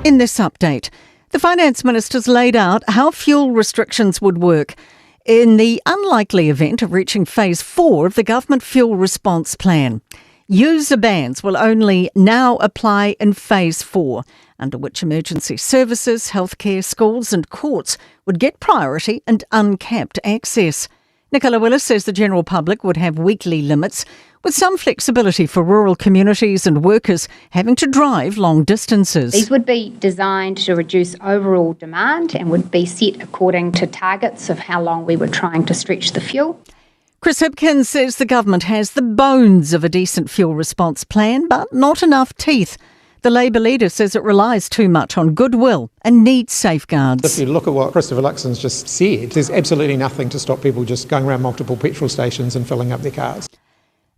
In this update, the Finance Minister's laid out how fuel restrictions would work in the unlikely event of reaching phase 4 of the government fuel response plan. User bans will only now apply in phase 4, under which emergency services, healthcare, schools and courts would get priority and uncapped access. Nicola Willis says the general public would have weekly limits, with some flexibility for rural communities and workers having to drive long distances. These would be designed to reduce overall demand and would be set according to targets of how long we were trying to stretch the fuel. Chris Hipkins says the government has the bones of a decent fuel response plan, but not enough teeth. The Labour leader says it relies too much on goodwill and needs safeguards. If you look at what Christopher Luxon's just said, there's absolutely nothing to stop people just going around multiple petrol stations and filling up their cars.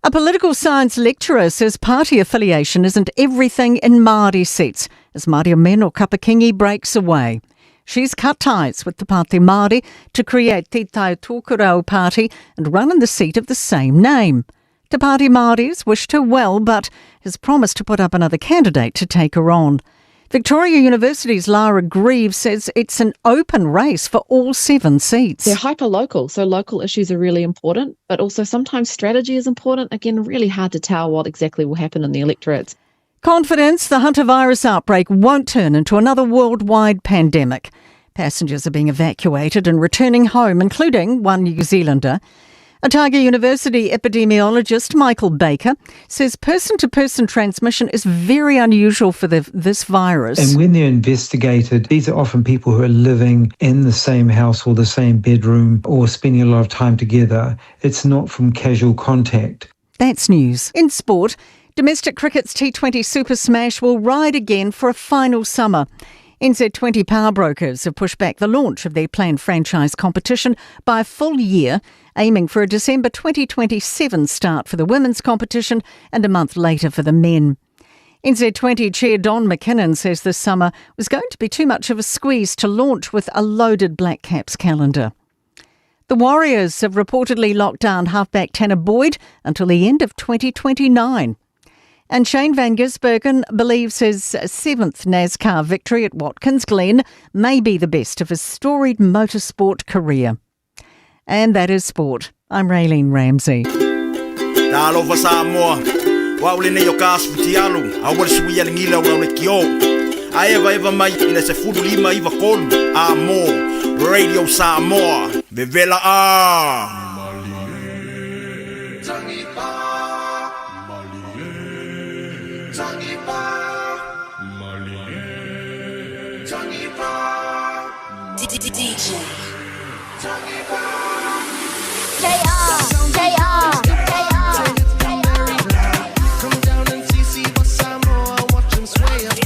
A political science lecturer says party affiliation isn't everything in Māori seats, as Maria Meno Kapa-Kingi breaks away. She's cut ties with the Pāti Māori to create Te Tai Tokerau Party and run in the seat of the same name. Te Pāti Māori's wished her well, but has promised to put up another candidate to take her on. Victoria University's Lara Greaves says it's an open race for all 7 seats. They're hyper-local, so local issues are really important, but also sometimes strategy is important. Again, really hard to tell what exactly will happen in the electorates. Confidence the hantavirus outbreak won't turn into another worldwide pandemic. Passengers are being evacuated and returning home, including one New Zealander. Otago University epidemiologist Michael Baker says person-to-person transmission is very unusual for this virus. And when they're investigated, these are often people who are living in the same house or the same bedroom or spending a lot of time together. It's not from casual contact. That's news. In sport, domestic cricket's T20 Super Smash will ride again for a final summer. NZ20 powerbrokers have pushed back the launch of their planned franchise competition by a full year, aiming for a December 2027 start for the women's competition and a month later for the men. NZ20 Chair Don McKinnon says this summer was going to be too much of a squeeze to launch with a loaded Black Caps calendar. The Warriors have reportedly locked down halfback Tanner Boyd until the end of 2029. And Shane Van Gisbergen believes his 7th NASCAR victory at Watkins Glen may be the best of his storied motorsport career. And that is sport. I'm Raylene Ramsey. Talofa Samoa, wa ule nei o ka asu futialu, a ua le sui ale gila ua le kio. A eva eva mai i le se fulu lima iwa kolu, a mo, Radio Samoa, vevela a. DJ. J-R, J-R, J-R. Come down and see, see what Samoa, watch them sway about.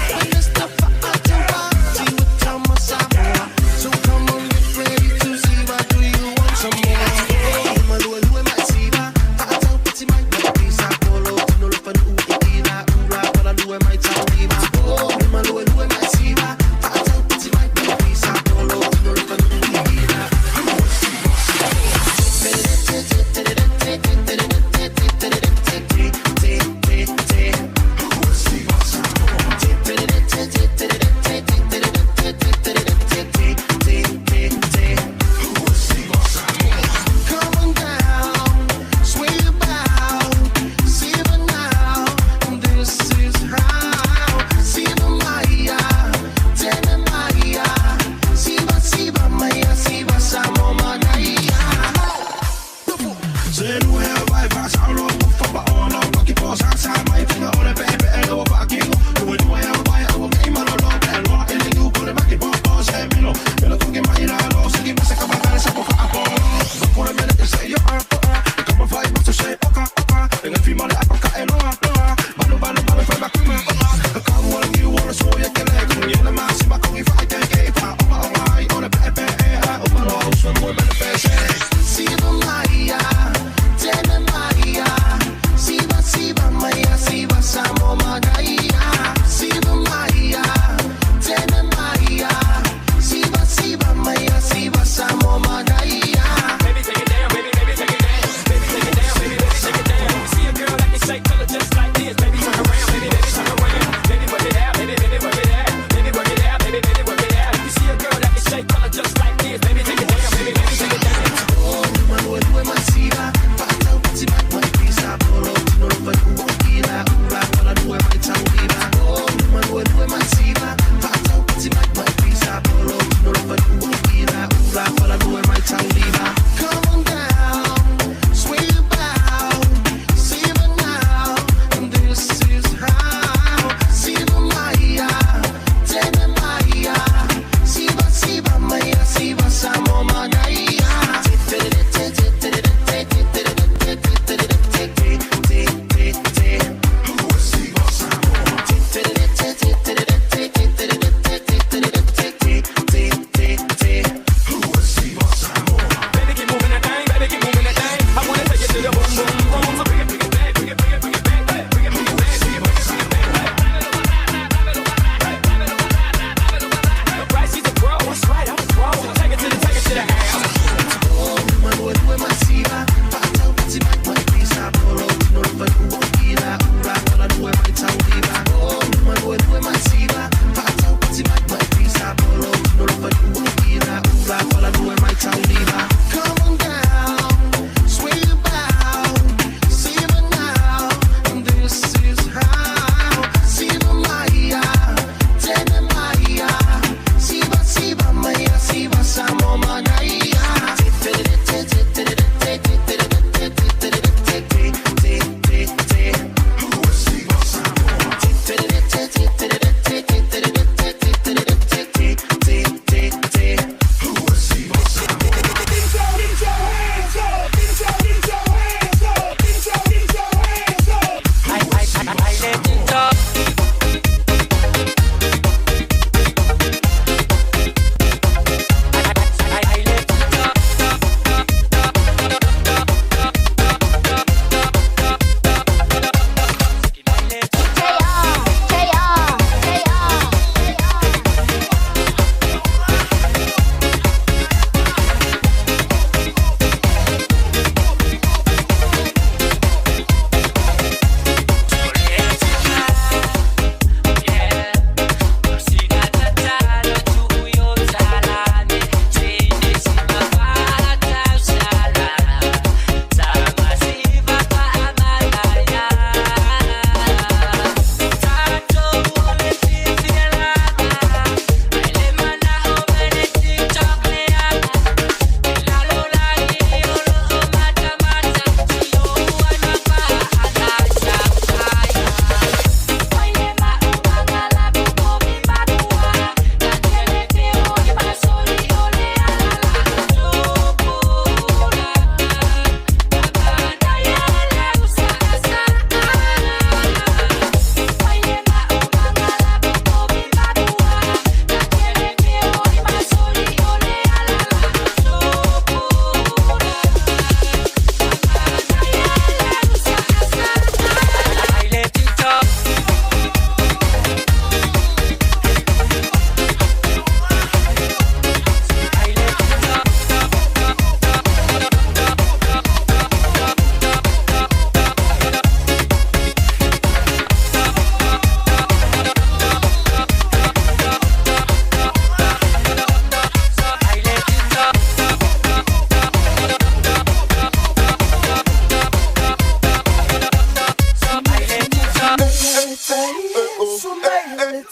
When it's the fire to party with Tama Samoa. So come on, get ready to see what do you want some more? Oh, my lua lua mai siva, ta'atau piti mai mai sa polo, tino le fanu i ila ula, pala lua mai tau iva. Oh, my lua lua mai siva, ta'atau piti mai mai sa polo, tino le fanu i ila.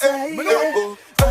Soifua.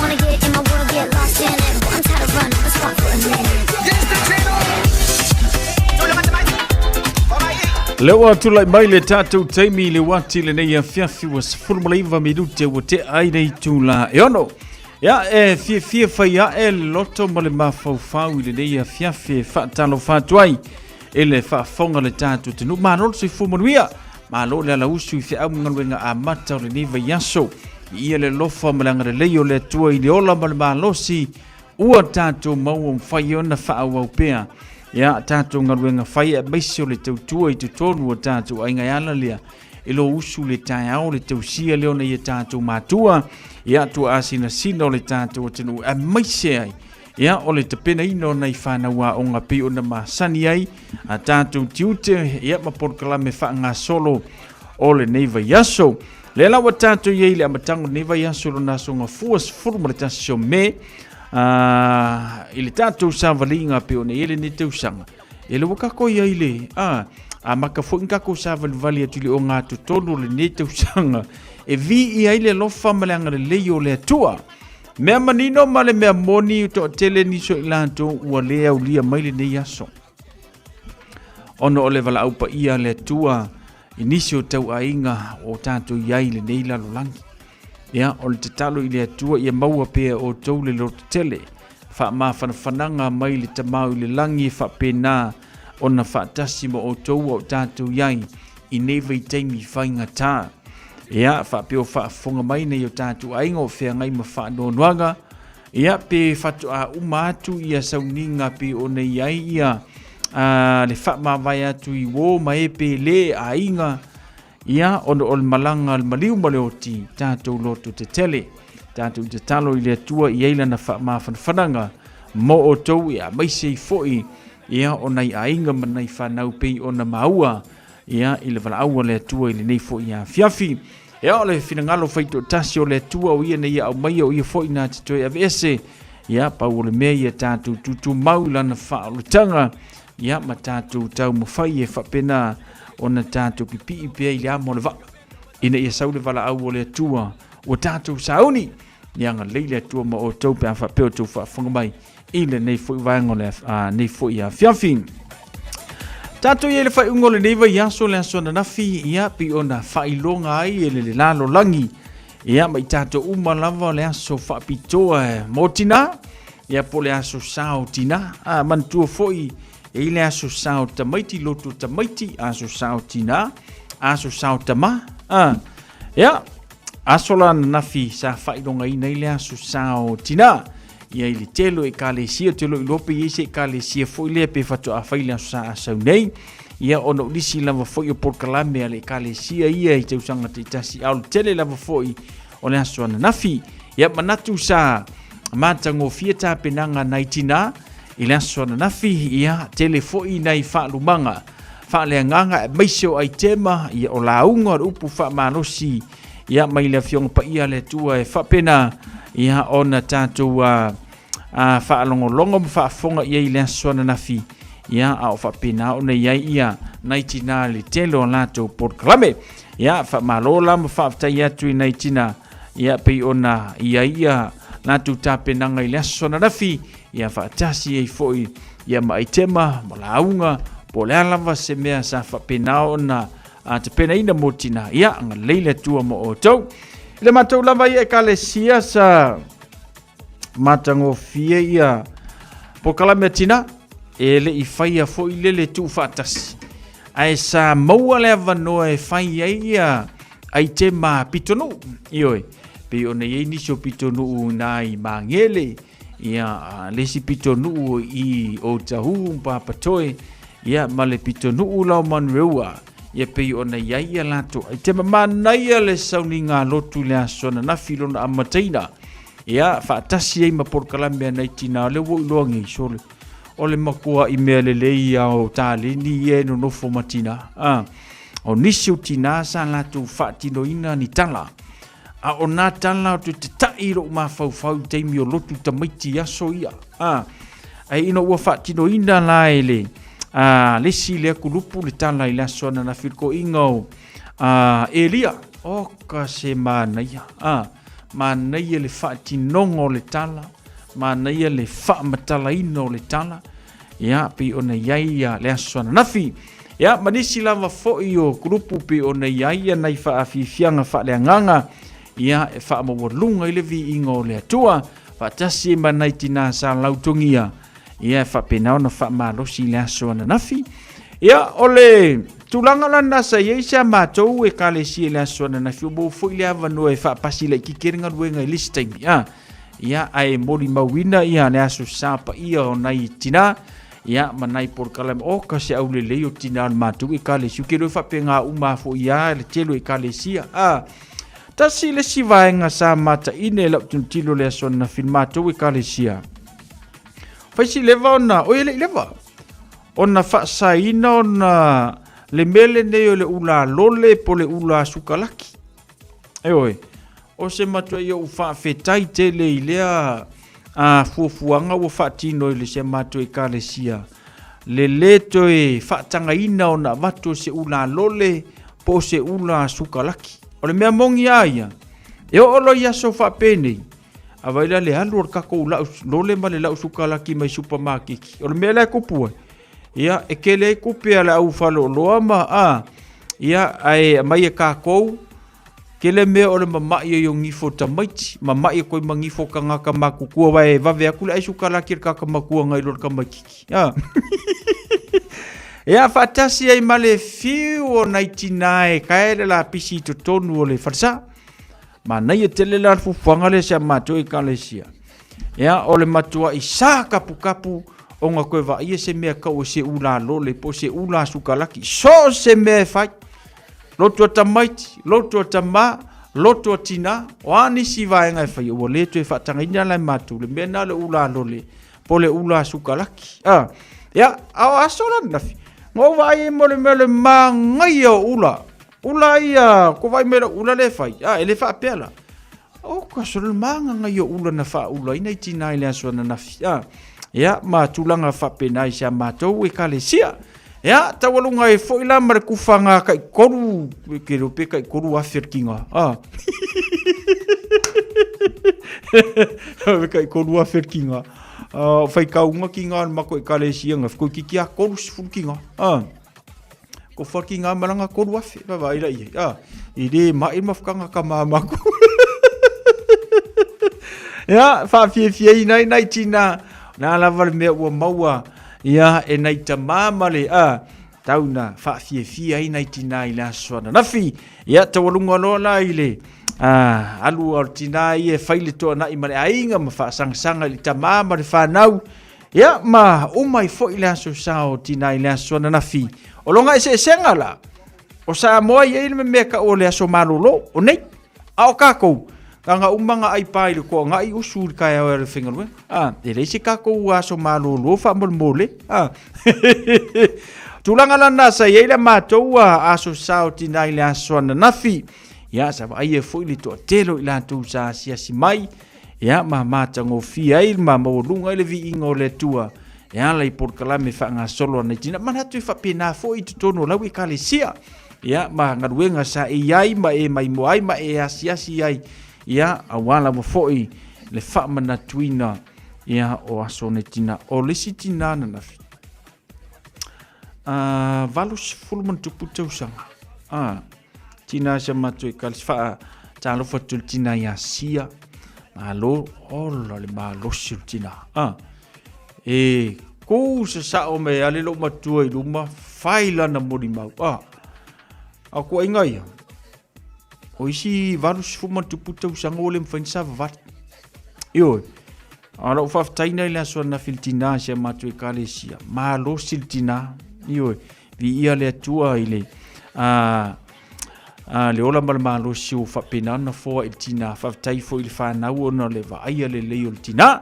Wanna get in my world, get lost in it. But I'm tired of running, let's walk for a minute. Lea ua tulai mai le tatou taimi i le uati lenei afiafi ua 19 minute ua tea ai le itula e ono. Ia, e fiafia fai ae le loto ma le mafaufau i lenei afiafi e faatalofa atu ai i le faafofoga a le tatou atunuu. Malo le soifua manuia, malo le alausu i feau ma galuega amata o lenei vaiaso. Viia le alofa ma le agalelei o le Atua i le ola ma le malosi ua tatou maua mafai ona faaauau pea ia tatou galuega fai aemaise o le tautua i totonu o tatou aiga e ala lea e lo usu le taeao le tausia lea ona ia tatou matua ia tuaasinasina o le tatou atunuu aemaise ai ia o le tapenaina o nai fanau aoga pei ona masani ai a tatou tiute ia ma polokalame faagasolo o lenei vaiaso. Lea la ua tatou i ai i le amataga o lenei vaiaso lona aso gafua 11 o Me i le tatou savaliga pei ona i ai lenei tausaga. E le ua kako i ai le a amata foi ni tatou savalivali atu i le ogatotonu o lenei tausaga e viia ai le alofa ma le agalelei o le Atua. Mea manino ma le mea moni, toatele nisi o i latou ua le aulia mai lenei aso. Ona o le valaau paia a le Atua i nisi o tauaiga o tatou i ai i lenei lalolagi. Ia, o le tatalo i le Atua ia maua pea e outou le lototele, faamafanafanaga mai le Tamao i le lagi e faapena ona faatasi ma outou a o tatou i ai i nei vaitaimi faigata. Ia, faapea o faafofoga mai nei o tatou aiga o feagai ma faanoanoaga, ia, pe faatoa uma atu ia sauniga pe ona i ai ia a, le faamavae atu i uō ma e pe lē aiga, ia, ona o le malaga a le maliu ma le oti, tatou loto tetele. Tatou tatalo i le Atua i ai lana faamafanafanaga mo outou, ia, aemaise ai foi ia, o nai aiga ma nai fanau pei ona maua ia, i le valaau a le Atua i lenei foi afiafi. Ia, o le finagalo faitoatasi o le Atua o ia nei aumaia, o ia foi na te toe aveese. Ia, pau o le mea ia tatou tutumau i lana faaolataga, ia, ma tatou taumafai e faapena ona tatou pipii pea i le amo o le vaa, ina ia sau le valaau o le Atua ua tatou sauni. Ia agalelei le Atua ma outou pe a faapea outou faafofoga mai i lenei foi vaega o le nei foi afiafi. Tatou i ai le faaiuga o lenei vaiaso, le aso ananafi, ia, pei ona faailoga ai e le lalolagi, ia, ma i tatou uma lava o le aso faapitoa e mo tinā, ia, po o le aso sa o tinā. A, manatua foi, e i le aso sa o tamaiti, loto tamaiti, aso sa o tinā, aso sa o tamā. A, ia, aso la ananafi sa faailogaina ai le aso sa o tinā. Ia i le tele o ekalesia, te loi lope i se ekalesia foi lea pe faatoa fai le aso sa asau nei. Ia ona o nisi lava foi o polokalame a le ekalesia ia i tausaga taitasi, a o le tele lava foi o le aso ananafi. Ia manatu sa matagofie tapenaga nai tinā i le aso ananafi, ia tele foi nai faalumaga faaleagaga aemaise o aitema, ia o lauga o le upu faamalosi ia mai le Afioga Paia a le Atua e faapena ia ona tatou a, a faalogologo ma faafofoga i ai i le aso ananafi ia a o faapena ona i ai ia nai tinā le tele o latou polokalame. Ia faamalo la ma faafetai atu i nai tinā ia pei ona i ai ia latou tapenaga i le aso ananafi ia faatasi ai foi ia ma aitema ma lauga po o le a lava se mea sa faapena ona a tapenaina mo tinā, ia, agalelei le Atua mo outou. I le matou lava ia ekalesia sa matagofie ia polokalame a tinā, e le i faia foi le le tuufaatasi, ae sa maua le avanoa e fai ai ia aitema pitonuu, ioe, pei ona i ai nisi o pitonuu i ina i Magele, ia, le isi pitonuu i Otahuhu ma Papatoe, ia, ma le pitonuu la o Manurewa, ia pei ona i ai ia latou aitema. Manaia le sauniga lotu i le aso ananafi lona amataina, ia, faatasi ai ma polokalame a nai tinā, o lea ua ou iloa nei, sole, o le matuai mea lelei ia o taleni ia e nonofo ma tinā. O nisi o tinā sa latou faatinoina ni tala, A o nā tala o te tetaʻi i loʻu mafaufau i taimi o lotu tamaiti i aso ia. A, ai ina ua faatinoina la e le a, le isi lea kulupu le tala i le aso ananafi i le toeaina o a, Elia. O ka se manaia. A, Manaia le faatinoga o le tala, manaia le faamatalaina o le tala, ia, pei ona i ai ia, le aso ananafi. Ia, ma nisi lava foi o kulupu pei ona i ai ia nai faafiafiaga faaleagaga, ia, e faamaualuga i le viiga o le Atua, faatasi ai ma nai tinā sa lautogia, ia, e faapena ona faamalosi i le aso ananafi. Ia, o le tulaga la lena sa i ai si a matou ekalesia i le aso ananafi, ua maua foi le avanoa e faapasi laitiiti ai le galuega i le isi taimi, a. Ia, ae molimauina ia le aso sa paia o nai tinā, ia, ma nai polokalame, oka se aulelei o tinā o le matou ekalesia, ou te iloa e faapena uma lava foi lava le tele o ekalesia, a. Tasi le isi vaega sa mataine i lau tilotilo i le aso ananafi i le matou ekalesia, fai si leva ona, oi e le i leva, ona faasaina ona le mea lenei o le ula lole po o le ula sukalaki. Ioe, o se matuai ou faafetai tele i lea a fuafuaga ua faatino i le si a matou ekalesia, le lē toe faatagaina ona avatu o se ula lole po o se ula sukalaki. O le mea moni lava ia, e oo loa i aso faapenei, a vaai la le alu o le tatou lau lole ma le lau sukalaki mai supamakeki, o le mea la e tupu ai, ia, e tele ai tupe a le au faleoloa ma, a, ia, ae aumai e tatou, tele mea o le mamai ai o nifo tamaiti, mamai atu ai ma nifo tagata matutua, aua e vave atu le ai sukalaki a le tagata matua nai lo le tamaititi. A. Ia, faatasi ai ma le fiu o nai tinā e tae le lapisi i totonu o le falesa. Manaia tele la le fuafuaga lea si a matou ekalesia. Ia, o le matuai sa kapukapu ona toe vaaia se mea tau o se ula lole po o se ula sukalaki. So o se mea e fai. Lotu a tamaiti, lotu a tamā, lotu a tinā, o a nisi vaega e fai, ua le toe faatagaina la e matou le mea na o le ula lole po o le ula sukalaki. Ah, ia, a o aso la ananafi, na ou vaai ai mo le mea o le manaia o ula. Ula ia, ko vaai mai lau ula lea e fai, a, e le faapea la. O ka solo le magaga ia ula na faaulaina i tinā i le aso ananafi. A, ia, ma tulaga faapena i si a matou ekalesia. Ia, taualuga ai foi la ma le kufaga kai tolu, ke iloa pe kai 3000 le kiga. A. Kai 3000 le kiga. Uh, faikauga kiga o le matou ekalesia, na toeitiiti lava 30 kiga. A. Ko whaki ngā maranga 3000, vaavaai la i ai. Ah, i le mai mafukanga ka māmaku. Ia, whaafiafia nai nai tina, nā lava le mea ua maua, ia, e nai tamā ma le, a, tau na whaafiafia ai nai tina i le aso ananafi. Ia, taualuga loa la i le, a, alu o le tina ia e fai le toanai ma le aiga ma whaasangasanga i le tamā ma le whanau, Ia, ma uma ai foi le aso sa o Tina i le aso ananafi. O lona eseesega la, o Samoa i ai le mea tau o le aso malolo, o nei. A o kākou, na ona uma ona ai pā i le toagai usu i le taeao e alu e faigaluega. A, e leai se tatou aso malolo faamolemole. A. Tulaga la na sa i ai le matou aso sa o Tina i le aso ananafi. Ia, sa vaaia foi le toatele o i latou sa asiasi mai. Ia, ma matagofie ai ma maualuga ai le viiga o le Atua e ala i polokalame faagasolo a nai tina. Manatu e faapena foi i totonu o lau ekalesia. Ia, ma galuega sa e i ai ma e maimoa ai ma e asiasi ai. Ia, aua lava foi le faamanatuina ia o aso o nai tina. O le isi tina ananafi, 80 ma tausaga. Tina si a matou ekalesia faa talofa atu i le tina ia Sia. Malo, ola le malosi o le tina. Ah, e ku sasao me ale lou matua i luma, fai lana molimau. Ah, a kuaiga ia, o isi 80+ tausaga ua le mafai ona savavali. Ioe, a o lau faafetai lena i le aso ananafi i le tina si a matou ekalesia. Malosi le tina, ioe, Viia le Atua i le, a, a, le ola ma le malosi ua faapena ona foa i le tinā. Faafetai foi i le whanau ona o le vaaia lelei o le tinā.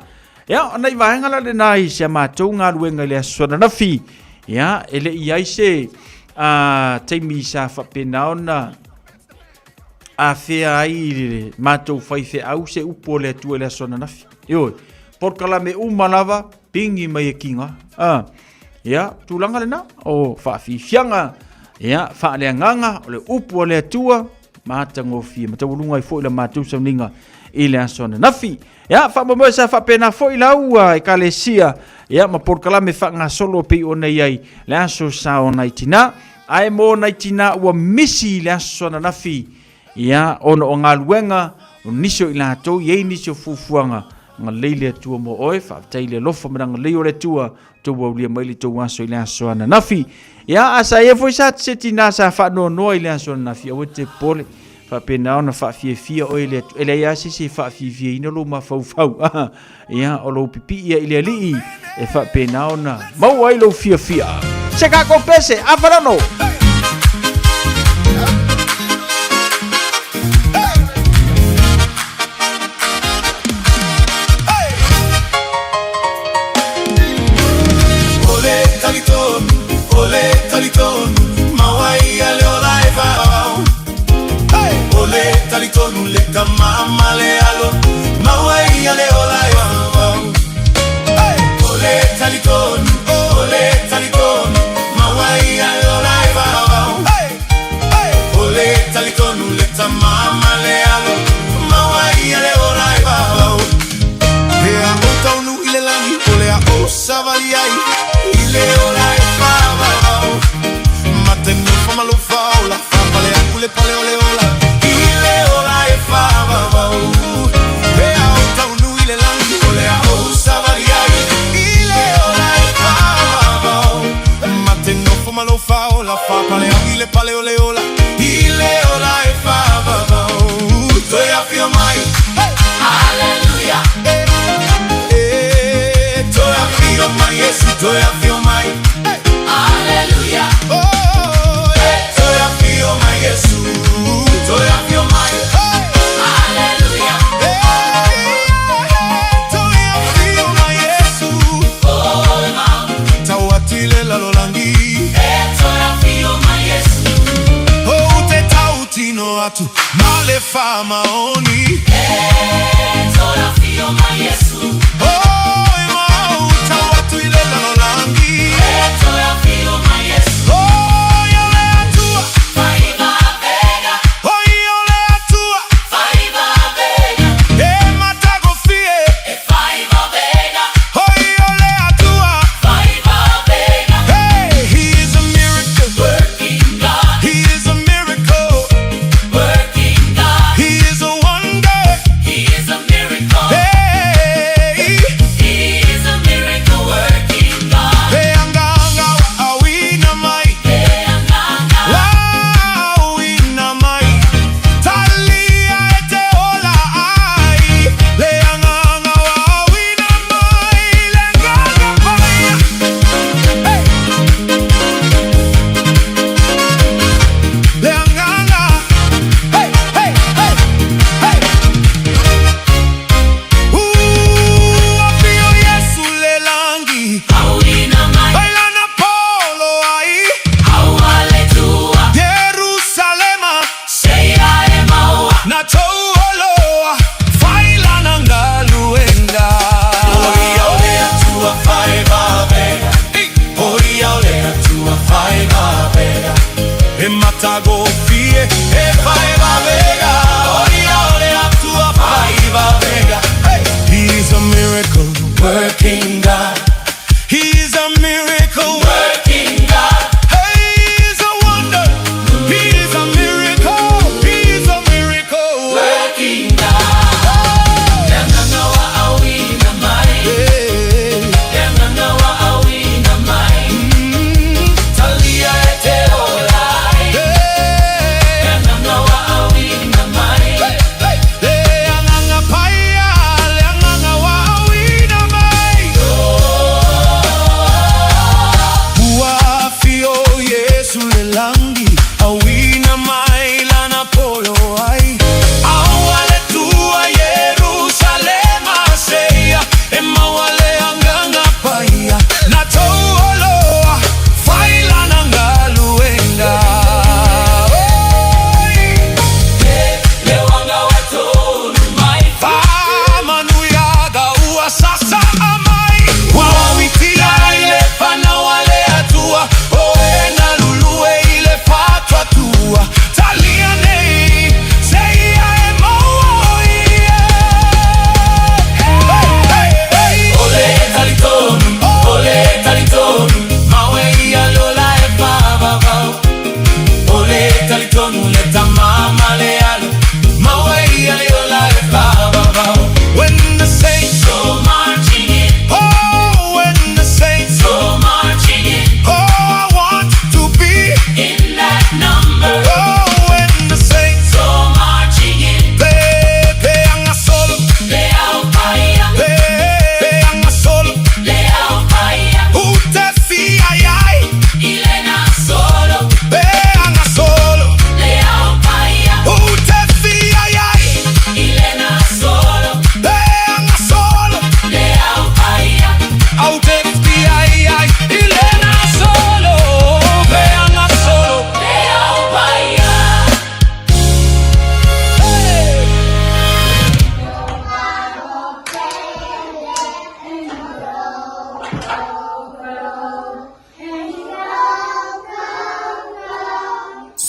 Ia, o nai vaega la lena i si a matou galuega i le aso ananafi. Ia, e le i ai se a, taimi sa faapena ona afea ai i le matou faifeau se upu o le Atua i le aso ananafi. Ioe, polokalame uma lava, pigi mai e kiga. A, Ia, tulaga lena, o faafiafiaga, ia, faaleagaga, o le upu a le Atua, matagofie, ma taualuga ai foi la matou sauniga i le aso ananafi. Ia, faamoemoe sa faapena foi lau ekalesia, ia, ma polokalame faagasolo pei ona i ai le aso sa o nai tinā. Ae mo nai tinā ua misi i le aso ananafi, ia, ona o galuega, o nisi o i latou, i ai nisi o fuafuaga, agalelei le Atua mo oe, faafetai i le alofa ma le agalelei o le Atua, tou aulia mai le tou aso i le aso ananafi. Ia, a sa ia foi sa se tinā sa faanoanoa i le aso ananafi, aua e te popole, faapena ona faafiafia oe e le Atua. E leai lava se isi e faafiafiaina lou mafaufau, ia, o lou pipii ia i le Alii e faapena ona maua ai lou fiafia. Se tatou pese, afa lano! He is a miracle. He is a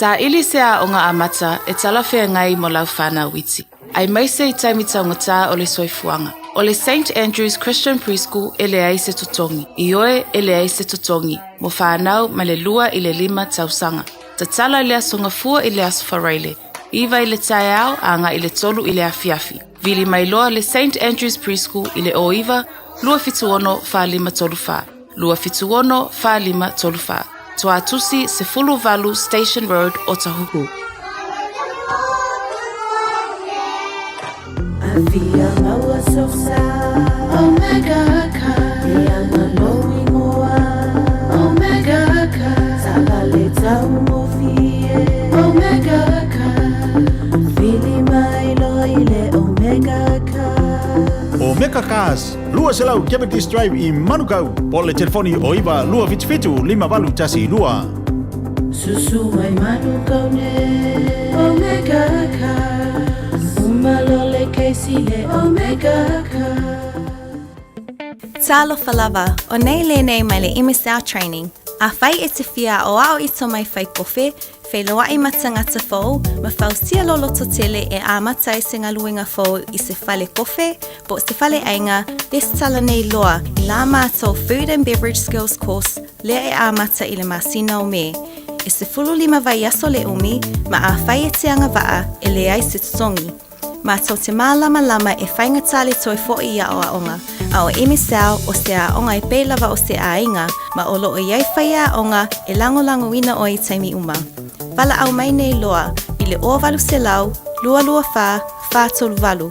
Saili se aoga amata e talafeagai mo lau whānau iti, aemaise i taimi taugata o le soifuaga. O le St Andrew's Christian Preschool e leai se totogi, ioe e leai se totogi, mo whānau mai le 2 i le 5 tausaga. Tatala i le Aso Gafua i le Aso Faraile, 9 i le taeao agai i le 3 i le afiafi. Vili mai loa le St Andrew's Preschool i le 09 276 4534. 276 4534. Tuatusi 18 Station Road, Otahuhu. Omega Cars, 200 Cavendish Drive i Manukau, po o le telefoni o 9 277 5812. Susu mai Manukau ne Omega Cars Uma lo le Casey le Omega Cars. Talofa lava, o nei lenei mai le MSL Training. Afai e te fia aoao i to mai whai kofe, Feiloai ma tagata fou, ma fausia lo loto tele e amata ai se galuega fou i se fale kofe po o se fale aiga, resitala nei loa i la matou Food and Beverage Skills Course lea e amata i le masina o Me. E 15 vaiaso le umi, ma afai e te agavaa, e leai se totogi. Mātou te mālamalama e faigata le toe foʻi i aʻoaʻoga, a ʻo MSL o se aoga e pei lava o se ʻāiga, ma o lo o i ai faiaoga e lagolagoina ʻoe i taimi uma. Valaʻau mai nei loa i le 0800 224 438.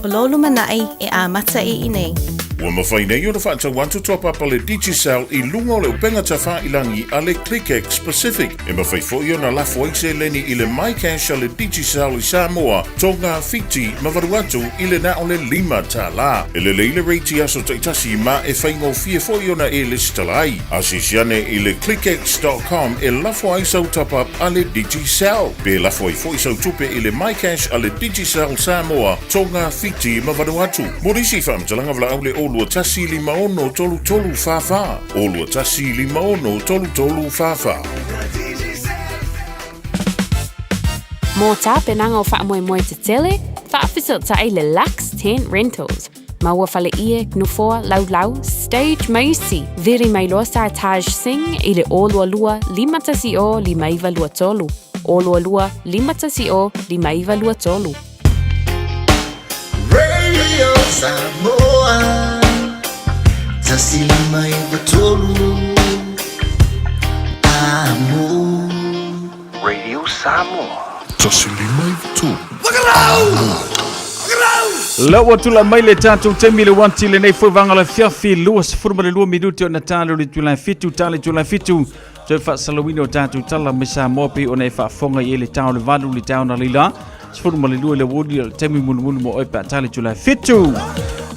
O lou lumanai e amata i inei. Ua mafai nei ona faatau atu toa papa le Digicel i luga o le upega tafailangi a le ClickX Pacific. E mafai foi ona lafo ai seleni i le MyCash a le Digicel i Samoa, Tonga, Fiti ma Vanuatu i le na o le $5. E lelei le rate i aso taitasi ma e faigofie foi ona e lesitala ai. Asiasi ane i le clickx dot com e lafo ai sau top up a le Digicel. Pe lafo ai foi sau tupe i le MyCash a le Digicel Samoa, Tonga, Fiti ma Vanuatu. Mo nisi faamatalaga valaau le 021 56 33 44. 021 56 33 44. Mō tāpenaga o faamoemoe tetele, faafesootai le Lux Tent Rentals. Maua fale ie, nofoa, laulau, stage ma isi. Vili mai loa sa Taj Singh i le 022 510 5923. 022 510 5923. Radio Samoa 159 Amo. Radio Samoa. 159 La ua tula mai le tatou taimi le wanti lenei foi vaega o le afiafi 22 minute ona tala o le itula e fitu tala itula e fitu toe faasalauina o tatou tala mai Samoa pei ona e faafofoga i ai le tao o le valu le tao na leila 12 i le aoauli o le taimi mulimuli mo oe pe a tala itula e fitu.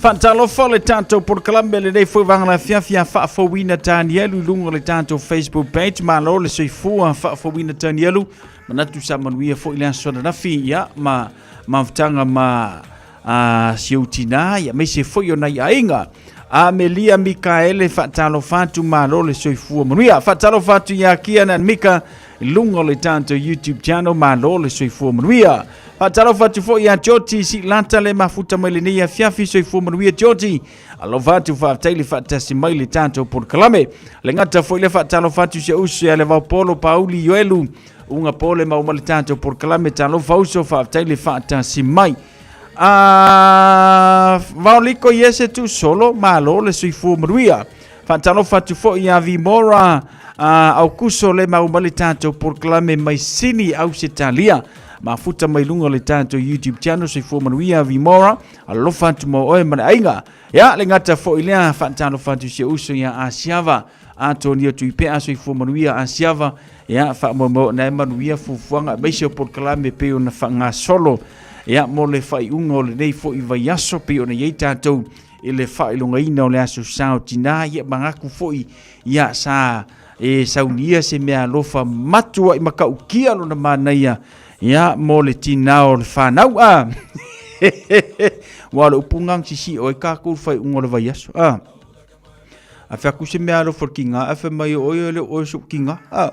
Faatalofa le tatou polokalame lenei foi vaega o le afiafi a faafouina Tanielu i luga o le tatou Facebook page. Malo le soifua faafouina Tanielu. Manatu sa manuia foi le aso ananafi ia ma mafutaga ma a si ou tinā ia aemaise foi o nai aiga. Amelia Mikaele faatalofa atu malo le soifua manuia. Faatalofa atu ia Kian and Mika i luga o le tatou YouTube channel malo le soifua manuia. Faatalofa atu foi ia Georgie Silata le mafuta mai lenei afiafi soifua manuia Georgie. Alofa atu faafetai le faatasi mai le tatou polokalame. Le gata foi le faatalofa atu si uso ia le Vaupolo Pauli Ioelu uga pole ma uma le tatou polokalame talofa uso faafetai le faatasi mai. A vaoliko i ese tu solo malo le soifua manuia. Faatalofa atu foi ia Vimora a Aukuso le mau mai le tatou polokalame mai Sini Ausetalia. Mafuta mai luga o le tatou YouTube channel soifua manuia Vimora. Alofa atu mo oe ma le aiga. Ia le gata foi lea faatalofa atu si uso ia Asiava. Antonio Tuipea soifua manuia Asiava. Ia faamoemoe ona e manuia fuafuaga aemaise o polokalame pei ona faagasolo ia mo le faaiuga o lenei foi vaiaso pei ona i ai tatou i le faailogaina o le aso sa o tinā ia manatu foi ia sa e saunia se mea alofa matuai matautia lona manaia ia mo le tinā o le whanau a ua o le upu ngang sisi o e kākou faaiuga o le vaiaso a A fai atu se mea alofa i le kina, ae fai mai, o oe e le o oe so'u kina. A.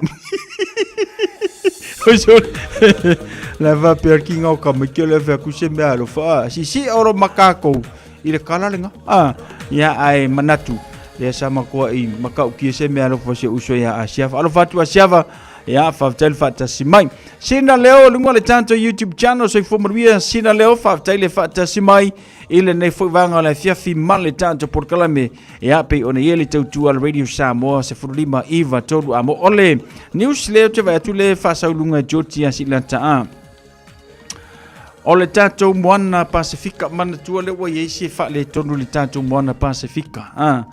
Le faapea le kiga o tamaiti o le afe atu se mea alofa, sisii olo ma tatou i le kala lega a. Ia ae manatu lea sa matuai matautia se mea alofa si ou uso ia Asiava. Alofa atu Asiava, ia faafetai le faatasi mai. Sina leo luga o le tatou YouTube channel, soifua manuia Sina leo, faafetai le faatasi mai i lenei foi vaega o le afiafi ma le tatou polokalame. Ia pei ona i ai le tautua a le Radio Samoa 15 9 3 a mo o le news lea ou te vaai atu le faasauluga e Georgia Silata. O le tatou moana Pasefika, manatua lea ua i ai se faaletonu i le tatou moana Pasefika. Ah.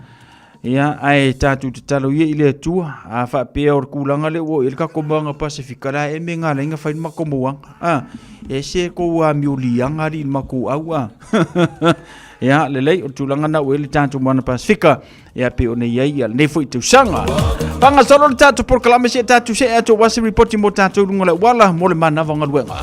Ia, ae tatou tatalo ia i le Atua, a faapea o le tulaga lea ua oo i ai le tatou moana Pasefika, la e me galaina fai le matou mauaga. Ah, e se kou amioliaga alii i le matou au. Ah. Ia, lelei, o le tulaga na ua i ai le tatou moana Pasefika, ia pei ona i ai ia lenei foi tausaga. Faagasolo le tatou polokalame se tatou see atu aua se ripoti mo tatou i luga o le auala mo le manava o galuega.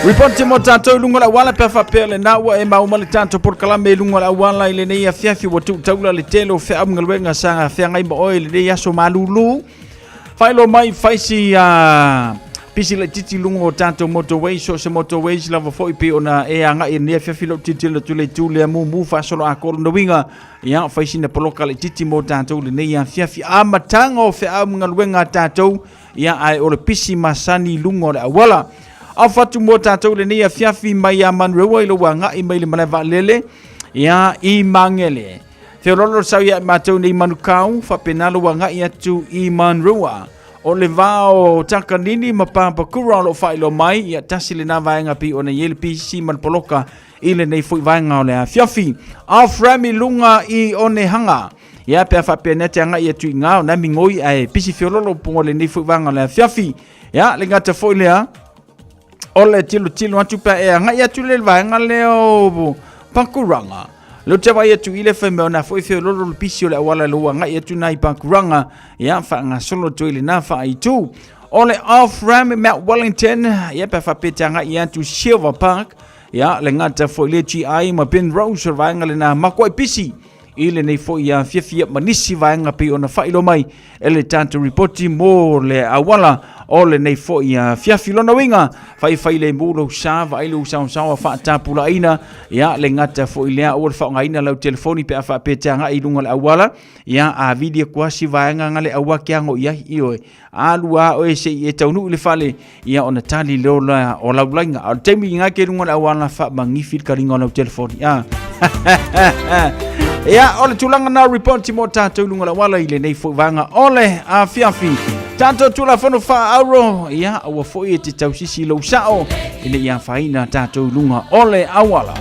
Ripoti mo tatou i luga o le auala pe a faapea lena ua e maua mai le tatou polokalame i luga o le auala i lenei afiafi ua tuu taula le tele o feau ma galuega sa feagai ma oe i lenei aso malulu. Faailoa mai faisi a pisi laitiiti i luga o tatou motorways, so o se motorways lava foi pei ona e agai i lenei afiafi lou tilotilo atu i le itu lea mumu faasolo atoa lona uiga, ia fai sina poloka laitiiti mo tatou i lenei afiafi. Amataga o feau ma galuega a tatou, ia ae o le pisi masani i luga o le auala. Off atu mo tatou i lenei afiafi mai ia Manurewa i lou agai mai le malae vaalele, ia i Magele. Feololo sau ia matou nei Manukau, faapena lou agai atu i Manrua. O le va o Takanini ma Papakura o lo o faailoa mai, ia tasi lena vaega pei ona i ai le PC ma le poloka i lenei foi vaega o le afiafi. Off-ram i luga i Onehanga. Ia pe a faapea nei te agai atu i ngā o nā migoi ae pisi feololo po o lenei foi vaega o le afiafi. Ia, le gata foi lea, o le tilotilo atu pe a e agai atu le vaega lea o Pakuranga. Leo te vai atu i le whai mea o nā foi feololo le pisi o le auala lo agai atu nā i Pakuranga. Ia, whaangasolo atu i le nā whaaitu. O le off-ramp Mount Wellington, ia pe whapea te agai atu Silver Park. Ia, le ngata foi le GI ma Ben Rose o le vaega le nā makuai pisi. I lenei foi afiafi ma nisi vaega pei ona faailoa mai e le tatou ripoti mo le auala o lenei foi afiafi. Lona uiga, faifai lemu lou sa, vaai lou saosaoa faatapulaaina, ia le gata foi lea, aua le faaaogaina lau telefoni pe a faapea e te agai i luga o le auala, ia a vili atu lava si vaega nga le aua ke ago i ai, ioe, alu lava oe se i e taunuu i le fale, ia ona tali leo la o lau laina. A o le taimi i ke luga o le auala, faamagifi le kaliga o lau telefoni. Ah. Ia, o le tulaga na report mo tātou i luga o le auala i lenei foi vaega o le afiafi. Tātou Tulafono Faa-Auro, ia, aua foi e te tausisi i lou sao, ina ia afaina tātou i luga o le auala.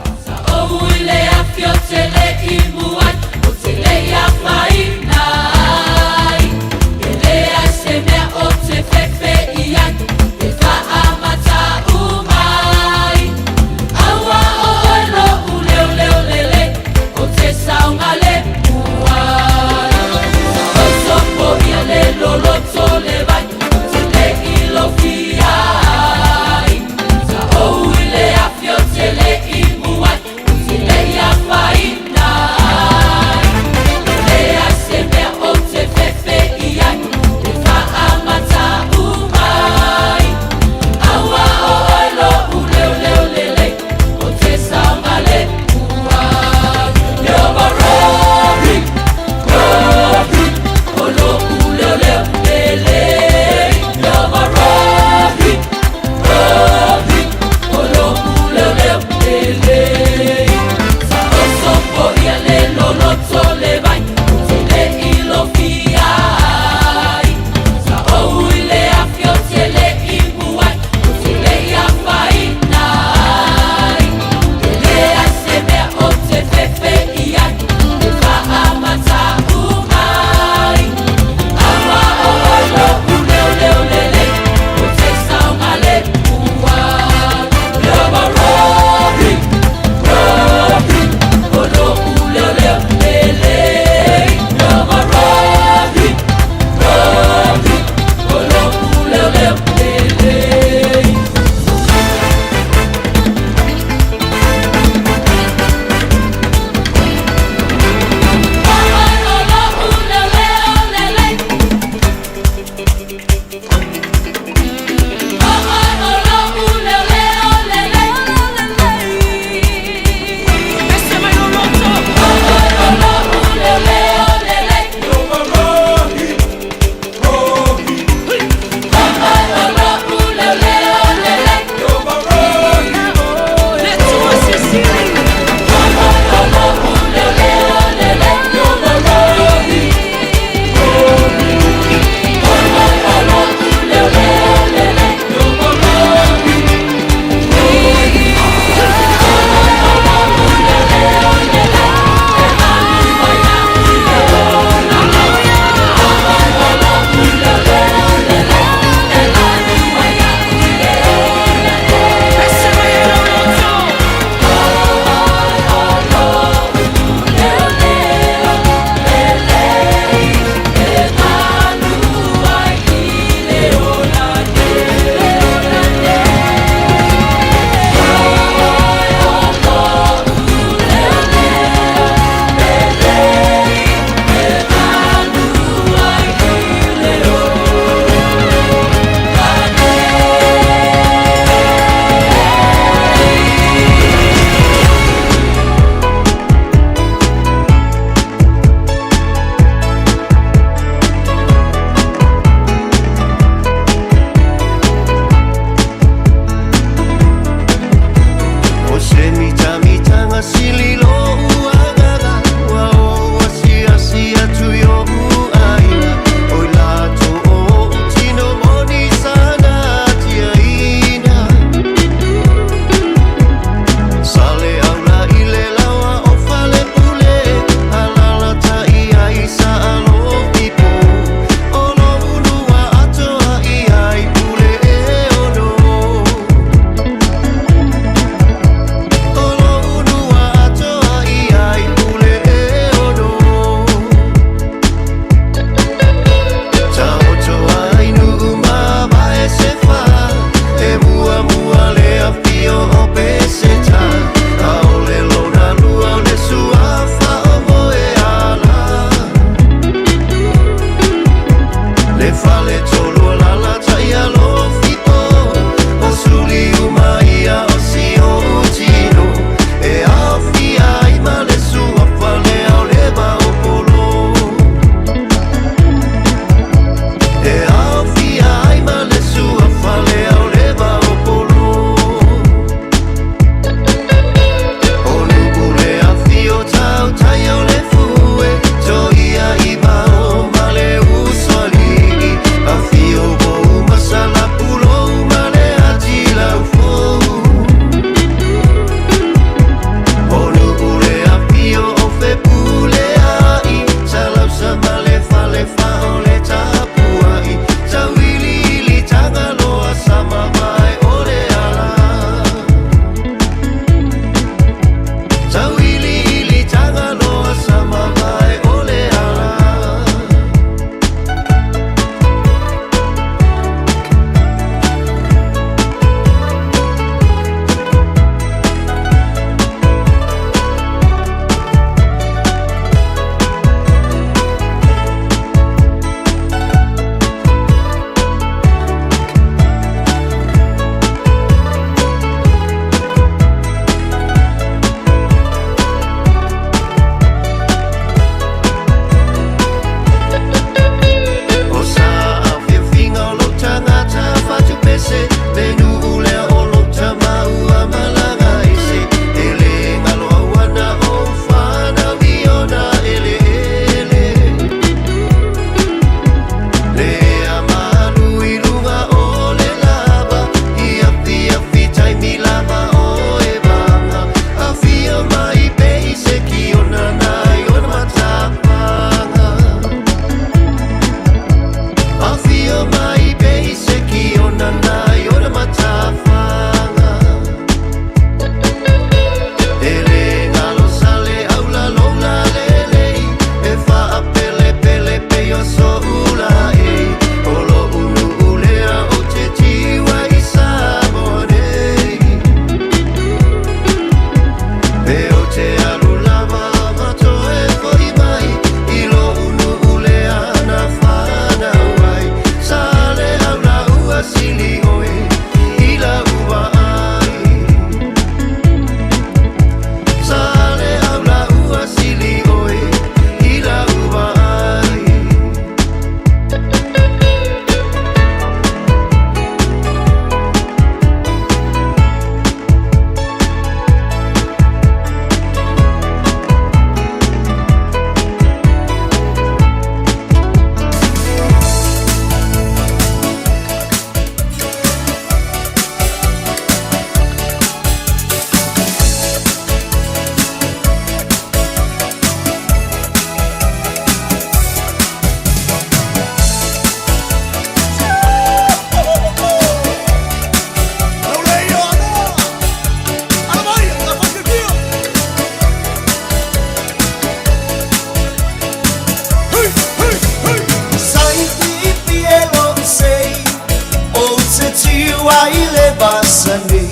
masa nei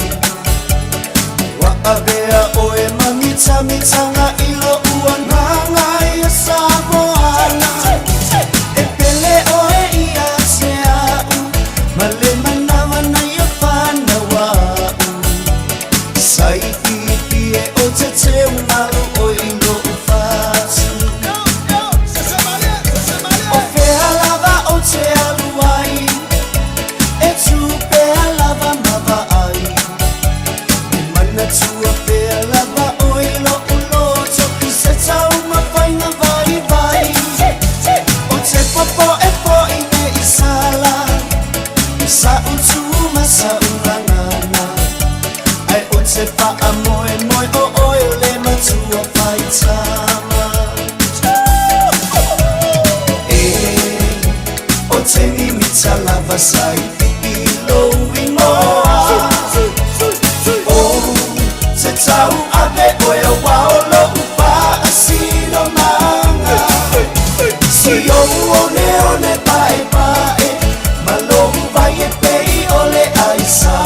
Ua avea oe ma mitamitanga i lo'u agaga ia Samoana E pele oe ia te a'u Ma le manawa nai o whanau a'u Sa i pipi e o te teu malu oe i lo'u fatu O fea lava o te alu ai E tū pea lava ma vaai E manatua pea lava oe i lo'u loto I se taumafaiga vaivai O te popo'e fo'i nei sala Sa'u tu ma sa'u gagana Ae o te faamoemoe o oe o le matua faitama E o te mimita lava sa i pipi lou igoa O te tauave oe auā o lou faasinomaga Si ou oneone paepae Ma lou vai e pei o le aisa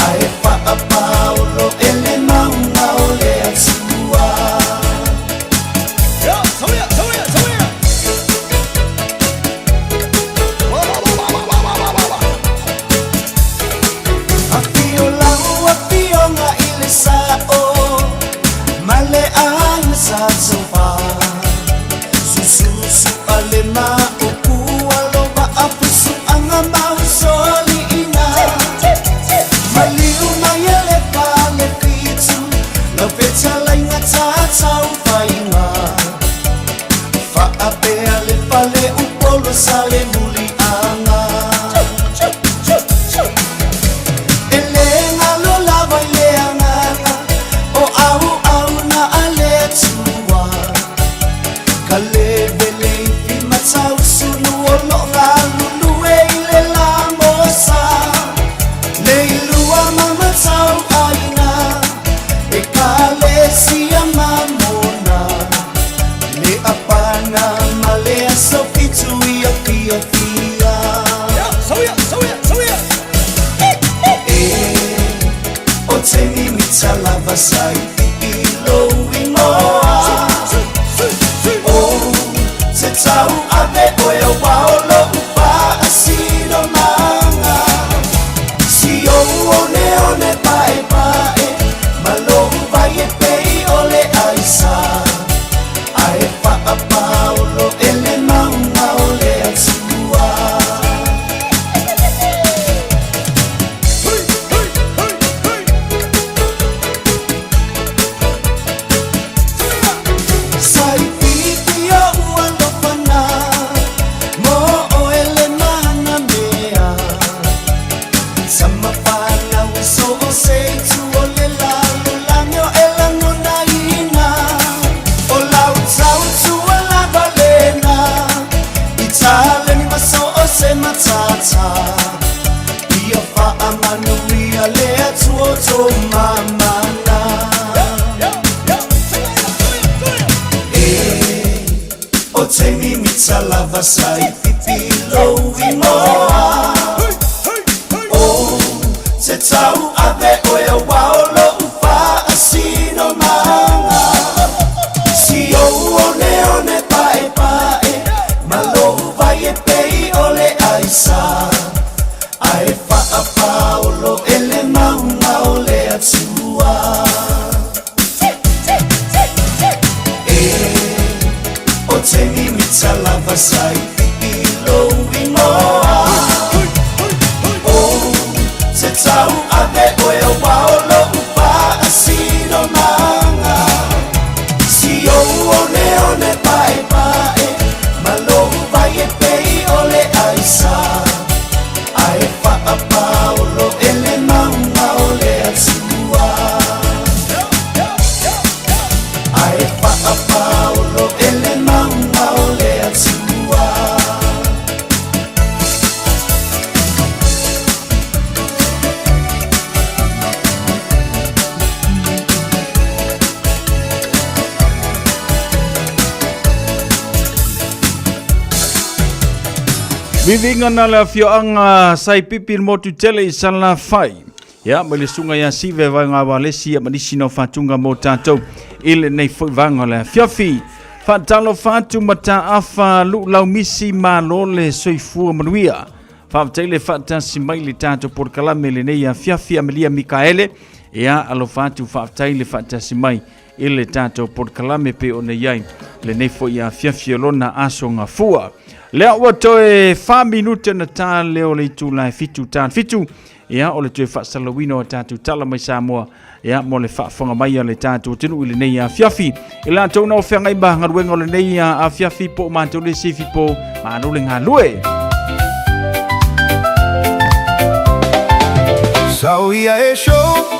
Ae faapaolo e le mauga o le Atua. Afio lau afioga i le Sa'o ma le aiga sa Taufa Susu su'a le maʻupu alo va'a pusu'aga ma usoali'iga Maliu mai e le fale fitu lau fetalaiga tatau faiga Fa'apea le fale upolo sa le muli'aga E le galo lava i le agaga o auauna a le Atua Ka levele i fimatausu o lo'o galulue i le lamosa Le ilua ma matau aiga e kalesia mamona Le apana ma le aso fitu ia fiafia E o te mimita lava sa i pipi lou igoa O te tauave oe auā o lo'u faasinomaga Si ou oneone paepae Ma lou vai e pei o le aisa Ae faapaolo e le mauga o le Atua. Sa i pipi o'u alofana Mo oe le mana mea Sama whanau e so o se itu o le lalolagi o e lagonaina O lau tautua lava lena I taleni ma so o se matata Ia faamanuia le Atua o tō mamana E o te mimita lava sa i pipi lou igoa O te tauave oe auā o lo'u faasinomaga Si ou oneone paepae Ma lou vai e pei o le aisa Ae faapaolo e le mauga o le Atua E o te mimita lava sa i pipi lou igoa O te tauave oe auā o lo'u faasinomaga Si ou oneone paepae Ma lou vai e pei o le aisa Ae faapaolo e le mauga o le Atua Ae faapaolo e le mauga o le Atua. Viviga na le afioaga Saipipi i le motu tele i Salafai. Ia, mai le susuga ia Sive Vaega Walesi ia ma nisi na o faatuga mo tatou i lenei foi vaega o le afiafi. Faatalofa atu mataafa luulau misi malo le soifua manuia. Faafetai le faatasi mai le tatou polokalame lenei afiafi Amelia Mikaele. Ia, alofa atu faafetai le faatasi mai i le tatou polokalame pe ona i ai lenei foi afiafi o lona aso gafua. Lea ua toe 4 minute na tā leo le itula e 7 tā 7. Ia, o le toe faasalauina o tatou tala mai Samoa, ia, mo le faafofoga mai a le tatou atunuu i lenei afiafi. I latou na o feagai ma galuega o lenei afiafi po o matou le sifi po, malo le galue. Sau ia e show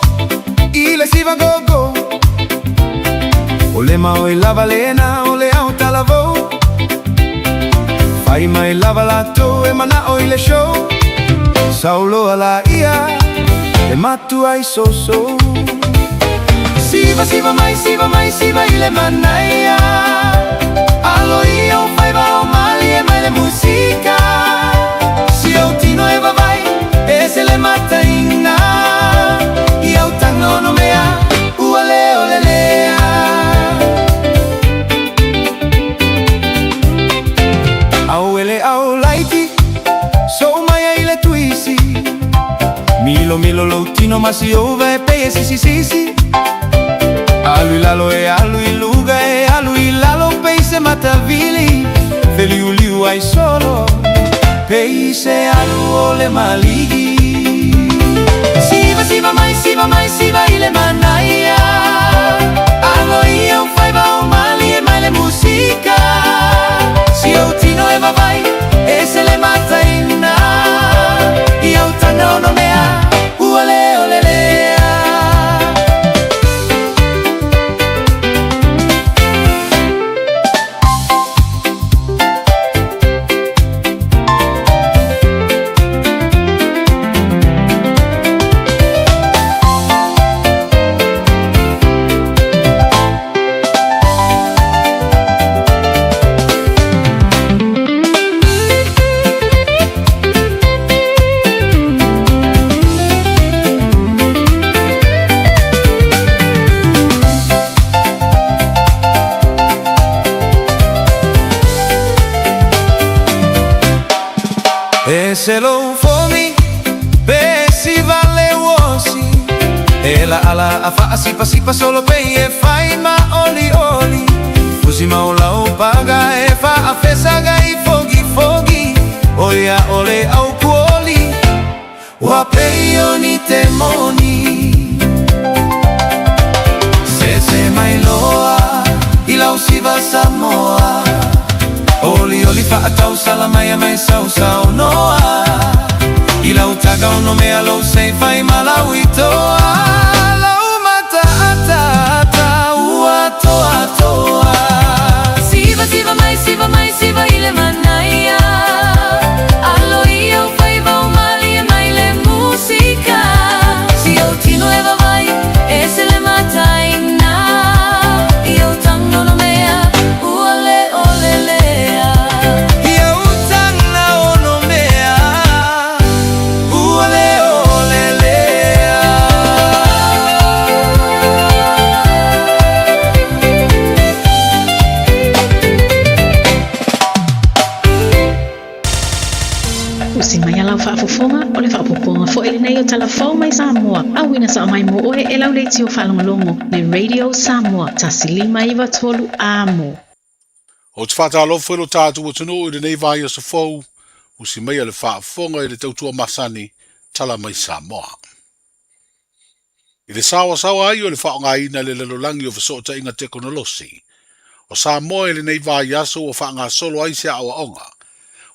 i le siva gogo O le mau e lava lena o le ao talavou Fai mai lava latou e manao i le show Sauloa laia e matua i soso Siva siva mai siva mai siva i le manaia Alo ia o faiva o malie mai le musika Si au tino e vavai e se le mataina I au taga ono mea ua le o le lea Au ele au laiti so mai ai le tuisi Milo milo lou tino ma si ova e pei e sisi sisi Alu i lalo e alu i luga e alu i lalo pei se matavili Feliuliu ai solo pei se alu o le maligi Siva siva mai siva mai siva i le manaia Alo ia o faiva o malie mai le musika Si ou tino e vavai e se le mataina I au taga ono mea ua le o le lea E se lou fomi pe si vale uosi E la ala a faasipasipa solo pei e fai ma oli oli Fusi mau lau paga e faafesaga i fogi fogi O ia o le au kuoli Ua pei o ni te moni Sese mai loa i lau siva Samoa Olioli faatausala mai a mai sausaunoa I lau taga ono mea lou sei fai ma lau itoa Lau mataataata ua toatoa Siva siva mai siva mai siva i le manaia Alo ia o faiva o malie mai le musika Si ou tino e vavai e se le mataina I ou taga ono mea ua le o le lea I ou taga ono mea ua le o le lea Usi mai a lau faafofoga, o le faaopoopoga foi lenei o Tala Fou mai Samoa, auina sao mai mo oe e lau leitio faalogologo le Radio Samoa 1593 Amo. Ou te faatalofa i lo tatou atunuu i lenei vaiaso fou, usi maia le faafofoga i le tautua masani, tala mai Samoa. I le saoasaoa ai o le faaaogaina e le lalolagi o fesootaiga tekonolosi, o Samoa i lenei vaiaso ua faagasolo ai se aoaoga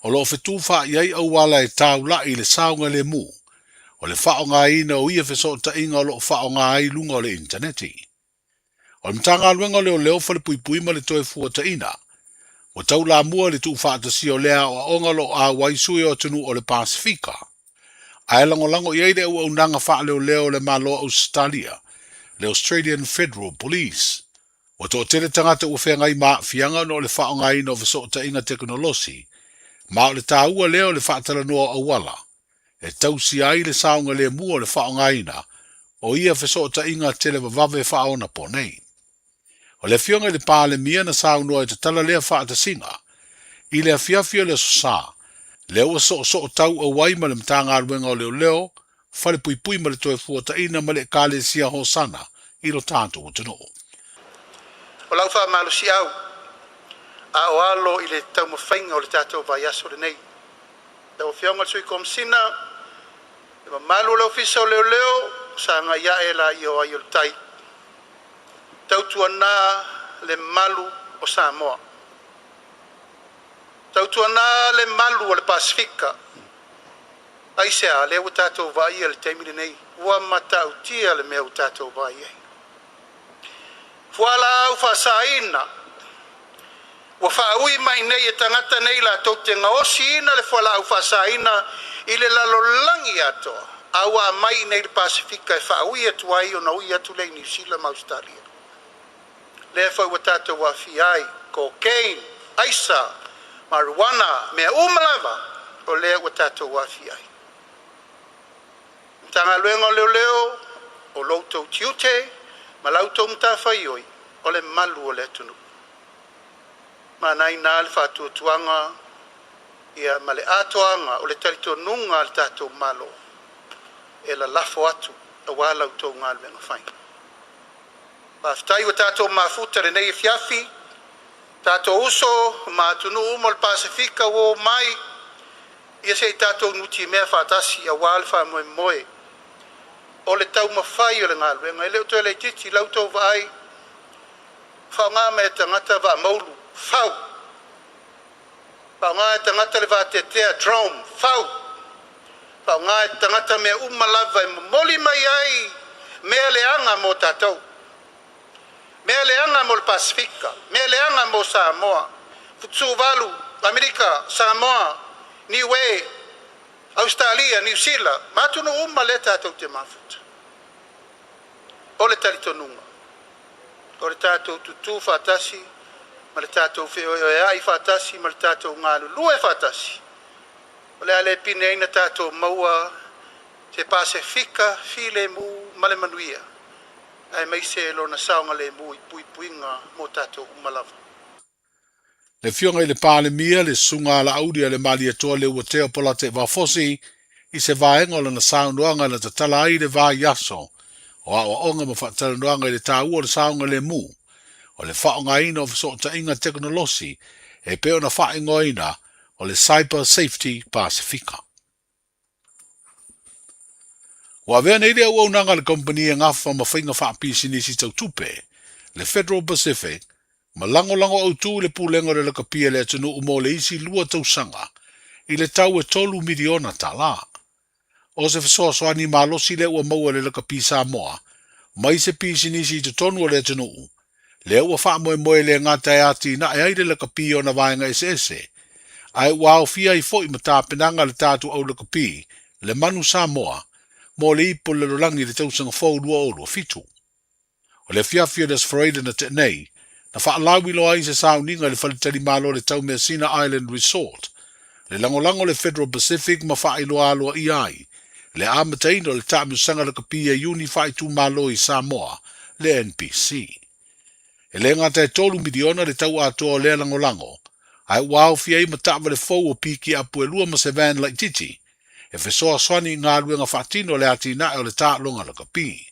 o lo o fetufaai ai auala e taula'i i le saogalemu o le faaaogaina o ia fesootaiga o lo o faaaoga ai i luga o le initaneti. O le Matagaluega o Leoleo, Falepuipui ma le Toefuataiga, ua taulamua i le tuufaatasia o lea aoaoga o lo o auai sui o atunuu o le Pasefika, ae lagolago i ai le auaunaga faaleoleo o le Malo o Ausetalia, le Australian Federal Police. Ua toatele tagata ua feagai ma aafiaga ona o le faaaogaina o fesootaiga tekonolosi, ma o le taua lea o le faatalanoa o auala. e tausia ai le saogalemu o le faaaogaina o ia fesootaiga televavave faaonaponei. O le Afioga i le Palemia na saunoa i tatala lea faatasiga i le afiafi o le Aso Sa, lea ua soosoo tauau ai ma le Matagaluega o Leoleo, Falepuipui ma le Toefuataiga ma le Ekalesia Hosana i lo tatou atunuu. O lau faamalosiau a o alo i le taumafaiga o le tatou vaiaso lenei. Lau Afioga i le Sui Komesina, le mamalu o le Ofisa o Leoleo, sagai ae laia o ai o le tai. Tautuana le malu o Samoa. Tautuana le malu o le Pasefika. Aisea, lea ua tatou vaaia i le taimi lenei, ua matautia le mea ua tatou vaai ai. Fualaau faasaina ua faaui mai nei e tagata nei latou te gaosiina le fualaau faasaina i le lalolagi atoa, a ua aumai i nei le Pasefika e faaui atu ai ona ui atu lea i Niu Sila ma Ausetalia. Lea foi ua tatou aafia ai, cocaine, aisa, marijuana, mea uma lava o lea ua tatou aafia ai. Matagaluega o Leoleo, o lo outou tiute ma la outou matafaioi o le malu o le atunuu. Manaia le faatuatuaga ia ma le atoaga o le talitonuga a le tatou Malo e lalafo atu aua la outou galuega fai. Faafetai ua tatou mafuta lenei afiafi, tatou uso ma atunuu uma o le Pasefika ua omai ia se i tatou nutimea faatasi aua le faamoemoe o le taumafai o le galuega. E le o toe laitiiti la outou vaai, faaaoga mai e tagata vaa maulu, fau. Faaaoga e tagata le vateatea, drone, fau. Faaaoga e tagata mea uma lava e momoli mai ai mea leaga mo tatou. Mea leaga mo le Pasefika, mea leaga mo Samoa, Tuvalu, Amerika, Samoa, Niue, Australia, Niu Sila, ma atunuu uma lea tatou te mafuta. O le talitonuga, o le tatou tutū faatasi ma le tatou feoeoeai faatasi ma le tatou galulue faatasi, o le a le pine ai na tatou maua se Pasefika filemu ma le manuia, aemaise lona saogalemu i puipuiga mo tatou uma lava. Le Afioga i le Palemia, le Susuga a Laauli a le Malietoa Leuatea Polataivao Fosi, i se vaega o lana saunoaga na tatala ai le vaiaso o aoaoga ma faatalanoaga i le taua o le saogalemu o le faaaogaina o fesootaiga tekonolosi e pei ona faaigoaina o le Cyber Safety Pasefika. Ua avea nei le auaunaga a le kamupani e gafa ma faiga faapisinisi tau tupe, le Federal Pacific, ma lagolago autū i le Pulega o le Lakapi a le atunuu mo le isi lua tausaga i le tau e $3 miliona. O se fesoasoani malosi lea ua maua e le Lakapi Samoa mai se pisinisi i totonu o le atunuu, lea ua faamoemoe le gata e atinae ai le lakapi ona vaega eseese, ae ua aofia ai foi ma tapenaga le tatou au lakapi, le Manu Samoa, mo le ipu o le lalolagi i le tausaga fou 2027. O le afiafi o le Aso Faraile na tea nei, na faalauiloa ai se sauniga i le faletalimalo o le Taumeasina Island Resort, le lagolago le Federal Pacific ma faailoa aloaia ai le amataina o le taamilosaga lakapi a iuni faaitumalo i Samoa, le NPC. E le gata e $3 miliona le tau atoa o lea lagolago, ae ua aofia ai ma taavale fou o piki apu e lua ma se van laitiiti, e fesoasoani i galuega faatino le atinae o le taaloga lakapi.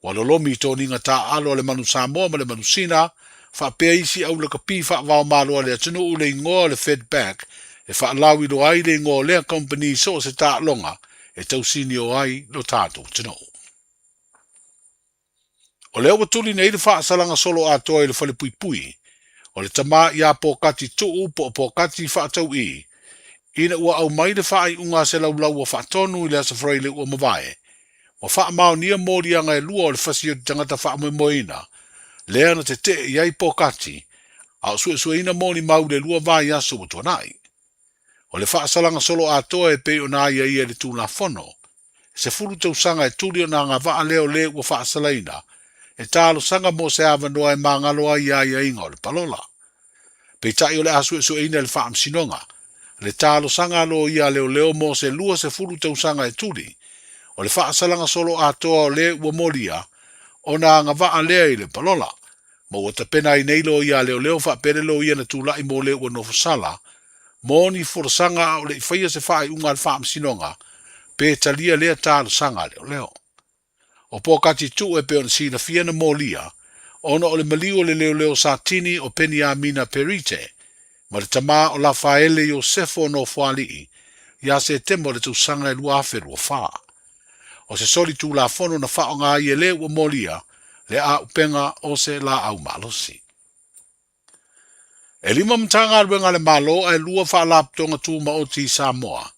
Ua lolomi i toniga taaalo a le Manu Samoa ma le Manu Sina, faapea isi au lakapi faavaomalo a le atunuu le igoa o le Fedback e faalauiloa ai le igoa o lea kamupani so o se taaloga e tausini o ai lo tatou atunuu. O lea ua tuli nei le faasalaga solo atoa i le falepuipui o le tama ia Pokati Tuu po o Pokati Faatau'i ina ua aumai le faaiuga a se laulau ua faatonu i le Aso Faraile ua mavae, ua faamaonia moliaga e lua o le fasi o le tagata faamoemoeina lea na tetee i ai Pokati a o suesueina molimau i le lua vaiaso ua tuanai. O le faasalaga solo atoa e pei ona aiaia i le Tulafono, e 10 tausaga e tuli ona agavaa lea o le ua faasalaina e talosaga mo se avanoa e magalo ai i aiaiga o le palola. Peitai o le a suesueina e le Faamasinoga Le talosaga a loia a leoleo mo se 20 tausaga e tuli, o le faasalaga solo atoa o le ua molia ona agavaa lea i le palola, ma ua tapena ai nei loia a leoleo faapea le loia na tulai mo le ua nofosala mo ni folasaga a o le i faia se faaiuga a le Faamasinoga pe talia lea talosaga a leoleo. O Pokati Tuu e pei ona silafia na molia ona o le maliu o le leoleo Satini o Peniamina Perite ma le tama o Lafaele Iosefo o Nofoalii ia Setema o le tausaga e 2024. O se soli tulafono na faaaoga ai e le ua molia le auupega o se laau malosi. E lima Matagaluega a le Malo ae lua Faalapotopotoga Tumaoti i Samoa.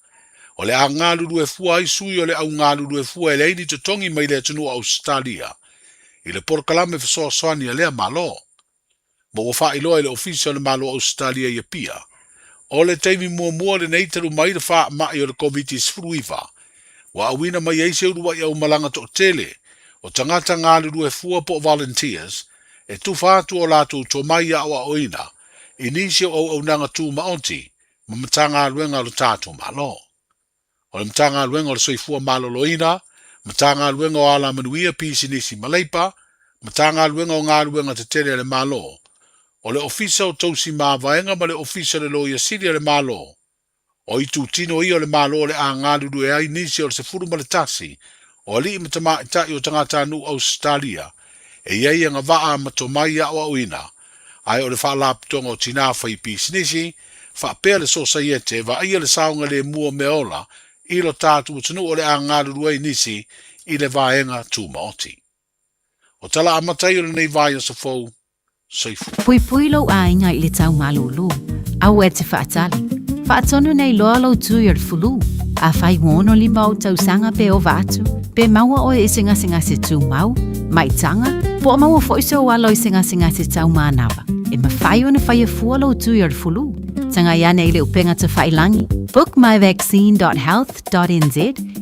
O le a galulue fua ai sui o le au galulue fua e leai ni totogi mai le atunuu o Ausetalia i le polokalame fesoasoani a lea Malo. Ma ua faailoa i le Ofisa o le Malo o Ausetalia i Apia, o le taimi muamua lenei talu mai le faamai o le Koviti-19 ua auina mai ai se uluai aumalaga toatele o tagata galulue fua po o volunteers e tufa atu o latou tomai aoaoina i nisi o auaunaga tumaoti ma Matagaluega a lo tatou Malo. O le Matagaluega o le Soifua Maloloina, Matagaluega o Alamanuia, Pisinisi ma Leipa, Matagaluega o Galuega Tetele a le Malo, o le Ofisa o Tausi Mavaega ma le Ofisa o le Loia Sili a le Malo. O itutino ia o le Malo o le a galulue ai nisi o le 11 o alii ma tamaitai o tagatanuu Ausetalia e i ai agavaa ma tomai aoaoina, ae o le Faalapotopotoga o Tinā Faipisinisi faapea le Sosaiete e vaaia le saogalemu o meaola i lo tatou atunuu o le a galulue ai nisi i le vaega tumaoti. O tala amata ia o lenei vaiaso fou. Soifua. Puipui lou aiga i le tau malūlū. Aua e te faatali. Faatonu nei loa lou tui o le fulu. Afai ua 65 ou tausaga pe ova atu, pe maua oe i se gasegase tumau, maitaga, po o maua foi sou alo i se gasegase tau manava, e mafai ona faia fua lou tui o le fulu. Tagai ane i le upega tafailangi, bookmyvaccine.health www.nz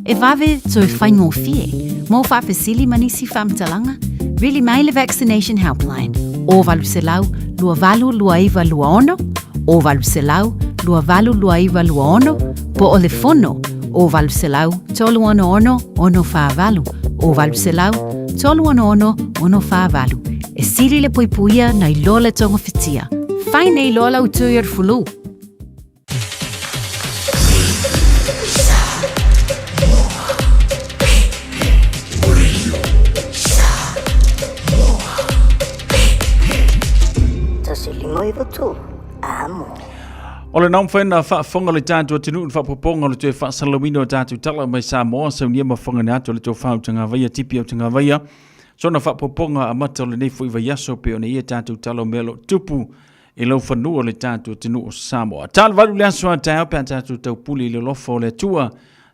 e vave toe faigofie mo faafesili ma nisi faamatalaga, vili mai le Vaccination Helpline o 800 282926 o 800 282926 po o le fono o 800 366 648 o 800 366 648. E sili le puipuia nai lo le togafitia. Fai nei loa lau tui o le fulu. O le nao mawhena whaafonga le tātou atunuu le whaapoponga o le toe whaasalauina o tātou tala mai Samoa, saunia mafonga ne atu o le tō whau tangavaia, tipi au tangavaia. Sona whaapoponga a mata o lenei fui vaiaso pe o ne ia tātou tala o mea lo tupu i lau fanua o le tatou atunuu o Samoa. Talo valu le aso a taeao pe a tatou taupule i le alofa o le Atua.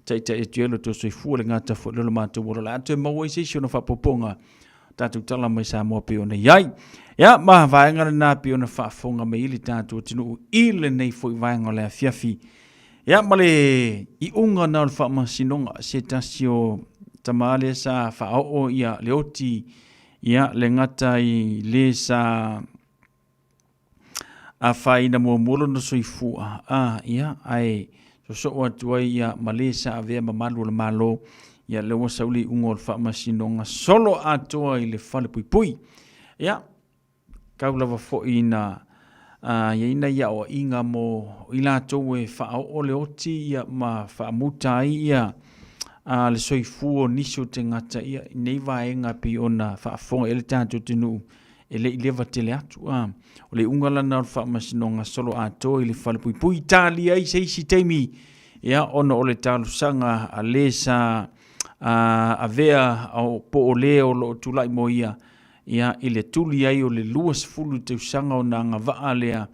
Taitai atu ai lo outou soifua le gata foi le matou ola. O le a toe maua ai se isi ona faaopoopoga tatou tala mai Samoa pei ona i ai. Ia, ma vaega lena pei ona faafofoga mai ai le tatou atunuu i lenei foi vaega o le afiafi. Ia, ma le iuga na o le faamasinoga, se tasi o tama lea sa faaoo ia le oti, ia, le gata i le sa afaina muamua lona soifua, a, ia, ae sosoo atu ai ia ma le sa avea mamalu o le Malo, ia lea ua sau le iuga o le faamasinoga solo atoa i le falepuipui. Ia, kau lava foi ina i ai nai aoaiga mo i latou e faaoo le oti ia ma faamuta ai ia le soifua o nisi o tagata ia i nei vaega pei ona faafofoga i ai le tatou atunuu e le i leva tele atu. A, o le iuga lana o le faamasinoga solo atoa i le falepuipui talia ai se isi taimi, ia, ona o le talosaga a le sa avea po o le o lo o tulai mo ia, ia, i le tuli ai o le 20 tausaga ona agavaa lea,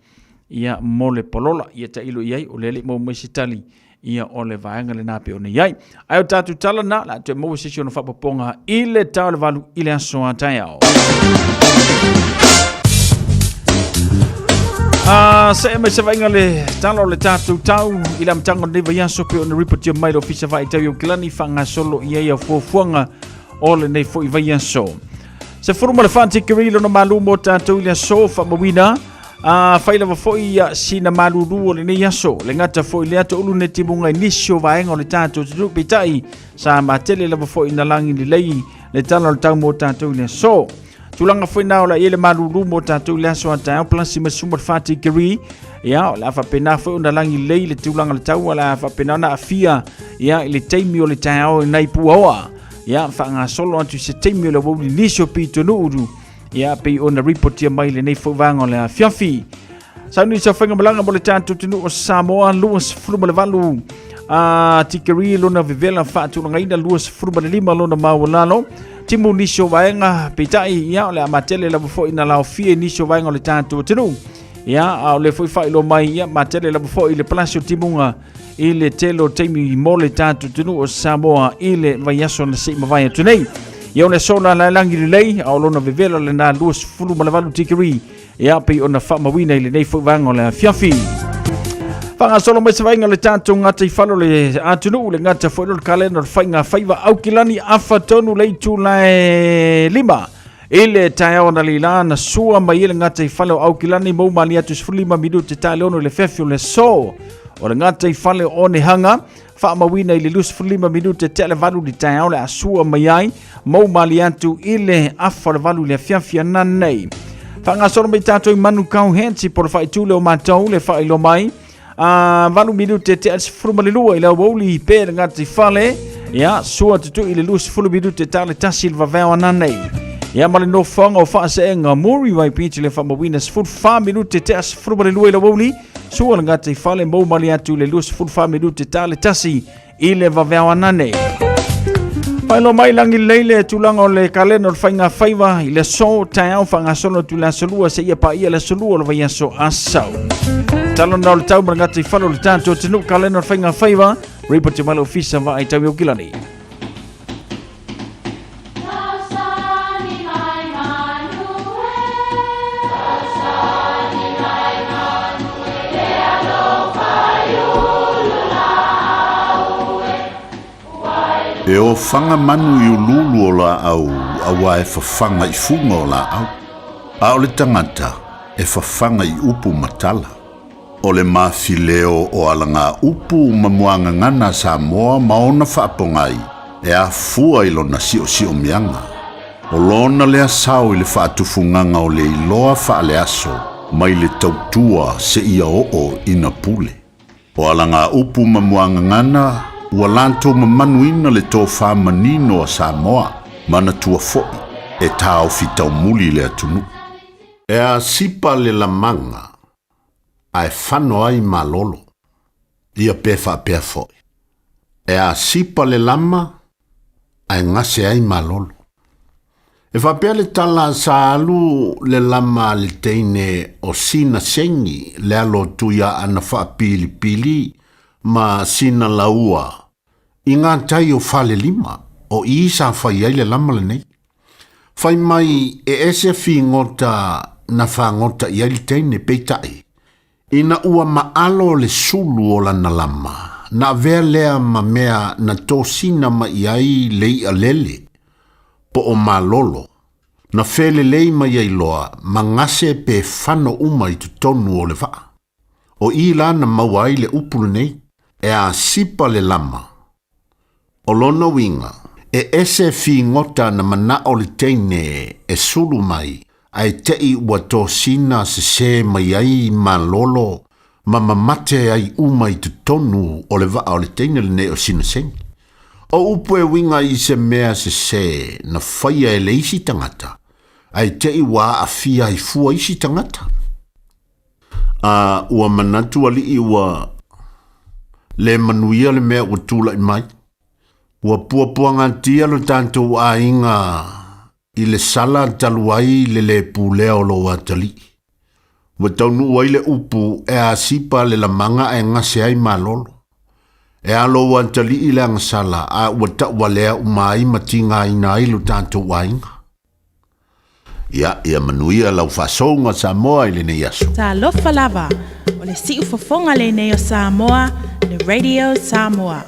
ia, mo le palola. Ia tailo i ai, o lea e le i maua mai se tali, ia o le vaega lena pei ona i ai. Ae o tatou tala na, o le a toe maua se isi ona faaopoopoga i le ta o le 8 i le aso a taeao. Se mai se vaaiga le tala o le tatou tau i le amataga o lenei vaiaso pei ona ripotia mai le Ofisa Vaitau i Aukilani faagasolo i ai au fuafuaga o lenei foi vaiaso. 14 tikeri lona malu mo tatou i le aso faamauina. Afai lava foi ia sina malulu o lenei aso, le gata foi lea toulu nei timuga i nisi o vaega o le tatou atunuu, peitai sa matele lava foi ina lagi lelei le tala o le tau mo tatou i le aso. Tulaga foi na o le a i ai le malulu mo tatou i le aso a taeao palasi ma le 14 tikeri, ia o le a faapena foi ona lagi lelei le tulaga o le tau, o le a faapena ona aafia ia i le taimi o le taeao i nai puaoa, ia faagasolo atu i se taimi o le aoauli nisi o pitonuu, ia pei ona ripotia mai lenei foi vaega o le afiafi. Sauni sa faiga malaga mo le tatou atunuu o Samoa 28 a tikeri lona vevela faatulagaina 25 lona maualalo timu nisi o vaega peitai ia o le a matele lava foi na laofie nisi o vaega o le tatou atunuu ia a o le foi faailoa mai ia matele lava foi le palasi o timuga i le tele o taimi mo le tatou atunuu o Samoa i le vaiaso na sei mavae atu nei. Ia o le aso la lagi lelei, a o lona vevela lena 28 tikeri, ia pei ona faamauina i lenei foi vaega o le afiafi. Faagasolo mai se vaaiga o le tatou gataifale o le atunuu, le gata foi o le kalena o le faiga faiva Aukilani afa tonu le itula e 5 I le taeao analeila na sua mai ai le gataifale o Aukilani ma uma ali atu 15 minute ta le 6 i le afiafi o le aso. O le gataifale o Onehanga faamauina i le 25 minute tea le 8 i le taeao le a sua mai ai ma uma ali atu i le afa o le 8 i le afiafi ananei. Faagasolo mai tatou i Manukau Heads po o le faaitu lea o matou le faailoa mai a 8 minute tea le 12 i le aoauli pe le gataifale ia sua tutui i le 20 minute ta le 1 i le vaveo ananei. Ia ma le nofoaga o faaseega Muriwai Beach le faamauina 14 minute tea 12 i le aoauli sua le gataifale ma uma ali atu i le 24 minute ta le 1 i le vaveao anane. Faailoa mai lagi lelei le tulaga o le kalena o le faiga faiva i le aso taeao faagasolo atu i le aso lua seia paia le aso lua o le vaiaso Asau. Talona o le tau ma le gataifale o le tatou atunuu kalena o le faiga faiva, ripoti mai le ofisa vaai tau i Aukilani. E ofaga manu i uluulu o laau auā e fafaga i fuga o laau, a o le tagata e fafaga i upu ma tala. O le mafileo o alagaupu ma muagagana a Samoa ma ona faapogai e afua i lona siosiomiaga. O lona lea sao i le faatufugaga o le iloa faaleaso mai le tautua seia oo ina pule. O alagaupu ma muagagana ua latou mamanuina le tofa manino a Samoa, manatua foi e taofi taumuli le atunuu. E asipa le lamaga ae fano ai malolo. Ia pe faapea foi, e asipa le lama ae gase ai malolo. E faapea le tala sa alu le lama a le teine o sina sengi le alo tuia ana faapilipili ma sina laua i ngā tai o Falelima o i sa fai ai le lama lenei. Fai mai e ese figota na fagota i ai le teine, peitai, ina ua maalo le sulu o lana lama, na avea lea ma mea na tosina mai i ai le i'a lele, po o malolo, na felelei mai ai loa ma gase pe fano uma i totonu o le vaa. O i la na maua ai le upu lenei, e asipa le lama. O lona uiga, e ese figota na manao le teine e sulu mai, ae te'i ua tosina sesē mai ai malolo ma mamate ai uma i totonu o le vaa o le teine lenei o Sinaseni. O upu e uiga i se mea sesē na faia e le isi tagata, ae te'i ua aafia ai fua isi tagata. A ua manatu alii ua le manuia le mea ua tula'i mai. Ua puapuagatia lo tatou aiga i le sala talu ai le lē pulea o lou atalii. Ua taunuu ai le upu e asipa le lamaga ae gase ai malolo. E a lou atalii le agasala a ua ta'ualea uma ai ma tigaina ai lo tatou aiga. Ia, ia manuia lau faasouga Samoa i lenei aso. Talofa lava, o le siufofoga lenei o Samoa, le Radio Samoa.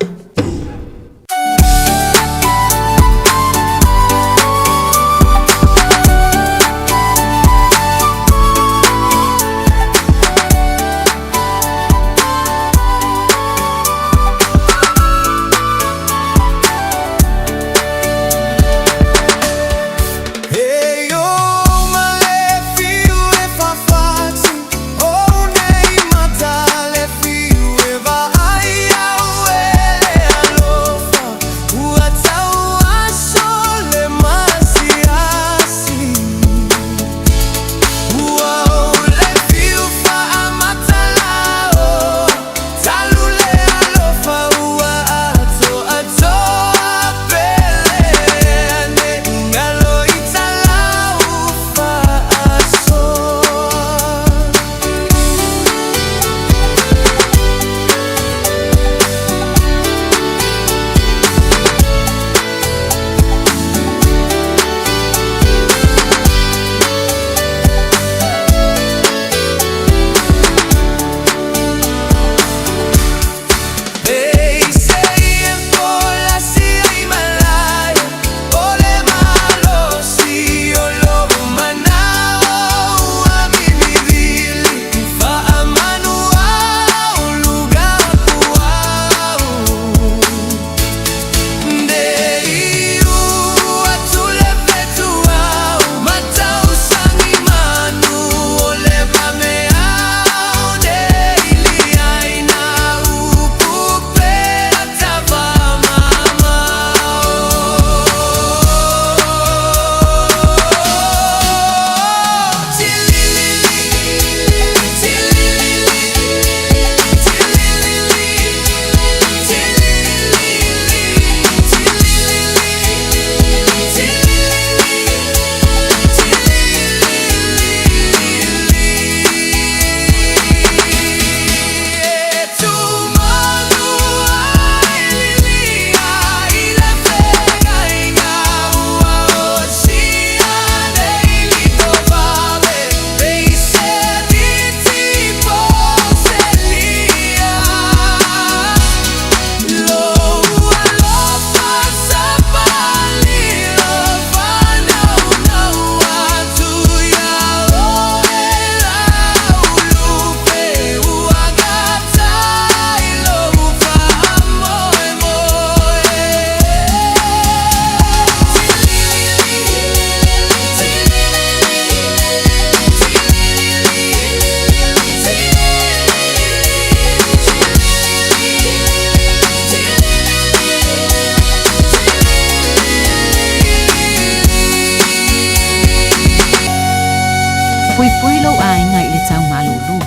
Puipui lou aiga i le taumalūlū.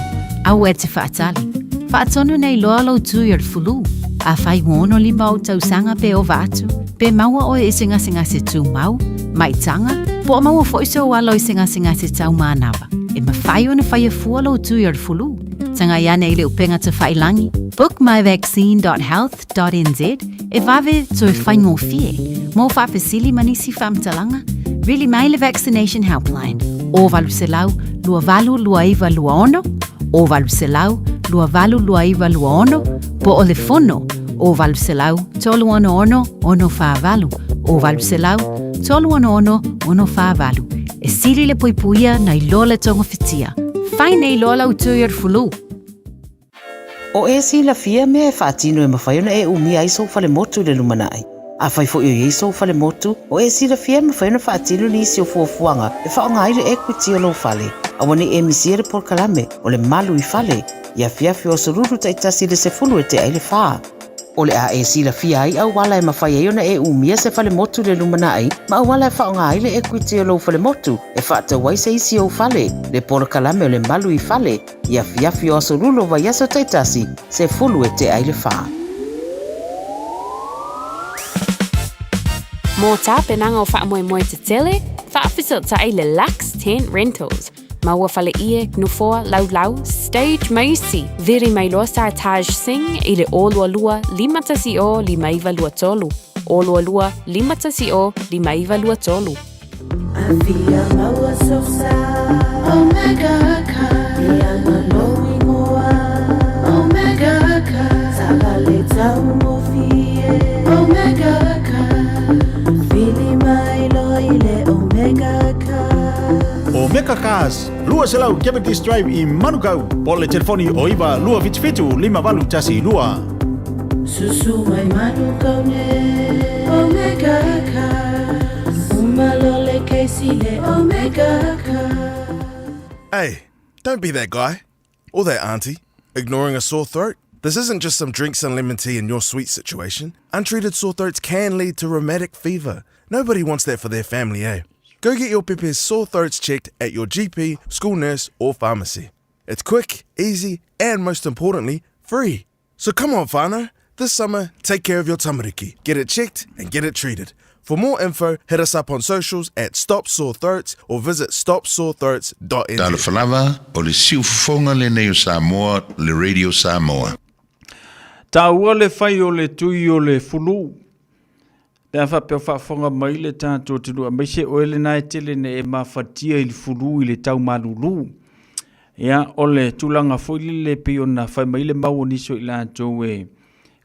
Aua e te faatali. Faatonu nei loa lou tui o le fulu. Afai ua 65 ou tausaga pe ova atu, pe maua oe i se gasegase tumau, maitaga, po o maua foi sou alo i se gasegase taumanava, e mafai ona faia fua lou tui o le fulu. Tagai ane i le upega tafailangi, bookmyvaccine.health.nz, e vave toe faigofie. Mo faafesili ma nisi faamatalaga, vili mai le Vaccination Helpline, 0800 282926, 0800 282926, po o le fono, 0800 366 648, 0800 366 648. E sili le puipuia nai lo le togafitia. Fai nei loa lau tui o le fulu. O e silafia mea e faatino e mafai ona e umia ai sou falemotu i le lumanai. Afai foi o i ai sou falemotu, o e silafia e mafai ona faatino nisi o fuafuaga e faaaoga ai le equity o lou fale. Aua ne i e misia le polokalame o le Malu i Fale i afiafi o aso Lulu taitasi i le 10 e tea i le fa. O le a e silafia ai auala e mafai ai ona e umia se falemotu i le lumanai ma auala e faaaoga ai le equity o lou falemotu e faatau ai se isi ou fale, le polokalame o le Malu i Fale i afiafi o aso Lulu o vaiaso taitasi, 10 e tea i le fa. Mō tapenaga o faamoemoe tetele, faafesootai le Lux Tent Rentals. Maua faleie, nofoa, laulau, stage ma isi. Vili mai loa sa Taj Singh i le 022 510 5923. 022 510 5923. Afia maua sosa Omega Car Ianga lou ingoa Omega Car Taavale taugofie Omega Car Vili mai loa i le Omega Car. Omega Cars, 200 Cavendish Drive i Manukau, po o le telefoni o 9 277 5812. Susu mai Manukau nei Omega Cars Uma loa le kesi le Omega Cars. Hey, don't be that guy. Or that auntie. Ignoring a sore throat? This isn't just some drinks and lemon tea in your sweet situation. Untreated sore throats can lead to rheumatic fever. Nobody wants that for their family, eh? Go get your pepe's sore throats checked at your GP, school nurse, or pharmacy. It's quick, easy, and most importantly, free. So come on, whānau. This summer, take care of your tamariki. Get it checked and get it treated. For more info, hit us up on socials at Stop Sore Throats or visit stopsorethroats.nz. Talofa lava, o le siufofoga lenei o Samoa, le Radio Samoa. Taua le fai o le tui o le fulu. Pe a faapea o faafofoga mai le tatou atunuu aemaise oe lena e tele ina e mafatia i le fulu i le tau malulu. Ia, o le tulaga foi lele pei ona fai mai le mau o nisi o i latou e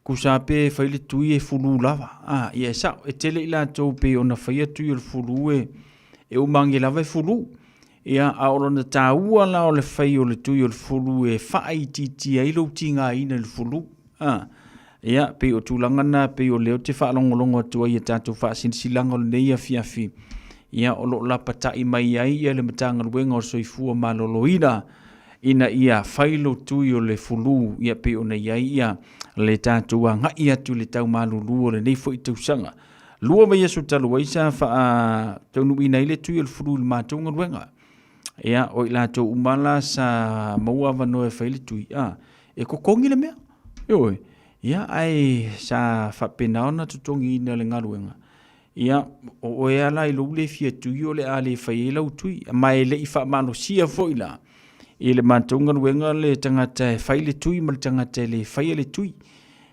tusa pe fai le tui e fulu lava. A, ia e sao, e tele i latou pei ona faia tui o le fulu e, e uma age lava e fulu. Ia, a o lona taua la o le fai o le tui o le fulu e faaitiitia ai lou tigaina i le fulu. A, ia, pei o tulaga na, pei o lea ou te faalogologo atu ai i a tatou faasilasilaga o lenei afiafi, ia, o lo o lapatai mai ai ia le Matagaluega o le Soifua Maloloina, ina ia fai lo tui o le fulu, ia, pei ona i ai ia le tatou agai atu i le tau malulu o lenei foi tausaga. Lua vaiaso talu ai sa faataunuuina ai le tui o le fulu i le matou galuega. Ia, o i latou uma la sa maua avanoa e fai le tui, a, e totogi le mea. Ioe. Ia, ae sa faapena ona totogiina le galuega. Ia, o oe lava la i lou le fia tui o le a le fai ai lau tui. Ma e le i faamalosia foi la i le matou galuega le tagata e fai le tui ma le tagata e le faia le tui.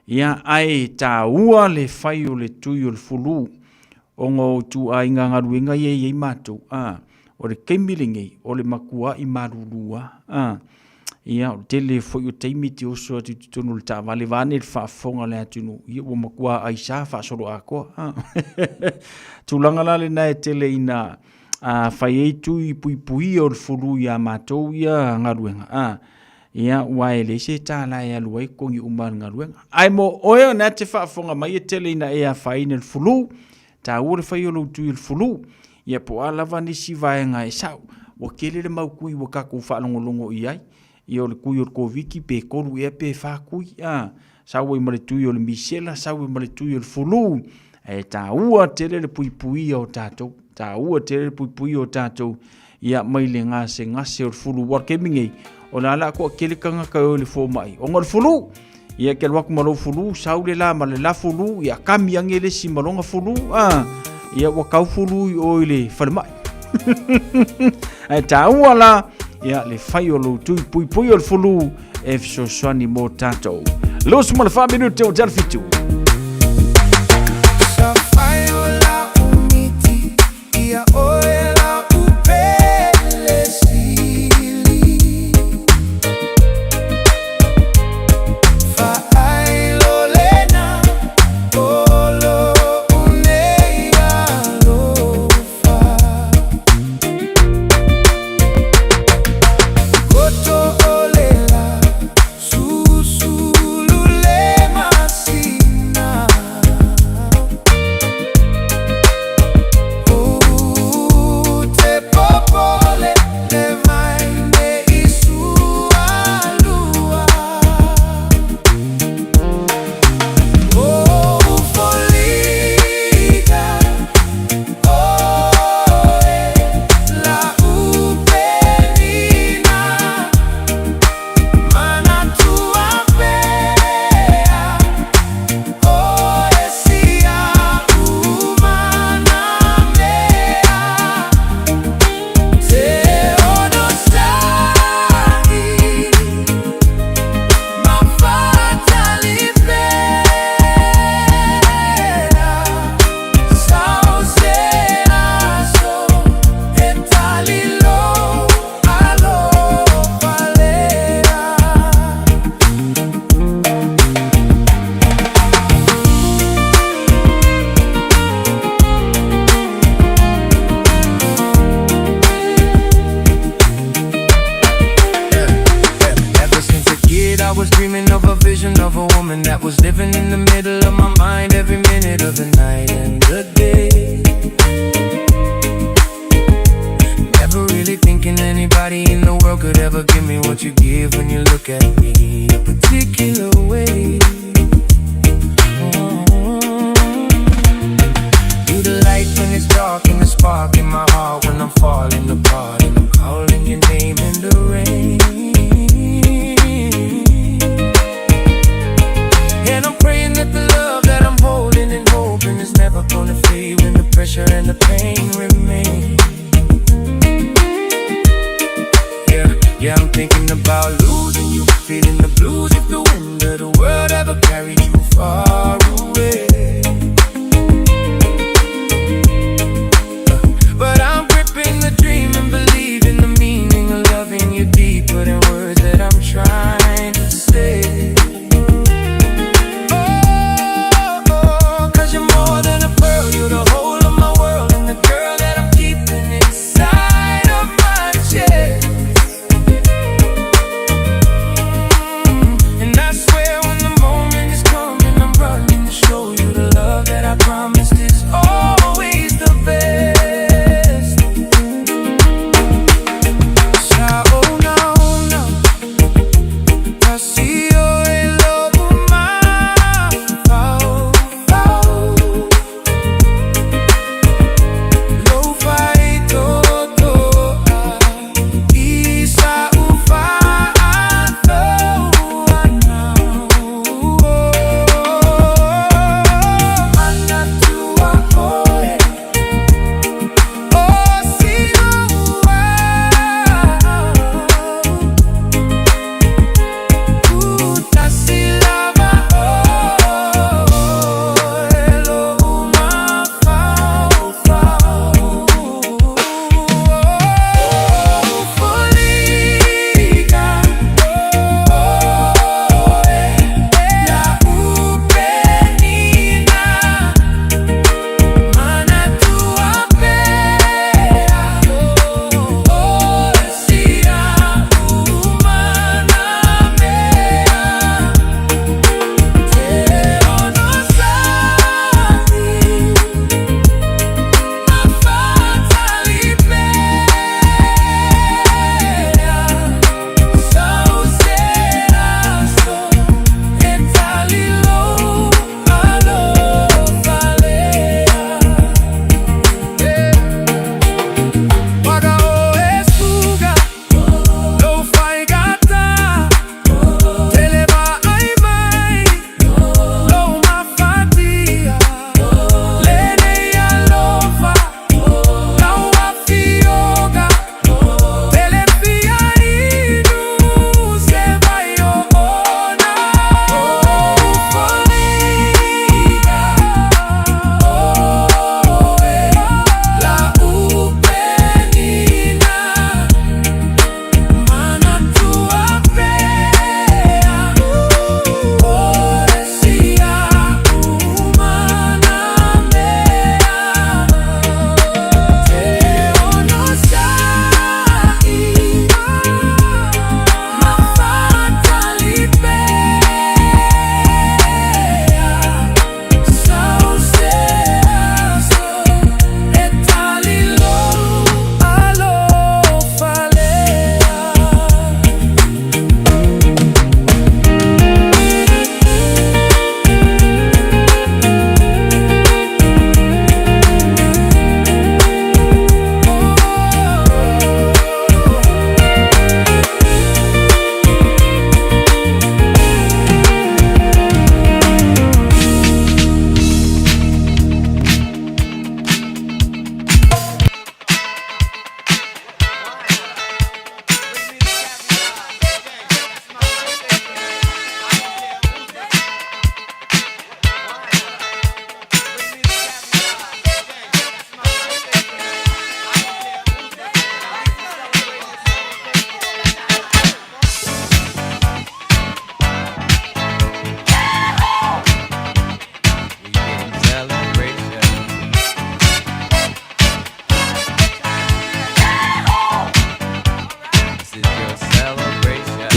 Ia, ae taua le fai o le tui o le fulu ona o ituaiga galuega ia e i ai matou, a, o le taimi lenei, o le matuai malulu lava, a. Ia, o le tele foi o taimi e te oso atu i totonu o le taavale vaeane le faafofoga a le atunuu, ia ua matua aisa faasoloatoa, a. Tulaga la lena e tele ina fai ai tui puipuia o le fulu ia matou ia galuega, a. Ia, aua e leai se tala e alu ai totogi uma o le galuega. Ae mo oe o lena e te faafofoga mai e tele ina e afaina i le fulu, taua le fai o lou tui i le fulu. Ia po o a lava nisi vaega e sao, ua tele le mau tui ua tatou faalogologo i ai. Ia o le tui o le Koviti pe tolu ea pe fa tui, a, sau ai ma le tui o le misela, sau ai ma le tui o le fulu. Ae taua tele le puipuia o tatou, taua tele le puipuia o tatou. Ia, mai le gasegase o le fulu. Ua o le taimi nei, o le a la toatele tagata e o i le fomai, ona o le fulu. Ia, e te alu atu ma lou fulu, sau le la ma le la fulu, ia kami ane le isi ma lona fulu, a, ia ua tau fulu i o i le falemai. Ae taua la, ia le fai o lou tui puipui o le fulu e fesoasoani mo tatou. 24 minute o te 7. Ever since a kid, I was dreaming of a vision of a woman that was living in the middle of my mind every minute of the night and the day. Never really thinking anybody in the world could ever give me what you give when you look at me a particular way. You the light when it's dark and the spark in my heart when I'm falling apart and I'm calling your name in the rain. And I'm praying that the love that I'm holding and hoping is never gonna fade when the pressure and the pain remain. Yeah, yeah, I'm thinking about losing you, feeling the blues if the wind of the world ever carried you far away. But I'm gripping the dream and believing the meaning of loving you deeper than words that I'm trying to say. Oh, 'cause you're more than a pearl, you're the whole of my world, and the girl that I'm keeping inside of my chest. And I swear when the moment is coming, I'm running to show you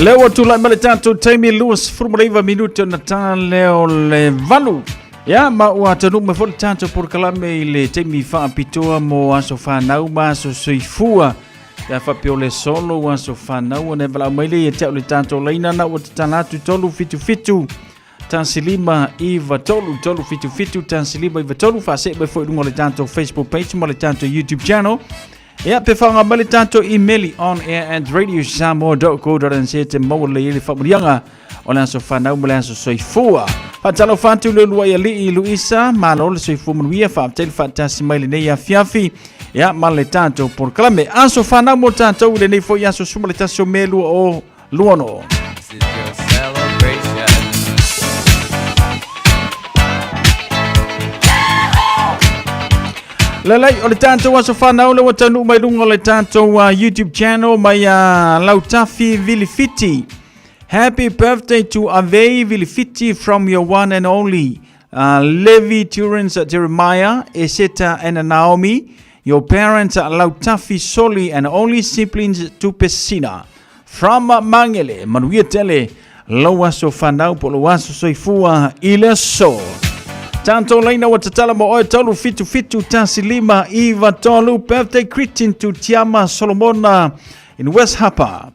Lea ua tulai mai le tatou taimi 29 minute ona ta lea o le 8. Ia, ma ua taunuu mai foi le tatou polokalame i le taimi faapitoa mo aso fanau ma aso soifua. Ia faapea o le solo ua aso fanau ona e valaau mai lea ia te au le tatou laina na ua tatala atu 377 15 93 377 15 93 faasee mai foi i luga o le tatou Facebook page ma le tatou YouTube channel. Ia, pe faaaoga mai le tatou email on air at radiosamoa.co.nz te maua lelei ai le faamanuiaga o le aso fanau ma le aso soifua. Faatalofa atu le uluai alii Luisa, malo le soifua manuia, faafetai le faatasi mai lenei afiafi. Ia, ma le tatou polokalame. Aso fanau mo tatou i lenei foi aso 11 o Me 2026. This is your celebration. Lelei, o le tatou aso fanau lea ua taunuu mai luga o le tatou YouTube channel mai Lautafi Vilifiti. Happy birthday to Avei Vilifiti from your one and only Levi Turens Jeremiah, Eseta and Naomi, your parents Lautafi Soli and only siblings Tupesina. From Mangele, manuia tele, lou aso fanau po lou aso soifua i le aso. Tatou laina ua tatala mo oe 377 15 93 birthday greeting to Tiama Solomona in West Harbour.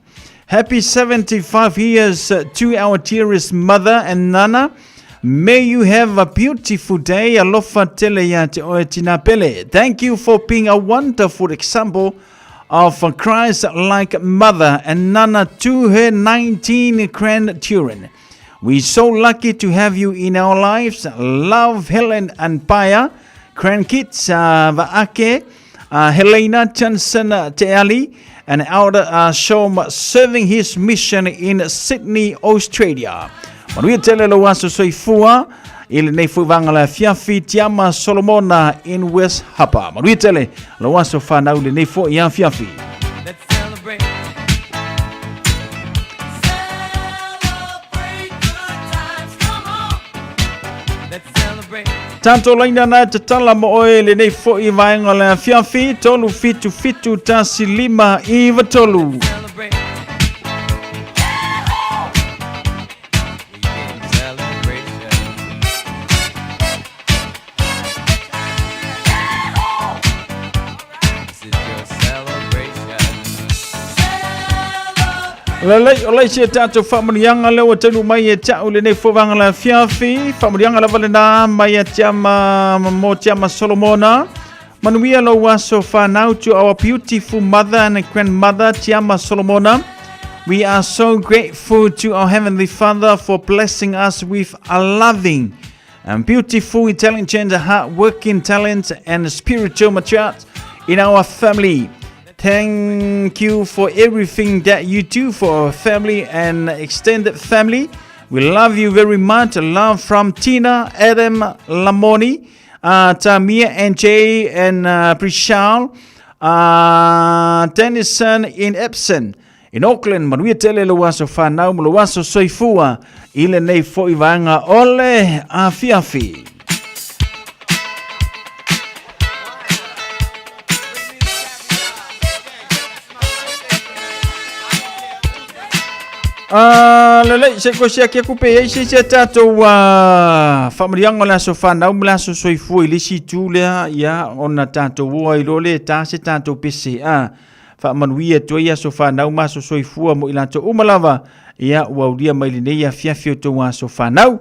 Happy 75 years to our dearest mother and nana. May you have a beautiful day. Alofa tele ia te oe tina pele. Thank you for being a wonderful example of a Christ-like mother and nana to her 19 grandchildren. We're so lucky to have you in our lives. Love Helen and Paya, grandkids Vaake, Helena Johnson Te Ali, and Elder Shom serving his mission in Sydney, Australia. Manuia tele lou aso soifua i lenei foi vaega le afiafi Tiama Solomona in West Harbour. Manuia tele lou aso fanau i lenei foi afiafi. Let's celebrate. Celebrate good times. Come on. Let's celebrate. Tatou laina na e tatala mo oe lenei foi vaega le afiafi 377 15 93. Celebrate. Weekend celebration. This is your celebration. Lelei o laisi e tātou whaamanianga lea ua taunuu mai e ta'u lenei fovaga le afiafi. Faamanuiaga lava lenā mai a Tiama mo Tiama Solomona. Manuia lou aso whanau to our beautiful mother and grandmother Tiama Solomona. We are so grateful to our Heavenly Father for blessing us with a loving and beautiful, intelligent, hard-working talent and spiritual matriarch in our family. Thank you for everything that you do for our family and extended family. We love you very much. Love from Tina, Adam, Lamoni, Tamia, and Jay, and Prishal, Dennison in Epsom. In Auckland, manuia tele lou aso whanau ma lou aso soifua i lenei foi vaega o le afiafi. Lelei, se koe siaki aku pe ai se isi a tatou faamanuiaga o le aso fanau ma le aso soifua i le isi itu lea, ia, ona tatou o ai loa lea e ta se tatou pese a faamanuia atu ai aso fanau ma aso soifua mo i latou uma lava, ia, ua aulia mai lenei afiafi o tou aso fanau,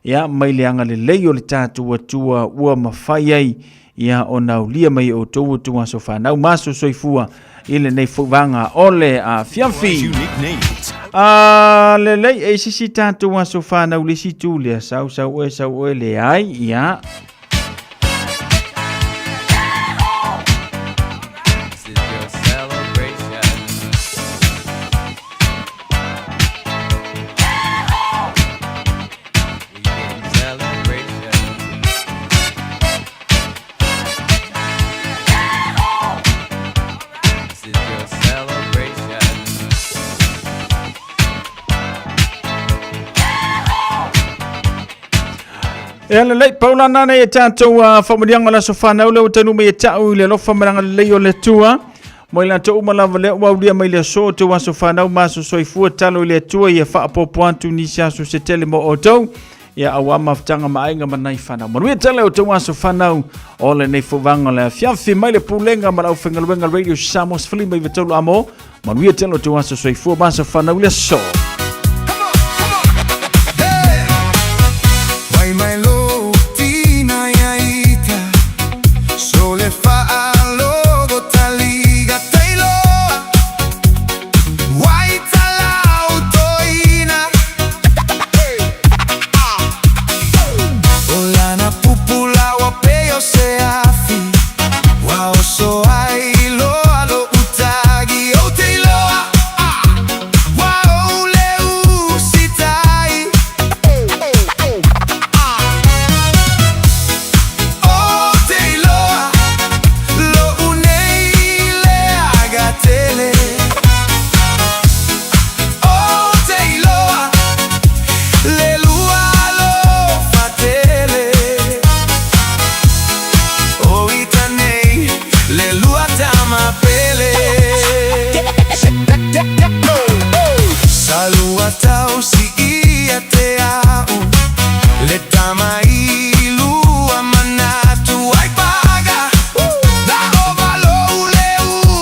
ia, mai le agalelei o le tatou Atua ua mafai ai ia ona aulia mai e outou o outou aso fanau ma aso soifua i lenei foi vaga o le afiafi. A lelei, e sisi tatou aso fanau le isi itu lea, sau sau oe, sau oe, leai, ia. This is your celebration. Weekend celebration. This is your celebration. E lelei, paulana nei e tatou whaamanianga o le aso whanau lea ua taunuu mai e ta'u i le alofa ma le agalelei o le Atua. Mo i latou uma lava lea ua aulia mai le aso o tou aso fanau ma aso soifua, talo i le Atua ia faaopoopo atu nisi aso se tele mo outou, ia auā mafutaga ma aiga ma nai fanau. Manuia tele o tou aso fanau o lenei fauvaga o le afiafi mai le Pulega ma le aufaigaluega Radio Samoa 153 amo. Manuia tele o tou aso soifua ma aso fanau i le aso. Wai mai lou tina ia ita So le faalogo taliga tailoa Wai talau toina O lana pupula ua pei o se afi Ua oso ai loa lou tagi Ou te iloa Ua ou le usitai Ou te iloa Lou nei leaga tele Ou te iloa Le lua alofa tele O ita nei Le lua tama pele Sa lua tausi ia te a'u Le tama i lua manatu ai paga Na ova lou le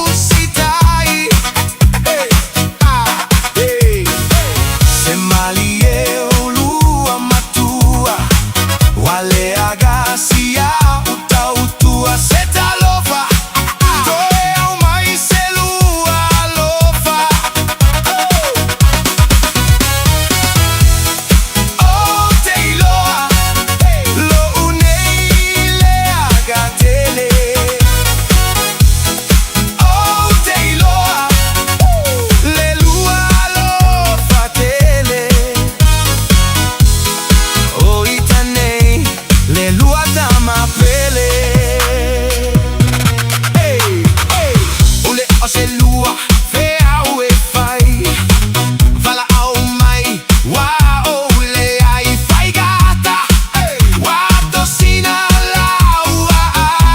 usitai Se malie o lua matua Ua leaga si a'u tautua Se talofa Toe aumai se lua alofa Ou te iloa Lou nei leaga tele Ou te iloa Le lua alofa tele O ita nei Le lua tama pele Hey, hey. O le o se lua feau e fai Valaau mai Ua ou leai faigata Ua tosina laua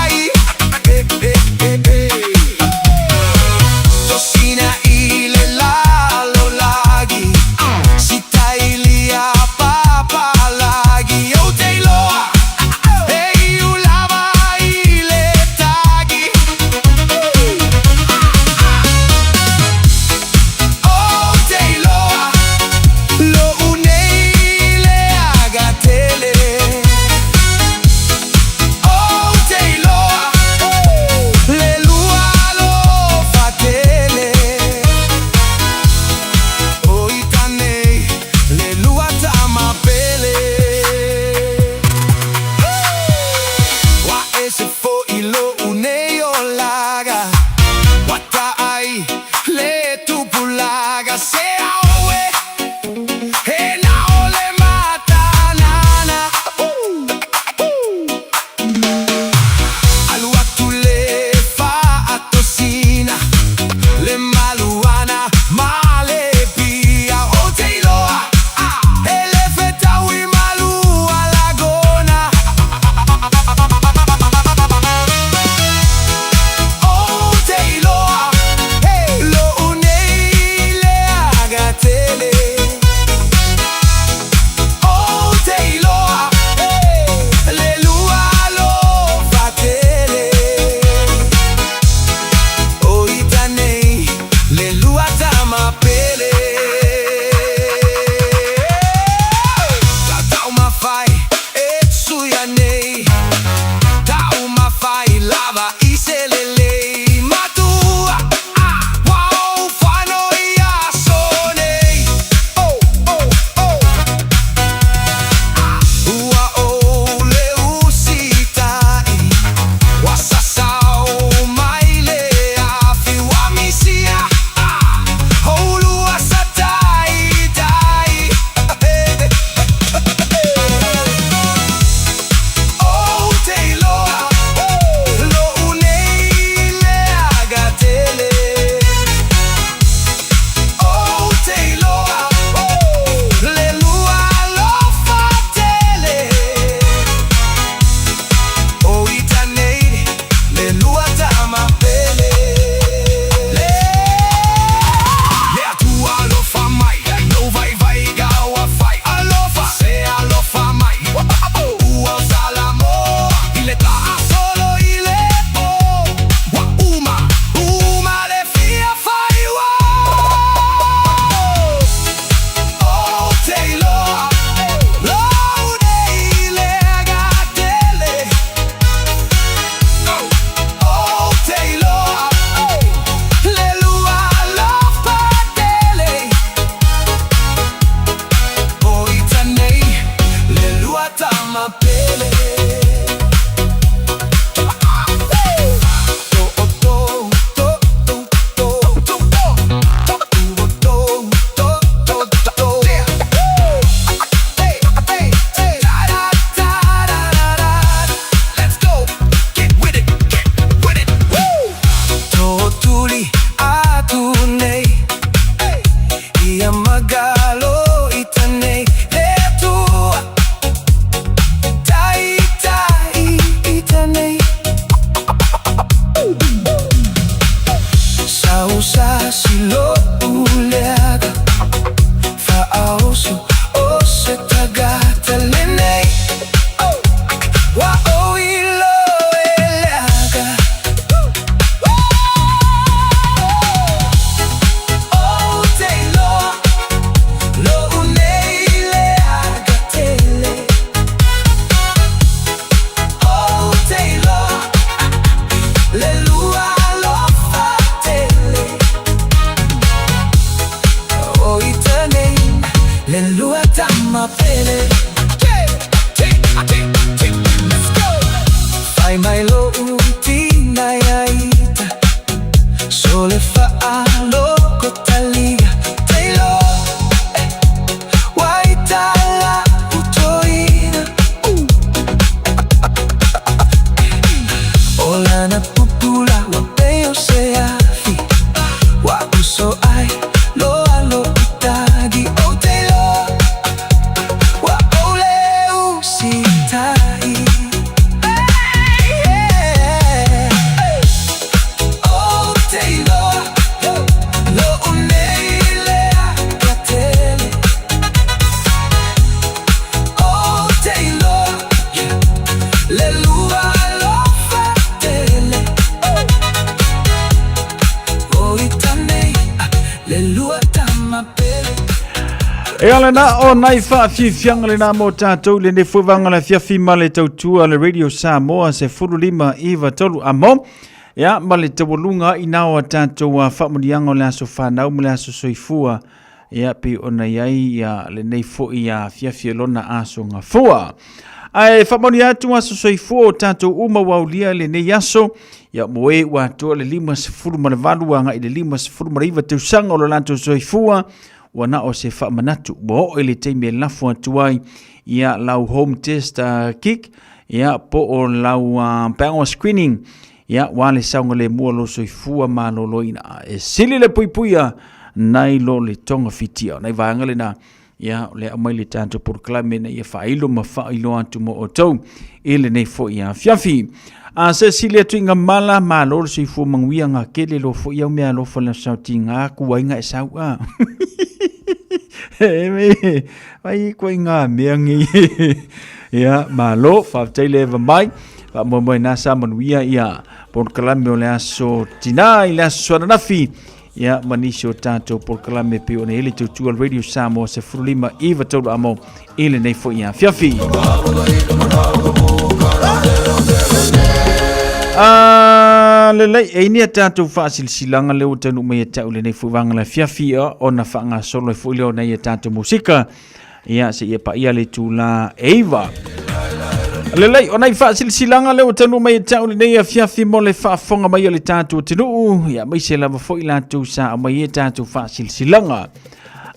ai Tosina i le lalolagi Sitailia papalagi Ou te iloa E iu lava i le tagi Ou te iloa Lou nei leaga tele Ou te iloa Le lua alofa tele O ita nei Le lua tama pele Ua ese fo'i lou nei olaga Ua taai le tupulaga Se ao e He na o le matanana Alu atu le faatosina Le maluana ma le pia Ou te iloa E le fetaui malua lagona Ou te iloa Lou nei leaga tele Ou te iloa Le lua alofa tele O ita nei Le lua tama pele Tautau mafai E suia nei Tau mafai lava i se lelei Matua Ua ou fano i aso nei Oh, oh, oh Ua ou le usitai Ua sasau mai le afi Ua misia Ou lua sa taitai Ou te iloa Lou E ala na o nai whaafiafianga le nā mō tātou le ne fuavanga le fiafi ma le tautua le Radio Samoa se fulu lima iwa tolu a mō. Ia, ma le taualuga i nā o a tātou a whaamunianga o le aso whanau ma le aso soifua. Ia, pei ona i ai ia lenei foi a fiafi e lona aso gafua. Ae faamanuia atu aso soifua o tātou uma ua aulia lenei aso. Ia, mo e ua atoa le 58 agai le 59 tausaga o lo latou soifua, ua na o se faamanatu. Ua oo i le taimi e lafo atu ai ia lau home test kick, ia po o lau bowel screening, ia ua le saogalemu o lo soifua maloloina. E sili le puipuia nai lo le togafitia. O nai vaega lena, ia o le aumai le tatou polokalame ina ia faailo ma faailoa atu mo outou i lenei foi afiafi. A se sili atu i ngā mala, malo le soifua manuia ngā kele lo foi au mea alofa le sauti ngā kuai ngā e sau a. E me, ai koe ngā mea ngi. Ia, malo, whātei le ewa mai. Wha moe moe nā sa manuia ia polokalame o le aso tinā i le aso ananafi. Ia, ma nisi o tātou polokalame pei ona i le tautua Radio Samoa se furulima iwa taulu amo i lenei foi afiafi. Ah, lelei, e ini a tātou whaasilasilaga leo tanu mai e tau lenei foi vanga le afiafi ona whaangasolo e foi leo nei a tātou musika. Ia, se ia paia le tūlā eiva. Lelei, o nei whaasilasilaga leo tanu mai e tau lenei afiafi mo le whaafonga mai o le tātou atunuu. Ia, mai se lava foi lātou sa au mai e tātou whaasilasilaga.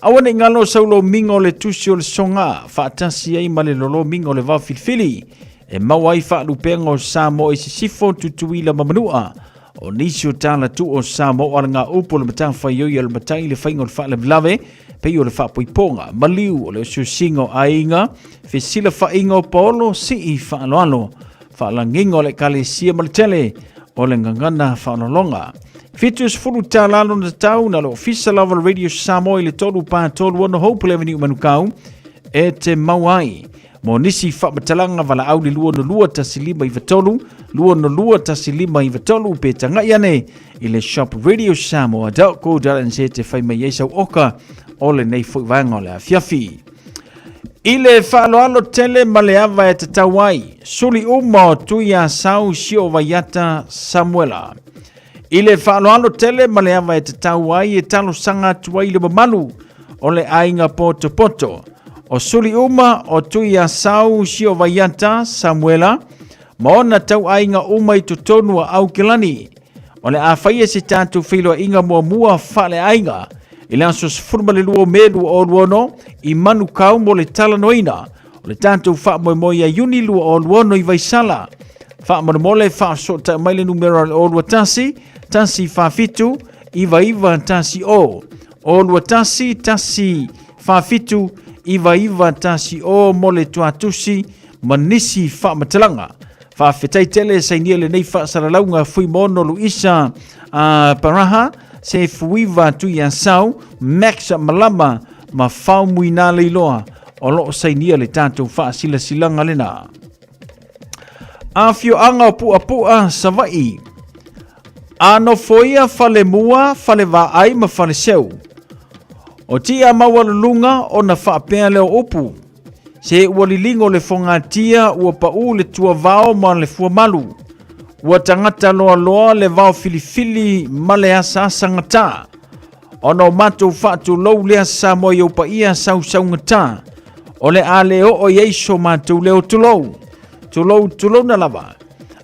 Aua nei ngalo saulo minga o le tusi o le soga, whaatasi ai ma le lolo minga o le vao filifili. E maua ai whaalupenga o Samoa i sisifo, tutuila ma manua. O nisi o tala tu o Samoa o ngā upu o le matawhaioi o le matai le whainga o le whaalewelawe, pei o le whaapoiponga, maliu o le osiosiga o aiga, fesila whainga o paolo, sii whaaloalo, whaalanginga o le ekalesia ma le tele o le gagana whaalologa. 70 tālā lona tatau na le ofisa lava o le Radio Samoa i le 3 pa 3 6 Hope Avenue Manukau e te mau ai. Mo nisi faamatalaga valaau le 262 1593, 262 1593 pe tagai ane i le shop radiosamoa.co.nz te fai mai ai sau oka o lenei foi vaega o le afiafi. I le faaaloalo tele ma le ava e tatau ai, suli uma o Tui Asau Sio Vaiata Samuela. I le faaaloalo tele ma le ava e tatau ai e talosaga atu ai le mamalu o le aiga potopoto. O suli uma o Tui Asau Sio Vaiata Samuela ma ona tauaiga uma i totonu o Aukilani. O le a faia se tatou feiloaiga muamua faaleaiga i le aso 12 o Me 2026 i Manukau mo le talanoaina o le tatou faamoemoe ia Iuni 2026 i Vaisala. Faamolemole faafesootai mai le numera o le 021 147 9910 021 147 9910 mo le tuatusi ma nisi faamatalaga. Faafetai tele sainia lenei faasalalauga Fuimono Luisa Paraha, se Fuiva Tuiasau, Max Malama ma Faumuina Leiloa o loo sainia le tatou faasilasilaga lena. Afioaga o Puapua, Savaii. A nofoia falemua, falevaai ma faleseu. O tia maualuluga ona faapea lea o upu. Se ua liligo le fogatia, ua paʻū le tuavao ma le fuamalu. Ua tagata loaloa le vao filifili ma le asaasa gatā. Ona o matou faatulou lea Samoa i ou paia sausaugatā, o le a le oo i ai so matou leo tulou. Tulou tulouna lava.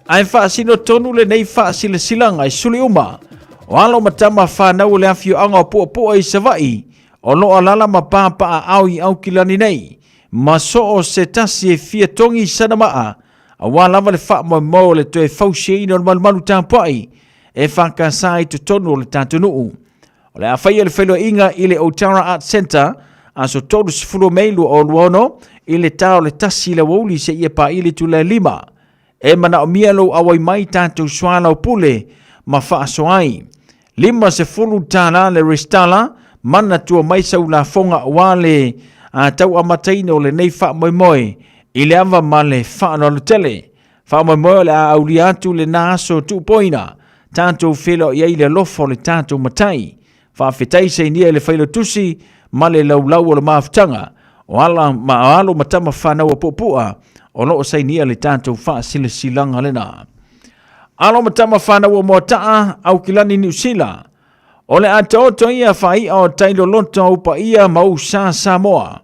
Ae faasino tonu lenei faasilasilaga i suli uma o alo ma tama whanau o le afioaga o Puapua i Savaii, o lo o alaala ma papaaao i Aukilani nei, ma so o se tasi e fia togi i sana maa, aua lava le faamoemoe o le toe fausiaina o le malumalu tapuai e whakasa i totonu o le tatou nuu. O le a faia le feiloaiga i le Otara Art Centre aso 30 o Mei 2026 i le ta o le 1 i le aoauli seia paia le itula e 5. E manaomia lou auai mai tatou soalaupule ma faasoa ai. $50 le resitala, manatua mai sau lafoga aua le tauamataina o lenei faamoemoe i le ava ma le faaaloalo tele. Faamoemoe o le a aulia atu lena aso tuupoina, tatou feiloai ai i le alofa o le tatou Matai. Faafetai sainia i le Failautusi ma le Laulau o le Mafutaga, o ala ma alo ma tama fanau a Puapua o lo o sainia le tatou faasilasilaga lena. Alo ma tama fanau a Moataa, Aukilani Niu Sila, o le a taoto ia faai'a o tai loloto au paia ma ou sa Samoa.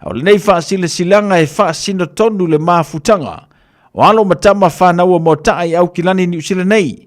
O lenei faasilasilaga e faasino tonu le mafutaga o alo ma tama fanau a Moataa i Aukilani Niu Sila nei.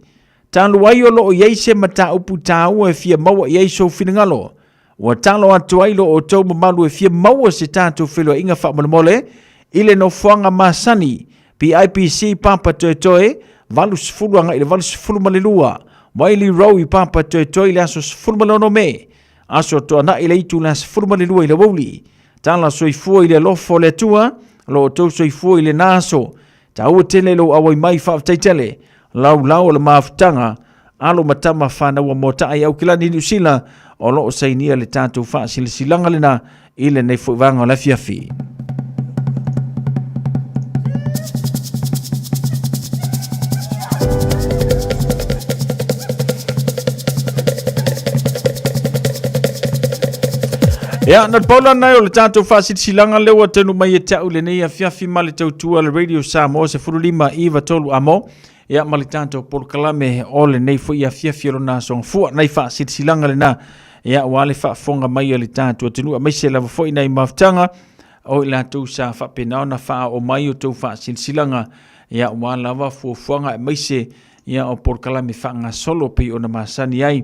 Talu ai o lo o i ai se mataupu taua e fia maua i ai sou finagalo, ua talo atu ai lo outou mamalu e fia maua se tatou feiloaiga faamolemole i le nofoaga masani PIPC Papatoetoe 80 agai le 82 Wiley Road i Papatoetoe i le aso 16 Me, aso Toanai i le itula 12 i le aoauli. Tala soifua i le alofa o le Atua, lo outou soifua i lena aso. Taua tele lou auai mai faafetai tele. Laulau o le mafutaga, alo ma tama fanau a Moataa i Aukilani Niu Sila o lo o sainia le tatou faasilasilaga lena i lenei foi vaega o le afiafi. Ia, na te pau lana o le tatou faasilasilaga lea ua taunuu mai ia te au lenei afiafi ma le tautua le Radio Samoa 15 9 3 amo. Ia, ma le tatou polokalame o lenei foi afiafi o lona aso gafua. Nai faasilasilaga lena, ia, aua le faafofoga mai a le tatou atunuu, aemaise lava foi nai mafutaga o i latou sa faapena ona faaoo mai o tou faasilasilaga, ia, aua lava fuafuaga aemaise ia o polokalame faagasolo pei ona masani ai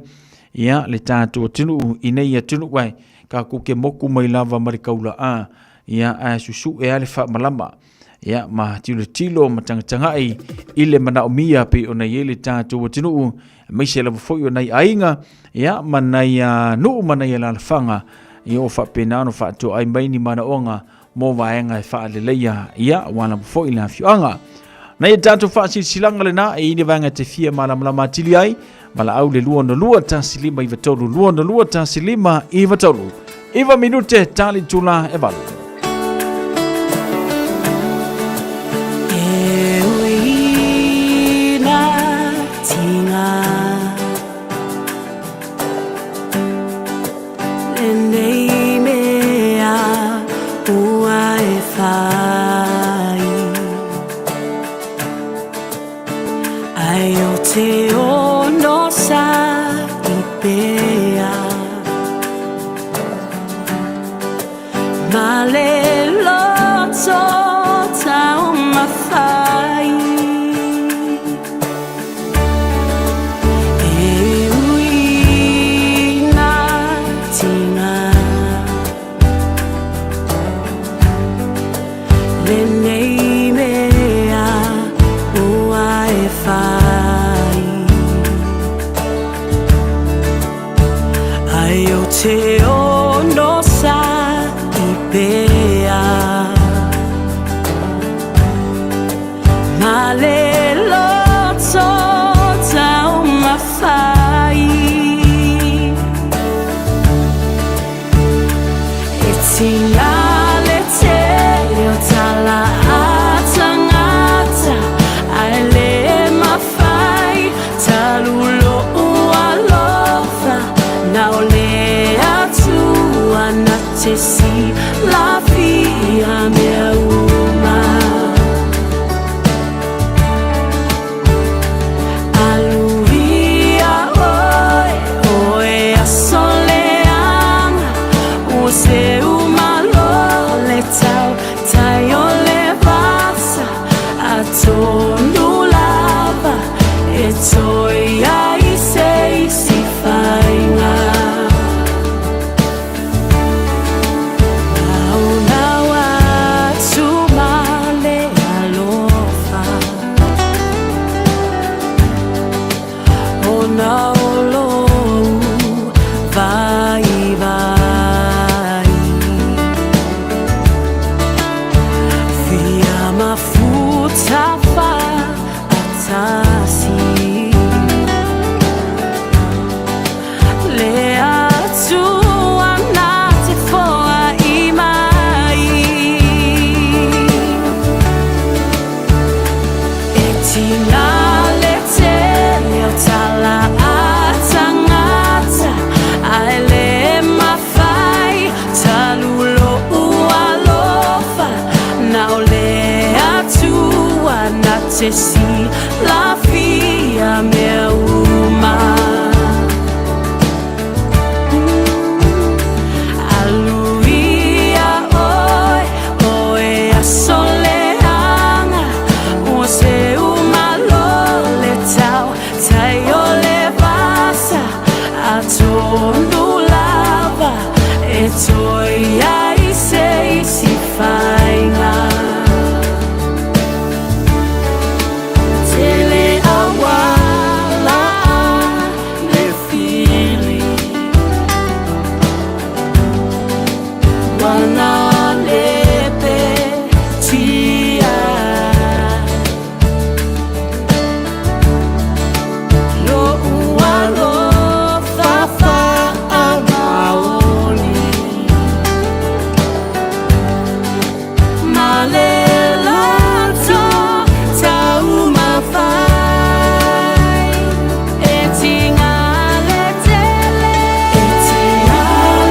ia le tatou atunuu i nei atunuu ai tatou te moku mai lava ma le taulaa ia ae susu'e lava le faamalama ia ma tilotilo ma tagatagai i le manaomia pei ona i ai le tatou atunuu aemaise lava foi o nai aiga ia ma nai nuu ma nai alaalafaga ia o faapena ona faatoai mai ni manaoga mo vaega e faaleleia ia aua lava foi le afioaga. Nai a tatou faasilasilaga lena e i ni vaega e te fia malamalama atili ai, valaau le 262 1593 262 1593. 9 minute tali tula e valu. E uina tinga Lenei mea ua e whai Ai o te ono sa i pea Ma le loto tau mawhai E ui nā tinga Lenei mea ua e whai Ai o te ono sa i pea Ma le loto taumafai E tina le tele o tala a tangata Ae le mafai talu lo'u alofa Na o le Atua na te silafia mea uma Aluia oe, oe aso leaga Ua seu malo le tau tai o le vasa Atonu lava e toe ai se isi faiga Le Atua na te foai mai E tina le tele o tala a te silafia mea uma. Alu ia oe, oe aso leaga, ua seu malo le tau tai o le vasa, atonu lava e toe ai se isi faiga. Tele auala le fili, wana lepe tia. Lo'u alofa faamaoni, ma le loto taumafai. E tiga le tele, e tiga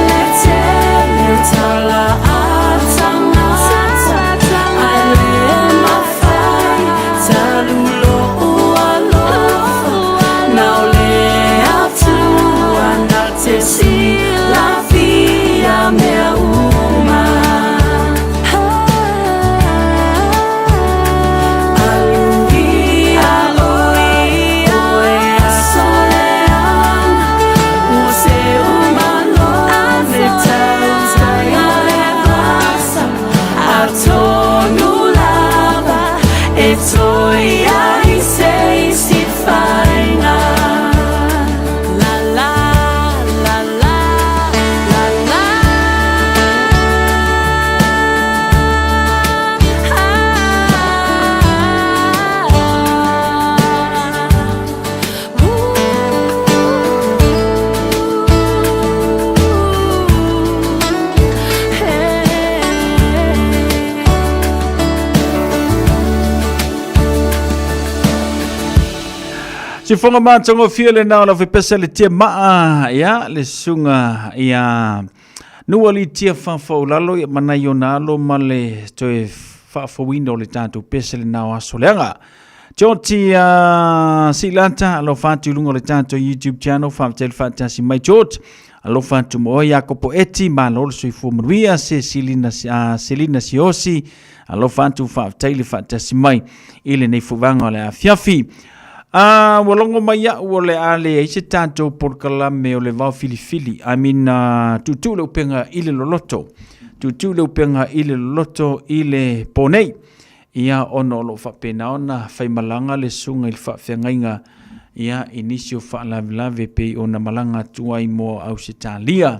le tele tala a tagata, ae le mafai talu lo'u alofa. Na o le Atua na te silafia mea uma. Alu ia oe, oe aso leaga, ua seu malo le tau tai o le vasa, atonu lava e toe ai se isi faiga. La la la la la la. Sifoga matagofie lena o lau fepesa le tia maa ia le susuga ia Nualitia Fafaulalo ia manai ona alo ma le toe faafouina o le tatou pese lena o aso leaga. George Silata, alofa atu i luga o le tatou YouTube channel, faafetai le faatasi mai George. Alofa atu mo oe Iakopo Eti, malo le soifua manuia, Selina, Selina Siosi, alofa atu faafetai le faatasi mai i lenei fuvaga o le afiafi. A ua logo mai au o le a leai se tatou polokalame o le vao filifili, I mean, tuutuu le upega i le loloto. Tuutuu le upega i le loloto i le po nei. Ia, ona o lo o faapena ona faimalaga le susuga i le faafeagaiga ia i nisi o faalavelave pei ona malaga atu ai mo Ausetalia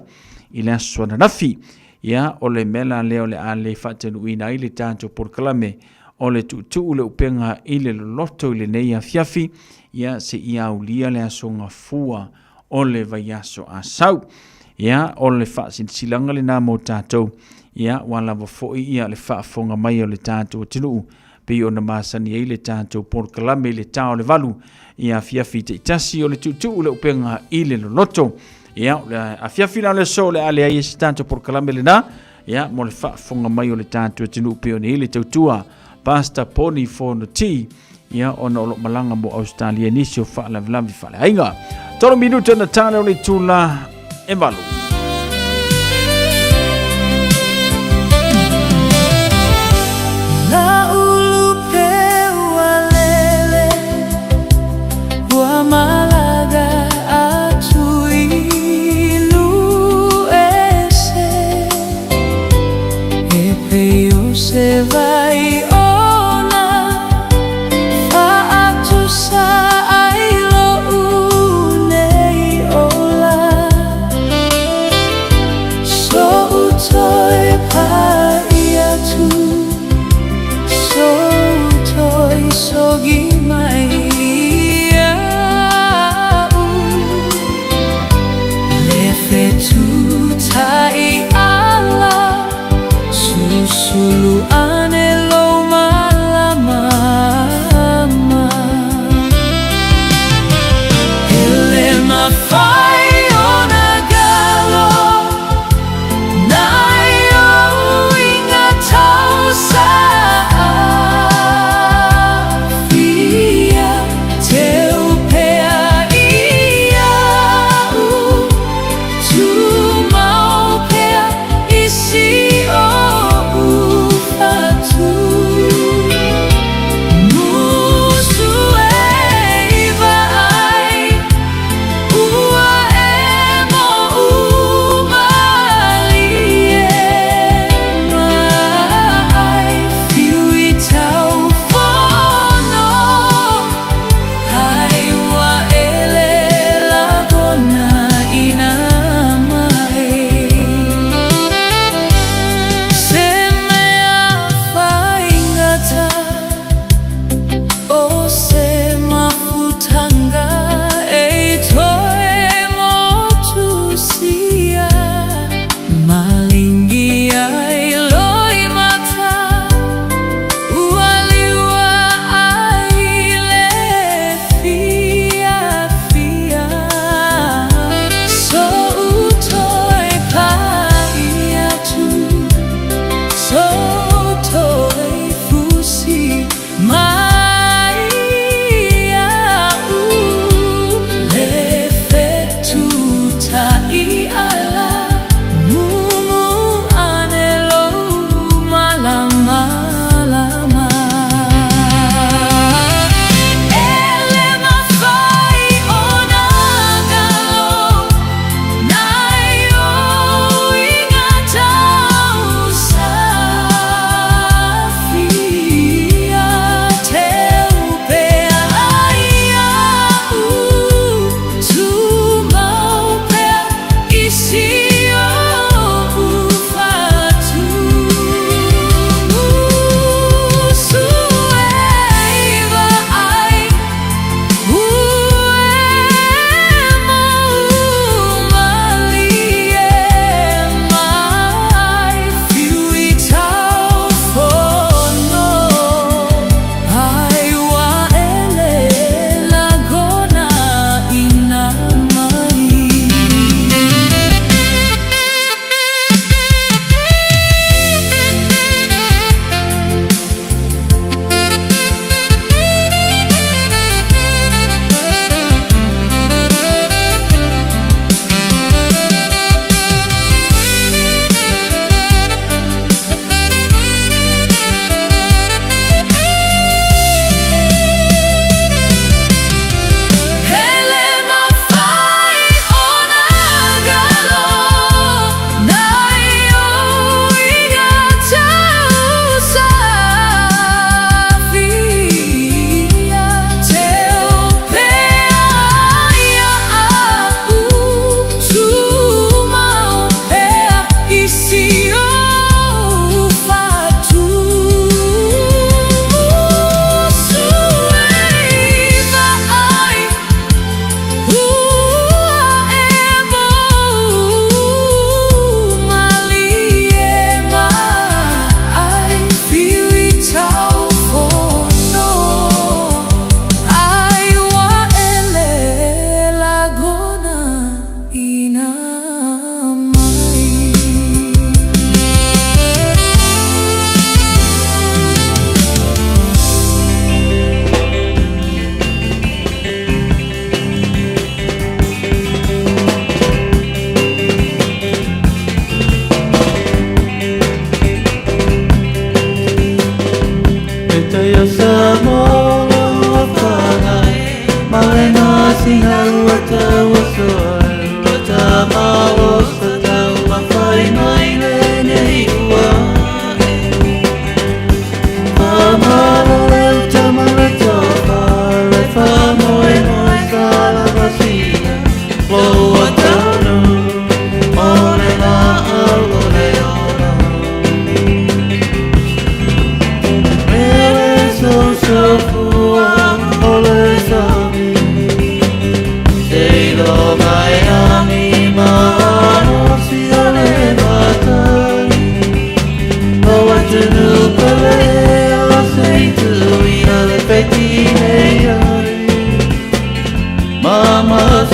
i le aso ananafi. Ia, o le mea la lea o le a le faataunuuina ai le tatou polokalame o le tuutuu le upega i le loloto i lenei afiafi, ia seia aulia le aso gafua o le vaiaso a sau. Ia, o le faasilasilaga lena mo tatou, ia, ua lava foi ia le faafofoga mai o le tatou atunuu, pei ona masani ai le tatou polokalame i le ta o le 8 i afiafi taitasi o le tuutuu le upega i le loloto. Ia, o le afiafi la o le aso o le a leai ai se tatou polokalame lena, ia, mo le faafofoga mai o le tatou atunuu pei ona i ai le tautua Pastor Poni Fonoti, ia, ona o lo o malaga mo Australia nisi o faalavelave faaleaiga. 3 minute na tale o le itula e 8. La ulu pe ua lele, ua malaga atu i Luese, e pei o se vai ona faatusa ai lo'u nei ola.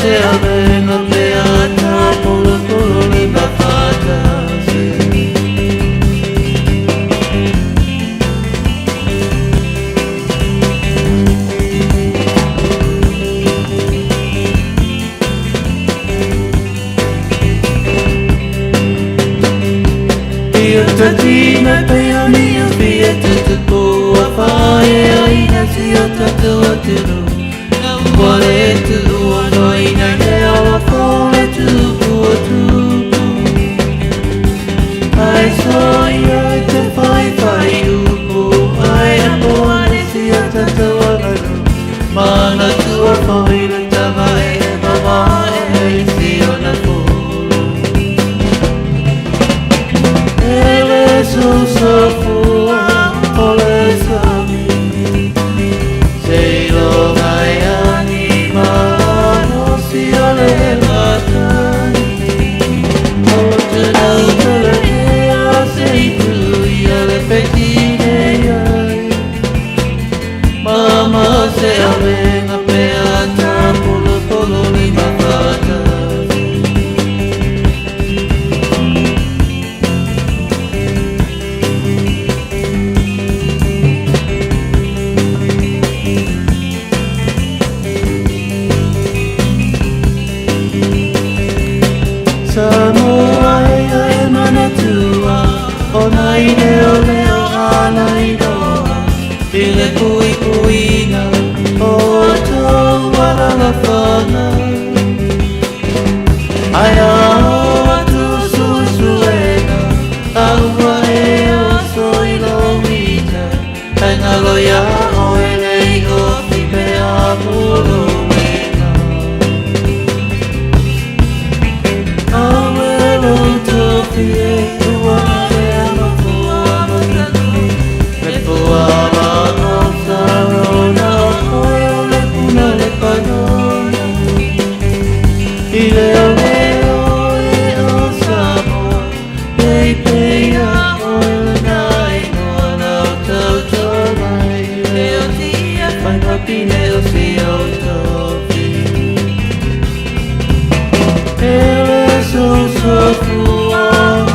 se avenga pe ata polo polo le mafatasi. Ia tatina pe ani o fia te te poa whae aina si o tatou atunu. Wale tu ua ina le awa fole tu pua tupu. Ai so ia te whai whai upu. Ai apo ane si o tatou aganu. Mana tua whai le tama e mama e si o na folo. Ele so so fua ole sami. Se lo mai anima no si ole matani. O te nau te le ea se i tu i ale fetine ai. Mama se avenga pe ata polo polo le mafata. Samoa e e manatua, o nai leo leo ala iloa, i le pui puiga o tau alalafaga. Ai ao atu suesuega, a ua e oso i lo ita, ai ngalo ia oe le i ofi pe a polo wena. Awe lo tofi e ua e mafua matanu, me fua ma o sarona o koe o le puna le panona. I leo leo e o Samoa, pei pei a oe le nai noa nau tau mai. Leo tia whai mapine o si o tofi. Ele so so fua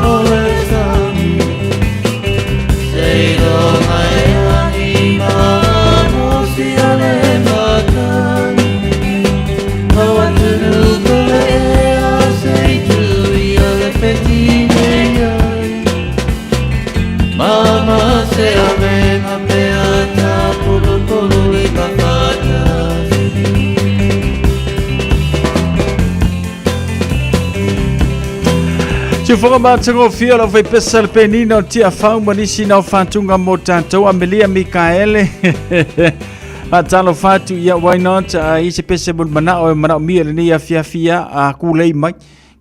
ole sami. Se lo mai anima no si ale matani. O atunu kole ea se i tu i ale fetine ai. Mama se avenga pe ata polo polo le mafatasi. Siufoga matagofia o lau faipesa le penina o Tiafau ma nisi nao faatuga mo tatou Amelia Mikaele. Faatalofa atu ia why not i se pese mo le manao e manaomia i lenei afiafi ia a kulei mai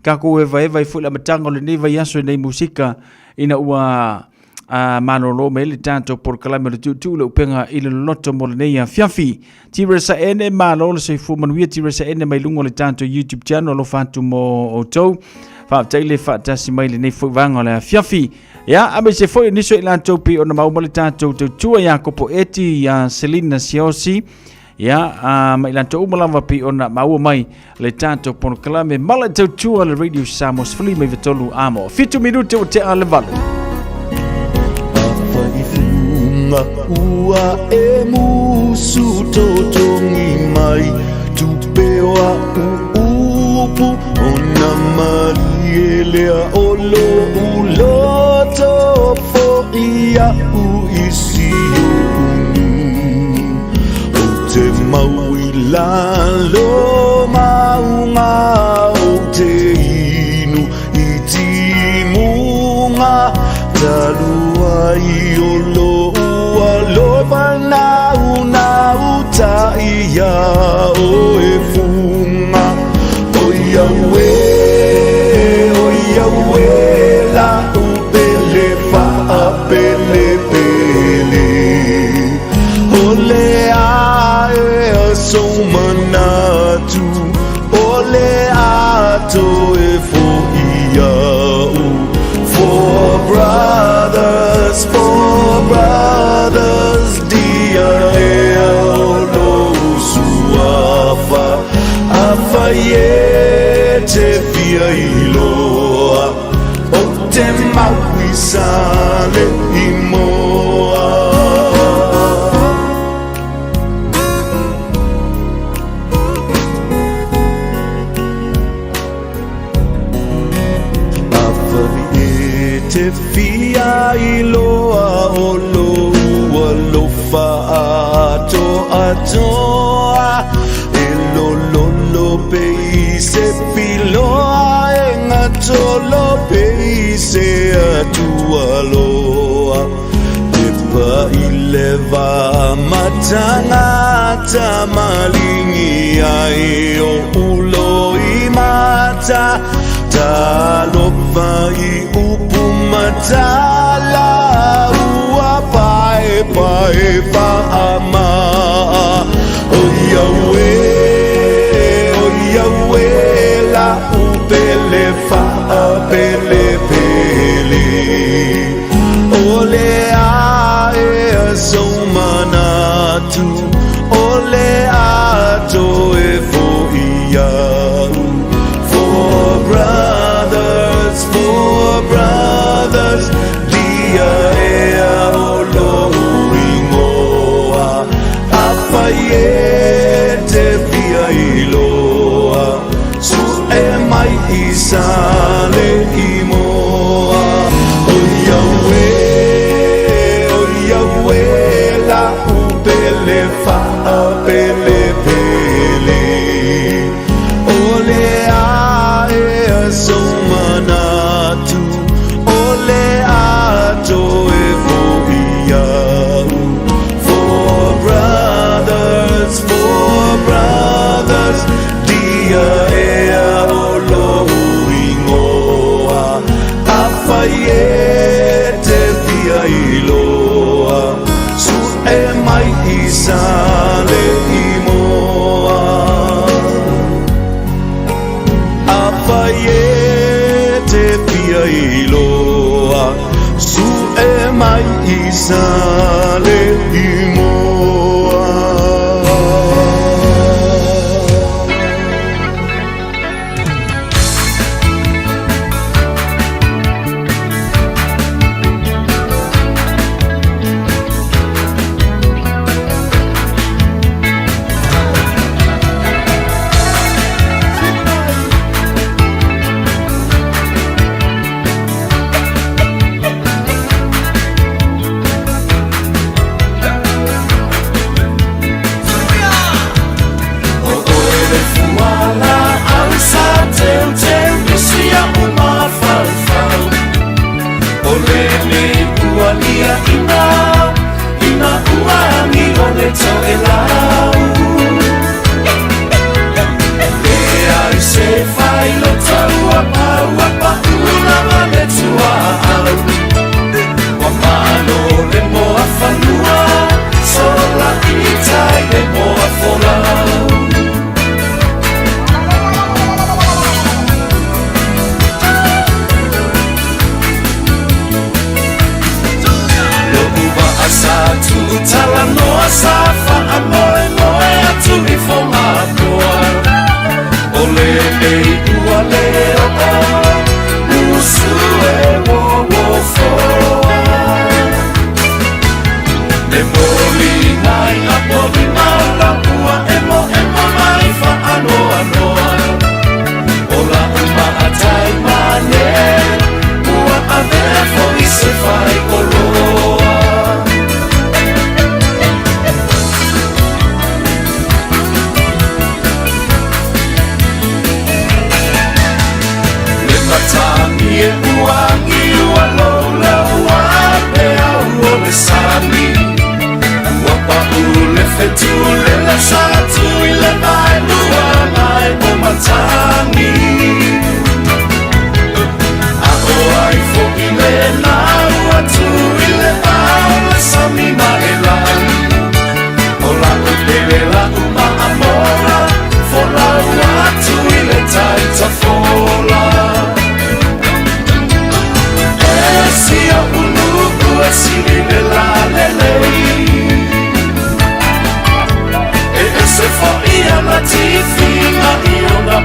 takou evaeva ai foi le amataga o lenei vaiaso i nei musika ina ua a malolo mai le tatou polokalame o le tuutuu le upega i le loloto mo lenei afiafi. Tiresa Ene, malo le soifua manuia Tiresa Ene mai luga o le tatou YouTube channel, alofa atu mo outou. Faafetai le faatasi mai lenei foi vaega o le afiafi. Ia, aemaise foi o nisi o i latou pei ona maua le tatou tautua ia Kopo Eti, ia Selina Siosi, ia, a ma i latou uma lava pei ona maua mai le tatou polokalame ma le tautua le Radio Samoa 13 amo. 7 minute o te a le 8. Whaifunga ua e musu totongi mai Tupeoa uupu o na malie lea o lo uloto fo ia u isi unu O te maui lalo maunga o te inu i timunga Talu ai o lo ua lofa nau nau ta ia o e funga. O ia ue, o ia ue la u pele fa a pele pele. O le a e a so manatu, o le a to e fo ia u. For brothers, for brothers, dia e o lo suafa. A Afai e te fia iloa O te maui sa le i moa. Afai e te fia iloa o lou alofa atoatoa E lololo pe i se piloa E gatolo pe i se atualoa E pa'i le va matagata maligi ai o ulo i mata Talofa i upu matala ua paepae faamaa O ia ue, o ia ue la'u pele faapelepele O le aea sou manatu O le a toe fo'i a'u. Four brothers, four brothers Lia ea o lo'u igoa Afai e te fia iloa Su'e mai i sa le i moa O ia ue, o ia ue la'u pele faapelepele O le aea sou manatu O le a toe fo'i a'u. Four brothers, four brothers Lia ea o lo'u igoa Afai e te fia iloa Su'e mai i sa le i moa Afai e te fia iloa Su'e mai i sa le i moa. O oe le fuala au sa teuteu i sia o mafaufau O lenei ua liaʻina ina ua agi o le toʻelau Leai se failota ua pau ua paʻu lava le tuaau Ua malo le moa fanua sola i tai le moa folau. Lo'u vaa sa tuutalanoa sa faamoemoe atu i Fogapoa O lenei ua le oo usu e uouofoa Le moliga i apolima o lapua emoemo mai faanoanoa O la'u maatai mane ua avea fo'i se faioloa. Le matagi e ua agi ua louloua peau o le sami Ua pa'u le fetu lele sa tu i le vaelua mai o matagi A o ai fo'i lena ua tu i le vao le sami ma le lagi O la'u pele la'u maamola folau atu i le taitafola E sia ulu'u e sili le lalelei E ese fo'i ana tifiga i ona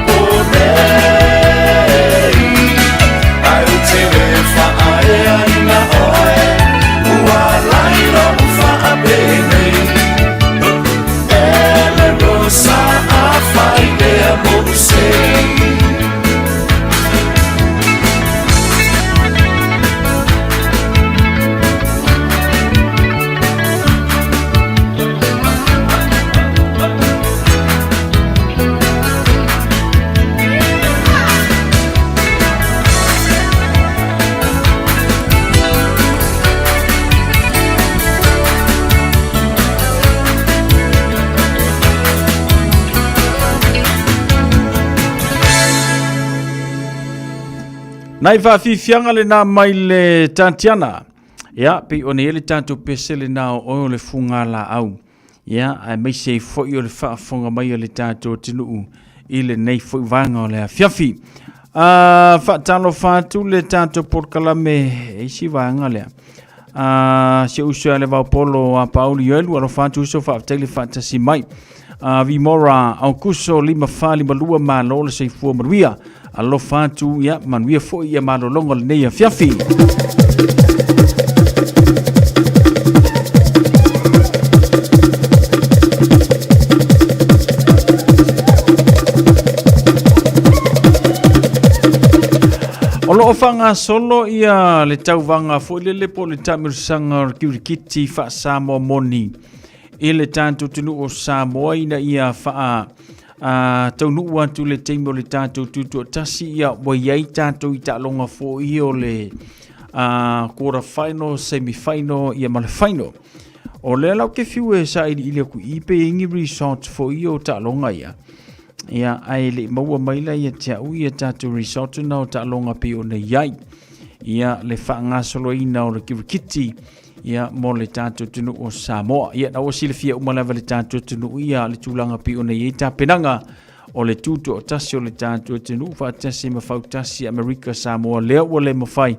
Nai faafiafiaga lenā mai le Tatiana. Ia, pei ona i ai le tatou pese lenā o oe o le fugalaau. Ia, aemaise ai foi o le faafofoga mai a le tatou atunuu i lenei foi vaega o le afiafi. Uh, faatalofa atu le tatou polokalame e isi vaega lea. Uh, si uso ia le vaopolo a Pauli Ioelu, alofa atu uso faafetai le faatasi mai. Uh, Vimora Aukuso 5452 malo le soifua manuia. Alofa atu ia manuia foi ia malologa o lenei afiafi. O lo o faagasolo ia le tauvaga foi lele po o le taamilosaga o le kirikiti faa-Samoa moni i le tatou atunuu o Samoa ina ia faa a taunuu atu le taimi o le tatou tutoatasi, ia ua i ai tatou i taaloga foi o le a, quarter final, semi final, ia ma le final. O lea la ou te fiu e sailiili atu i pe i ai ni results foi o taaloga ia. Ia, ae le i maua mai la ia te au ia tatou result na o taaloga pei ona i ai. Ia, le faagasoloina o le kirikiti ia mo le tatou atunuu o Samoa. Ia, na ua silafia uma lava le tatou atunuu ia le tulaga pei ona i ai tapenaga o le tutoatasi o le tatou atunuu faatasi ma fautasi Amerika Samoa lea ua le mafai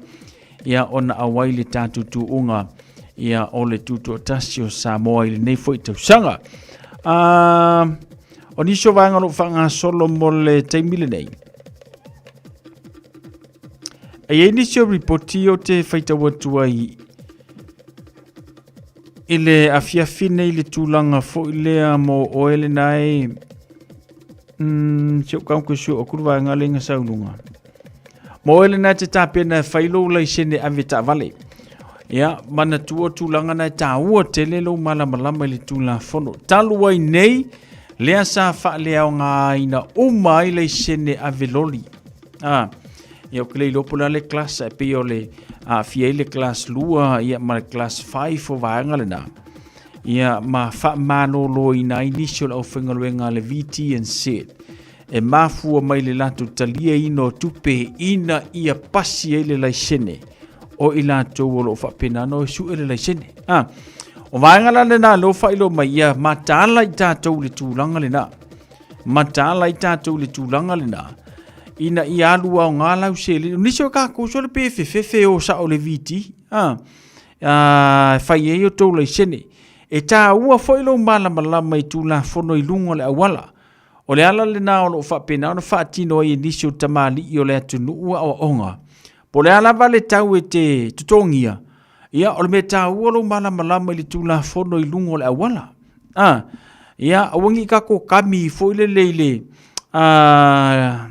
ia ona auai le tatou tuuga ia o le tutoatasi o Samoa i lenei foi tausaga. Uh, o nisi o vaega o lo o faagasolo mo le taimi lenei. E i ai nisi o ripoti o te faitau atu ai i le afiafi nei le tulaga foi lea mo oe lena e mm, si ou kaunku su o kuru vaega le nga sauluga. Mo oe lena e te tapena e fai lou laisene ave taavale. Ia, manatua tulaga na e tāua tele lou malamalama i le Tulafono. Talu ai nei, lea sa faaleaogaina uma ai laisene ave loli. Ah, ia ou te le iloa po o le a le class e pei o le aafia ai le class 2 ia ma le class 5 o vaega lena. Ia ma faamaloloina ai nisi o le aufaigaluega a le VTNZ e mafua mai le latou taliaina o tupe ina ia pasi ai le laisene o i latou o lo o faapena ona o e sue le laisene. Ah, o vaega la lena lea ua faailoa mai ia mataala i tatou i le tulaga lena. Mataala ai tatou i le tulaga lena ina ia alu aoga lau seleni. O nisi o tatou sole pe fefefe o sao le VT, a, a, fai ai o tou laisene. E tāua foi lou malamalama i Tulafono i luga o le auala. O le ala lena o lo o faapena ona faatino ai e nisi o tamalii o le atunuu aoaoga. Po o le a lava le tau e te totogia, ia, o le mea taua lou malamalama i le Tulafono i luga o le auala. A, ia, aua ne i tatou kami foi lele i le, a,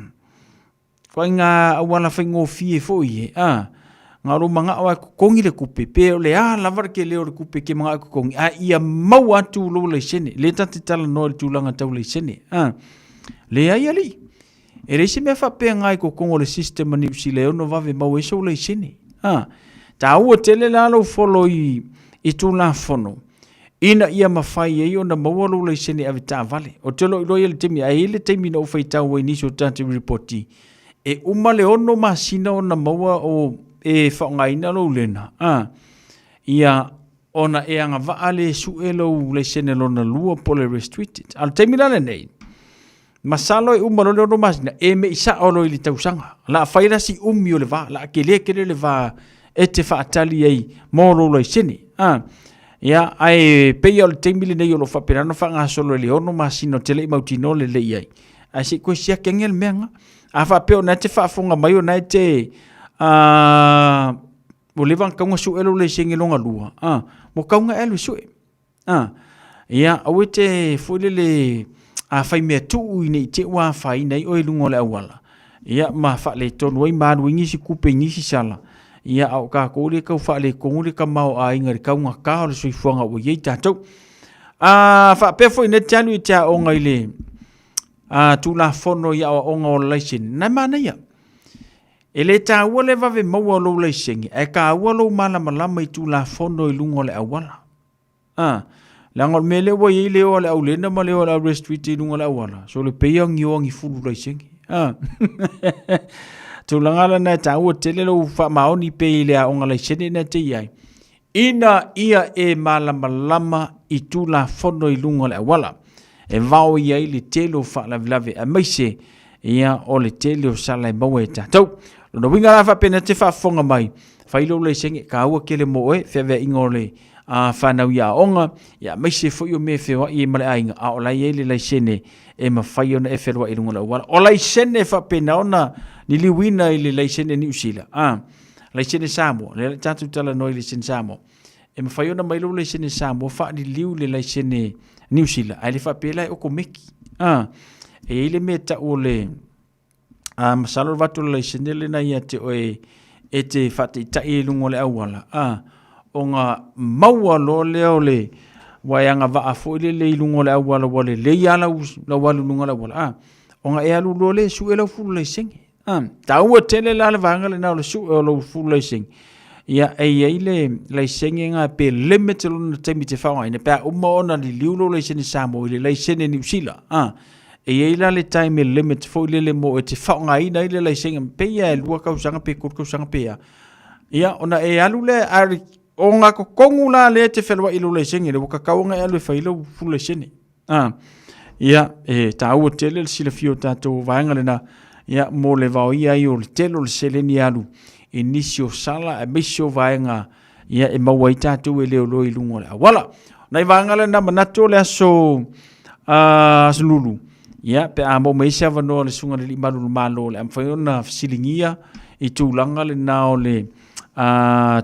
ituaiga auala faigofie foi e, a, na o lou manao lava e totogi le tupe, pe o le a lava le tele o le tupe e te manao e totogi, a ia maua atu lou laisene. O lea ta te talanoa i le tulaga tau laisene. A, leai alii. E leai se mea faapena i totonu o le system a Niu Sila e ono vave maua ai sou laisene. A, taua tele la lou follow i, i Tulafono ina ia mafai ai ona maua lou laisene avetaavale. Ou te loiloa ia le taimi, ae i ai le taimi na ou faitau ai i nisi o tatou lipoti, e uma le 6 masina ona maua o e faaaogaina lou lena, a, ia ona e agavaa lea e sue lou laisene lona lua po o le restricted. A o le taimi la lenei, Masalo e uma loa le 6 masina, e mei sao loa i le tausaga. O le a fai la si umi o le va, o le a tele tele le va e te faatali ai mo lou laisene. A, ia, ae pei lava o le taimi lenei o lo o faapena ona faagasolo i le 6 masina ou te le i mautinoa lelei i ai. Ae se i toe siaki ane le mea lena. A faapea o lena e te faafofoga mai o lena e te, a, ua leva ona tatau ona sue lou laisene lona lua, a, ua tatau ona e alu e sue. A, ia, aua e te foi lele a fai mea tuu ne i te i ua afaina ai oe i luga o le auala, ia, ma faaletonu ai ma alu ai nisi kupe i nisi sala, ia, a o tatou lea e tau faaletonu le tamaoaiga i le taugata o le soifuaga ua i ai tatou. A faapea foi nei te alu i te aoga i le a, Tulafono i aoaoga o le laisene, na e manaia. E le taua le vave maua o lou laisene, ae taua lou malamalama i Tulafono i luga o le auala. A, leaga o le mea lea ua i ai le o a le aulena ma le o a le aurestreet i luga o le auala, so le pei a ni o a ni fulu laisene. A. Tulaga lena e taua tele lou faamaoni pe i le aoga laisene na te i ai, ina ia e malamalama i Tulafono i luga o le auala, e vao i ai le tele o faalavelave aemaise ia o le tele o sala e maua e tatou. Lona uiga la faapena te faafofoga mai, fai lou laisene, taua tele mo oe, feaveaiga o le fanau i aoga, ia aemaise foi o mea e feoai ai ma le aiga, a o la e i ai le laisene e mafai ona e fealuai i luga o le auala. O laisene e faapena ona liliuina i le laisene Niu Sila, a, laisene Samoa, lea le tatou talanoa i laisene Samoa, e mafai ona mai lou laisene Samoa faaliliu le laisene Niu Sila, ae le faapea la e okomeki. A, e i ai le mea e tau o le, a, masalo o le avatu o le laisene lena ia te oe e te faataitai i luga o le auala, a, ona maua loa lea o le ua e agavaa foi lele i luga o le auala ua lelei lava lau, lau alu i luga o le auala, a, ona e alu loa lea e sue lau fulu laisene. A, taua tele la le vaega lena o le sue o lou fulu laisene. Ia, e i ai le laisene na pe limit lona taimi te faaaogaina pe a uma ona liliu lou laisene Samoa i le laisene Niu Sila. A, e i ai la le time limit foi lele mo e te faaaogaina ai le laisene, pei lava e 2 tausaga pe 3 tausaga pe a. Ia, ona e alu lea, a o ngā totogu la lea e te feloai i lou laisene lea, ua tatau ona e alu e fai lou full laisene. A, ia, e taua tele le silafia o tatou vaega lena, ia, mo le vaoia ai o le tele o le seleni e alu i nisi o sala aemaise o vaega ia, e maua ai tatou e leoleo i luga o le auala. Nai vaega lena manatu o le aso, aso Lulu, ia, pe a maua mai ai se avanoa o le Susuga i le Alii Malu o le Malo, o le a mafai ona fesiligia i tulaga lena o le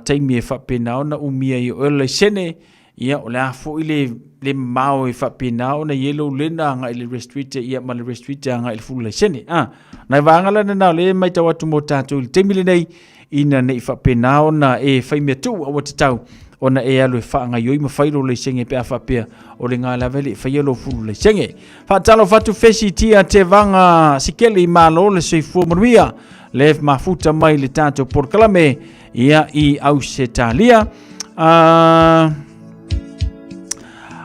taimi e faapena ona umia ai e oe le laisene, ia, o le a foi le, le mamao e faapena ona i ai lou lena agai i le restricted, ia, ma le restricted agai i le full laisene. A, nai vaega la lena o lea e matau atu mo tatou i le taimi lenei, ina ne i faapena ona e fai mea tuu a ua tatau ona e alu e faagaioi ma fai lou laisene pe a faapea o le ga lava e le i faia lou fulu laisene. Faatalofa atu Fesi Tia Tevaga Sikeli, malo le soifua manuia le mafuta mai le tatou polokalame ia i Ausetalia.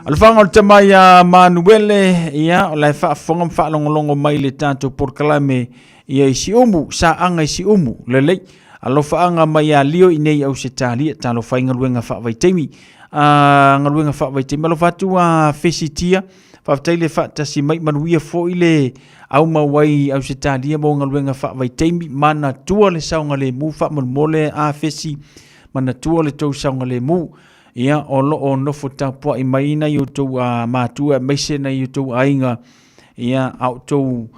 Alofaga o le tama ia Manuele, ia, o la e faafofoga ma faalogologo mai le tatou polokalame ia i Siumu, Saaga i Siumu, lelei. Alofaaga mai ia Lio i nei Ausetalia, talofa i galuega faavaitaimi. Galuega faavaitaimi, alofa atu a Fesitia, faafetai le faatasi mai, manuia foi le aumau ai i Ausetalia mo galuega faavaitaimi, manatua le saogalemu faamolemole a Fesi, manatua le tou saogalemu. Ia, o lo o nofo tapuai mai nai outou matua aemaise nai outou aiga, ia, a outou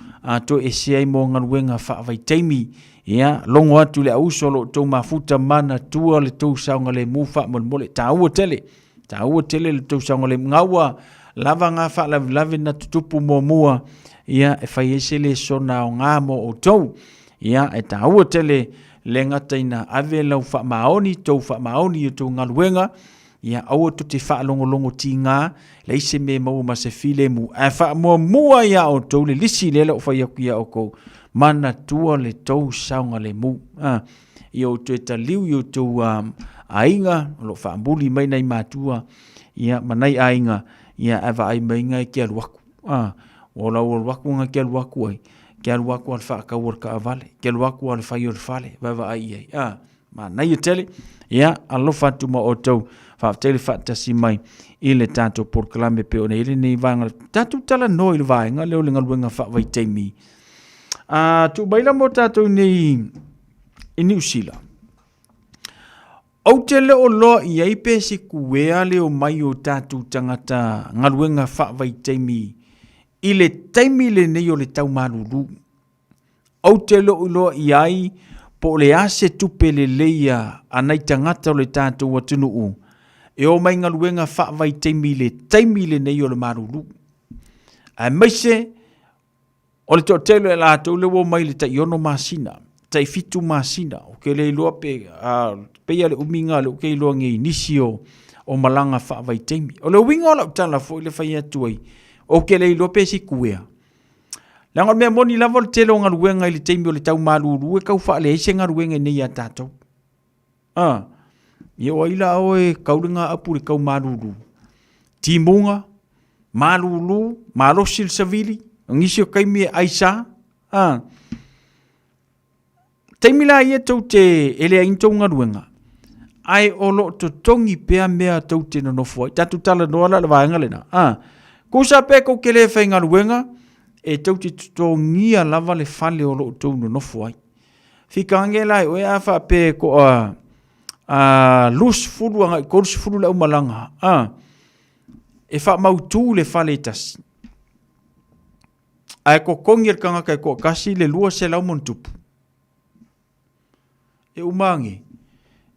toesea ai mo galuega faavaitaimi. Ia, logo atu le auso o lo outou mafuta, manatua le tou saogalemu faamolemole. Taua tele, taua tele le tou saogalemu. Gaua lava ngā faalavelave na tutupu muamua, ia, e fai ai se lesona aoga mo outou. Ia, e taua tele le gata ina ave lau faamaoni, tou faamaoni i outou galuega, Ia aua tou te faalogologo tiga, leai se mea e maua ma se filemu, ae faamuamua iā outou le lisi lea la ua fai atu iā outou, manatua le tou saogalemu. A, ia ou toe taliu i outou aiga o lo o faamuli mai nai matua, ia, ma nai aiga, ia, ae vaai mai nga e te alu atu. A, o lau alu atu nga te alu atu ai, te alu atu a le faatau o le taavale, te alu atu a le fai o le fale, vaavaai i ai. A, Manaia tele. Ia, alofa atu ma outou. Faafetai le faatasi mai i le tatou polokalame pei ona i ai lenei vaega. Tatou talanoa i le vaega lea o le galuega faavaitaimi. A, tuu mai la mo tatou nei i Niu Sila. Ou te le o loa i ai pe sikuea le omai o tatou tagata galuega faavaitaimi i le taimi lenei o le tau malulu. Ou te le o iloa i ai po o le a se tupe lelei a nai tagata o le tatou atunuu e omai galuega faavaitaimi i le taimi lenei o le malulu. Aemaise o le toatele o latou lea ua omai i le tai 6 masina, tai 7 masina. Ou te le iloa pe, pei lava o le umi lena o lea ou te iloa nei i nisi o malaga faavaitaimi. O le uiga o lau tala foi lea e fai atu ai, ou te le iloa pe sikuea. Leaga o le mea moni lava o le tele o galuega i le taimi o le tau malulu e tau faaleai se galuega i nei ia tatou. A, ia o ai la oe kau le gaapu i le tau malulu. Timuga, malulu, malosi le savili, o nisi o taimi e aisa. A, Taimi la ia tou te e leai ni tou galuega, ae o lo o totogi pea mea tou te nonofo ai. Tatou talanoa la i le vaega lena. A, tusa pe tou te le faigaluega, e tou te totogia lava le fale o lo o tou nonofo ai. Fika age la e oe a faapea e toa a 20 agai 30 le aumalaga, a, e faamautu le fale e tasi. Ae totogi e le tagata e toatasi le 200 ma ona tupu. E uma age,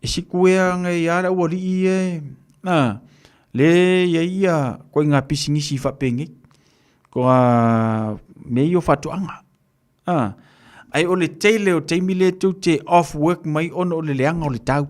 e sikuea age ia le aualii ia e, a, le i ai ia koiga pisinisi faapenei, koa mea ia o faatoaga. A, ae o le tele o taimi lea tou te off work mai ona o le leaga o le tau.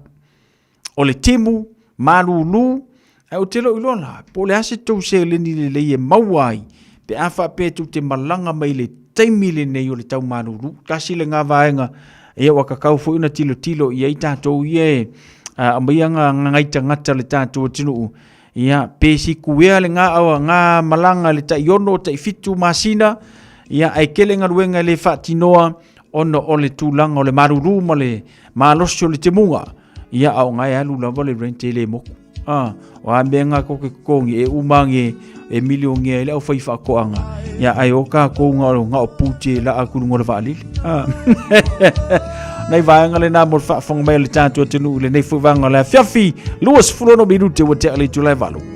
O le timu, malulu, ae ou te le o iloa la, po o le a se tou seleni lelei e maua ai, pe a faapea tou te malaga mai i le taimi lenei o le tau malulu. Tasi lena vaega, ia ua tatau foi ona tilotilo i ai tatou ia e aumaia nai tagata o le tatou atunuu, ia, pe sikuea lena ga malaga i le tai 6, tai 7 masina, ia, ae tele galuega e le faatinoa ona o le tulaga o le malulu ma le malosi o le timuga, ia, a o na e alu lava le rent e le moku. Ah, o a mea ngā koke kokongi e umange e milionea i le au whai whakoanga. Ia, ai o kā kou ngā o ngā o pūti la a kulunga o le waalili. Ah. Nei vaega le nā mo le whaafonga mai o le tātua te nuu le nei fui vaega o le afiafi 26 minute ua te ale i tula e valu.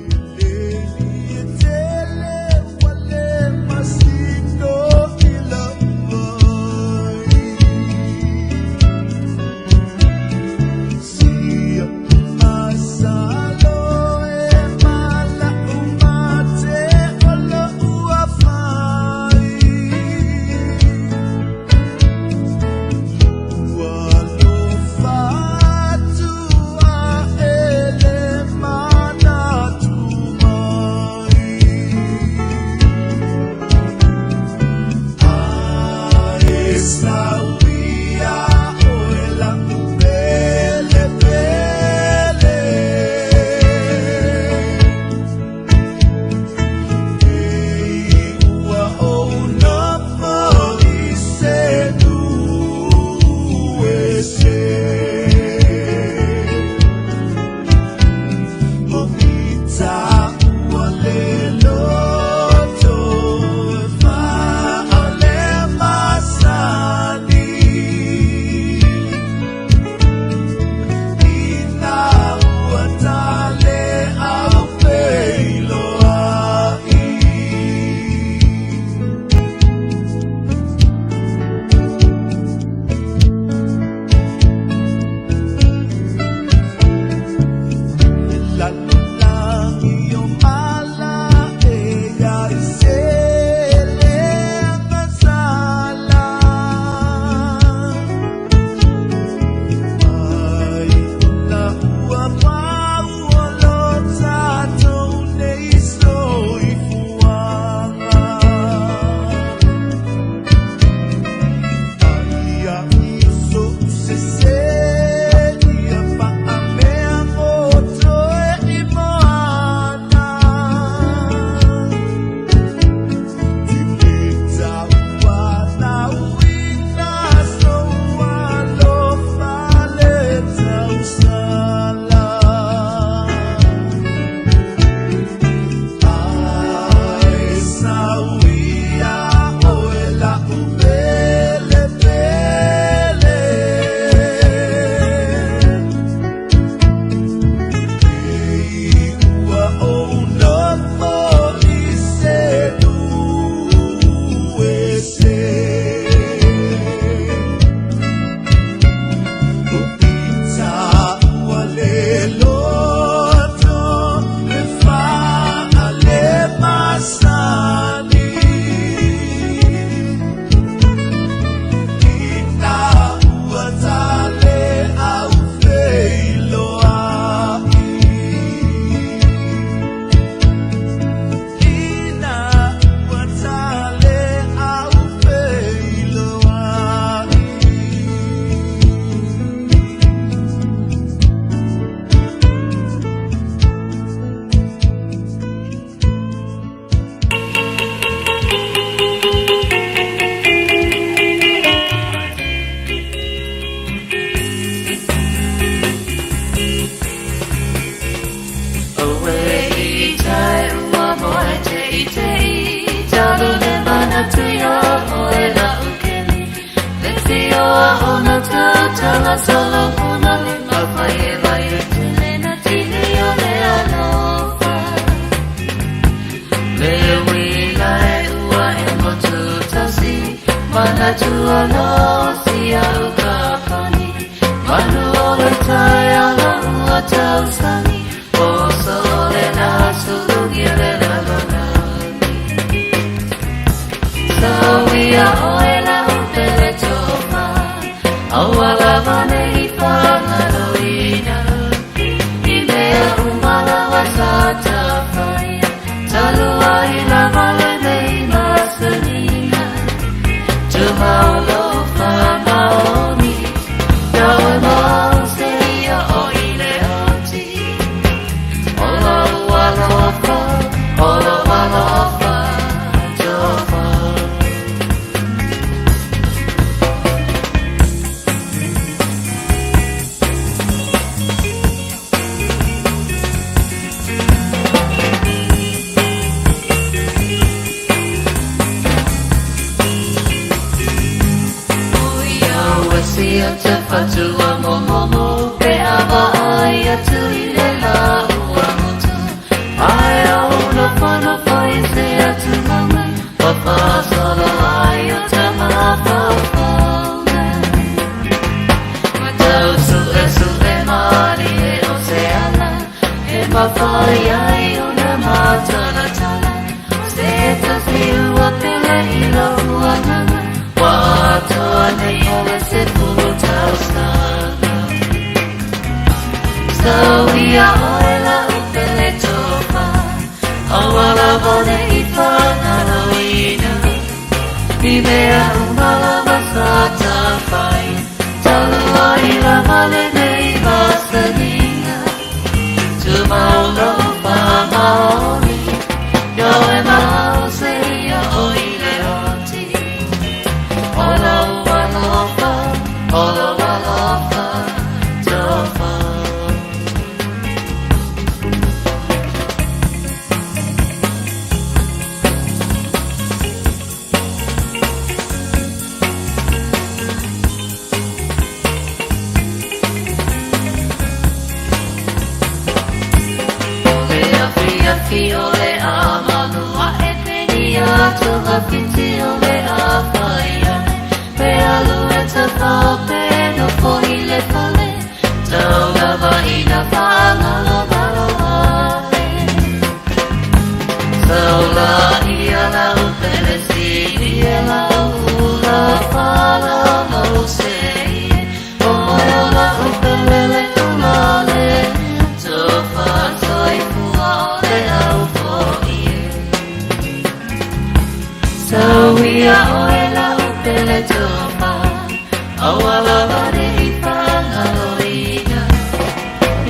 Ioa ona tautala Solomona le mawhai e vai e tele na tini o le alofa. Le wila e ua e motu tasi, mana tua lo si au ka pani. Manu o le tai ala ua tausani, o sole na sulugi le lalolani. Sawia oe la upele tofa, aua lava nei whangaloina. I mea umalawa sa tawhaia, talua i lava le nei masanina. Tumaulo whamaoni, nau e mau se ia o i le oti. Ola ua lofa, ola ua lofa, tofa. Ia sia te whatua momomo, pe awa ai atu i le la ua motu. Ai au na whana whai se atu mamai, wa whasolo ai o te mawhawhaunga. Tau su e su e mari e o se ala, e mawhai ai o na mātala tala. Se tasi ua pele i lo ua nganga, wa atoa nei o le se pulu tausanga. Sawia oe la upele tofa, aua lava nei whangaloina. I mea umalawa sa tawhai, talua i lava le nei masanina. Tumaulo whamaoni, yo e mau se ia o i le oti. Ola ua lofa, ola ua lofa, tofa. Le awhi awhi o le amanua e penia tunga whiti o le awhai ane. Pe alu e te whao pe no fohi le fale, tau lava ina whaangalo ngalo ane. Tau la ia la upele si ia la ula whala mau se ie. O la upele le ula le, tofa toi fua o le au fo ie. Sawia oe la upele tofa, aua lava nei whangaloina.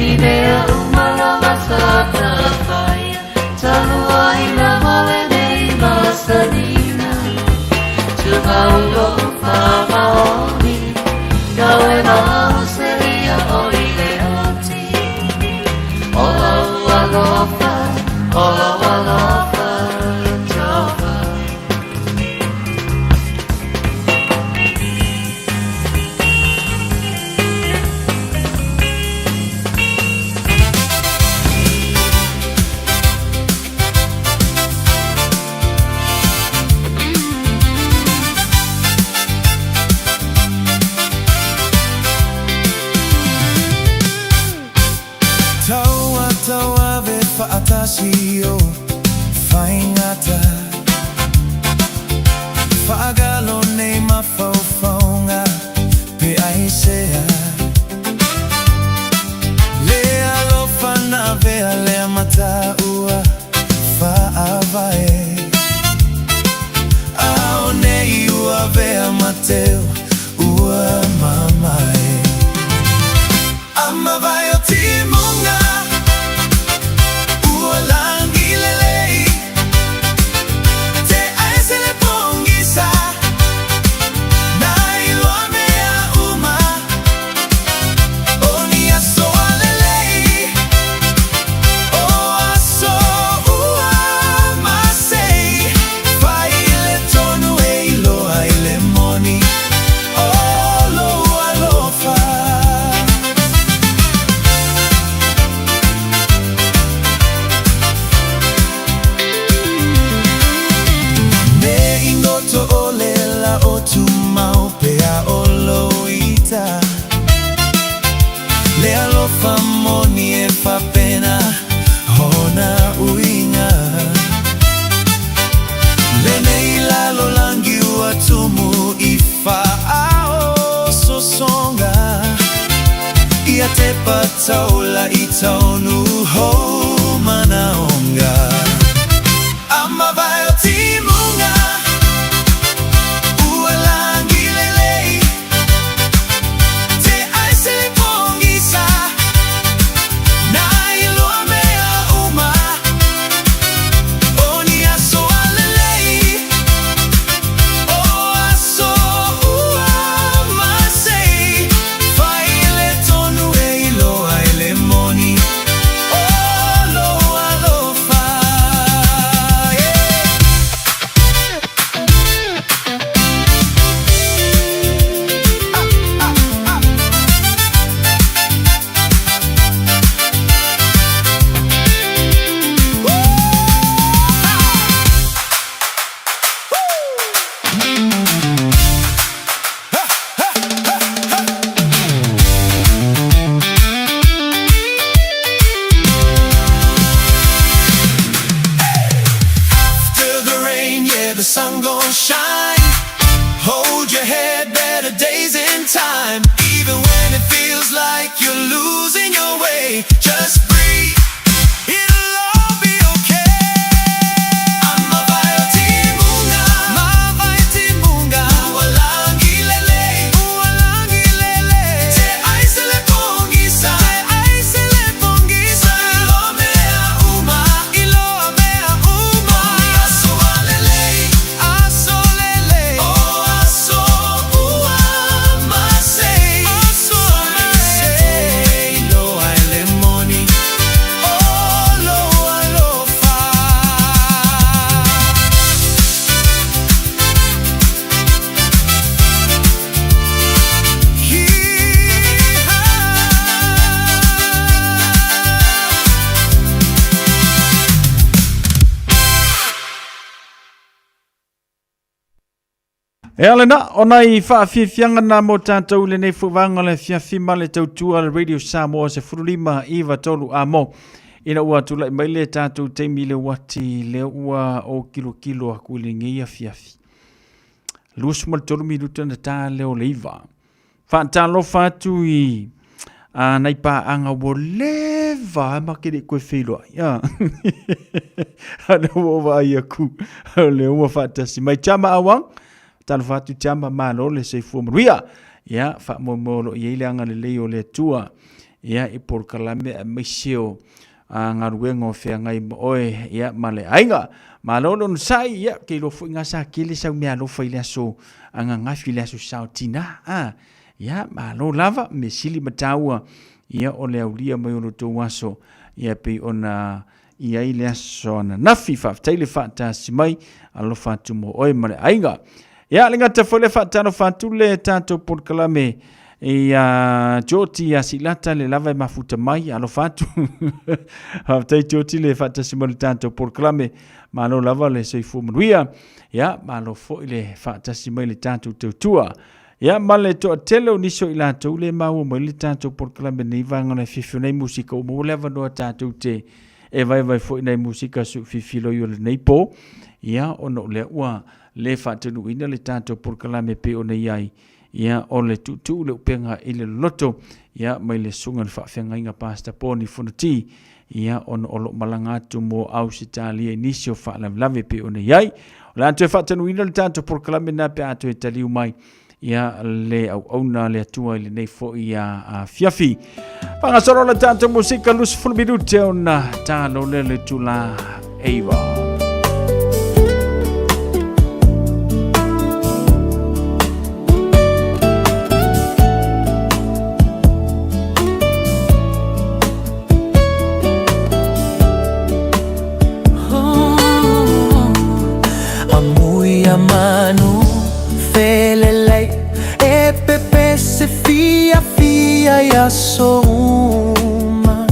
I mea umalawa sa tawhaia, talua i lava le nei masanina. Tumaulo whamaoni, nau e mau se ia o i le oti. Ola ua lofa, ola ua lofa, tofa. Taua taua ve whaatasi o whaingata. Whaagalo nei mawhauwhaunga pe aisea. Le alofa na vea lea mataua whaavae. Ao nei ua vea mateo ua mamae. Ama vai o timunga, ua langi le taula i taunu hou manaonga. A mavae o timuga ua lagi lelei te ai se le pogisa na iloa mea uma o ni aso alelei o aso ua masei fai le tonu e iloa ai le moni o lou alofa yeah. After the rain, yeah, the sun gon' shine. Hold your head, better days in time. Even when it feels like you're losing your way, just breathe. It'll all be okay. Amavae o timuga, mavae timuga. Ua lagi lelei, ua lagi lelei. Te ai se le pogisa, te ai se le pogisa. Iloa mea uma, iloa mea uma. O ni aso alelei, aso lelei. O aso ua masei, aso masei. Iloa ai le moni o lou alofa. E ala na, o nai faafiafiaga na mo tatou i lenei foi vaega o le afiafi ma le tautua a le Radio Samoa 15 9 3 a mo. Ina ua tulai mai le tatou taimi i le uati lea ua o kilokilo aku i lenei afiafi. 23 minuta na ta lea o le iva. Faatalofa atu i a nai paaga ua leva a ma ke le koe feiloai. A. A lea ua ou vaai aku, o lea ua faatasi mai. Chama Awang, talofa atu Chama, malo le soifua manuia. Ia, faamoemoe o lo o i ai le agalelei o le Atua. Ia, i polokalame aemaise o a galuega o feagai ma oe, ia, ma le aiga. Malo le onosai, ia, ke iloa foi nga sa kele sau meaalofa i le aso ananafi, le aso sao tina. A, ia, malo lava, me sili ma taua, ia, o le aulia mai o lo tou aso, ia, pei ona i ai le aso ananafi. Faafetai le faatasi mai, alofa atu mo oe ma le aiga. Ia, le gata foi le faatalofa atu le tatou polokalame ia Joti ia Silata le lava e mafuta mai, alofa atu. Faafetai Joti le faatasi mai le tatou polokalame. Malo lava le soifua manuia. Ia, malo foi le faatasi mai le tatou tautua. Ia, ma le toatele o nisi o i latou le maua mai le tatou polokalame nei vaega o le afiafi o nei musika ua maua le avanoa tatou te e vaevae foi nai musika suufifiloi o lenei po. Ia, ona o lea ua le faataunuuina le tatou polokalame pei ona i ai, ia, o le tuutuu le upega i le loloto, ia, mai le susuga i le faafeagaiga Pastor Poni Fonoti, ia, ona o lo o malaga atu mo Ausetalia i nisi o faalavelave pei ona i ai. O le a toe faataunuuina le tatou polokalame na pe a toe taliu mai, ia, le auauna a le Atua i lenei foi afiafi. Faagasolo le tatou musika 20 minute ona talo lea le itula 9. Amui a manu felelei e pepese fiafia i aso uma.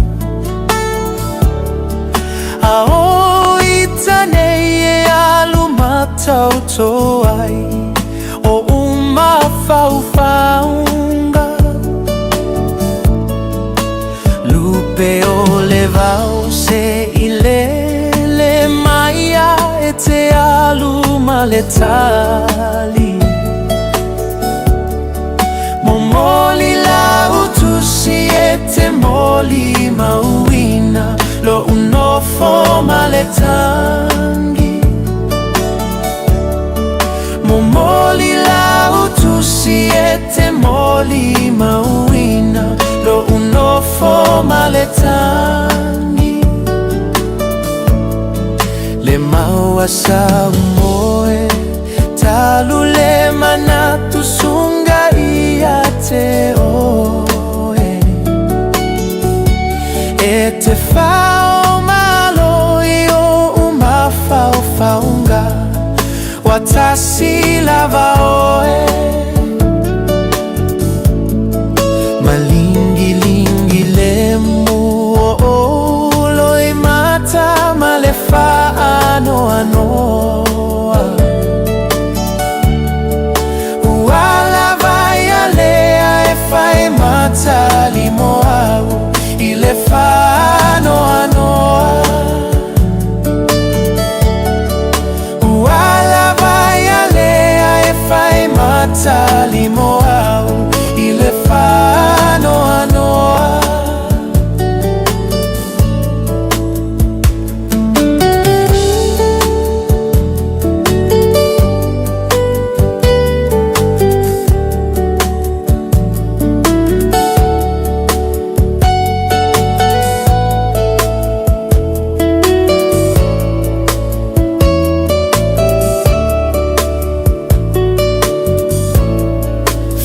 A o ita nei e alu matauto ai o uma faufaunga. Lupe o le vao se i lele mai a e te alu ma le tali. Momoli lau tusi e te moli. molimauina Lo'u nofo ma le tagi Momoli lau tusi e te molimauina Lo'u nofo ma le tagi Le maua sa moe Talu le manatu sunga ia te oe E te whao malo i o umawhaufaunga Watasi lava oe Malingilingi le mu o o i mata ma le whaanoanoa Ua lava ia lea e whai matali mo au I le whaanoanoa Ua lava ia lea e whai matali mo au I le whaanoanoa.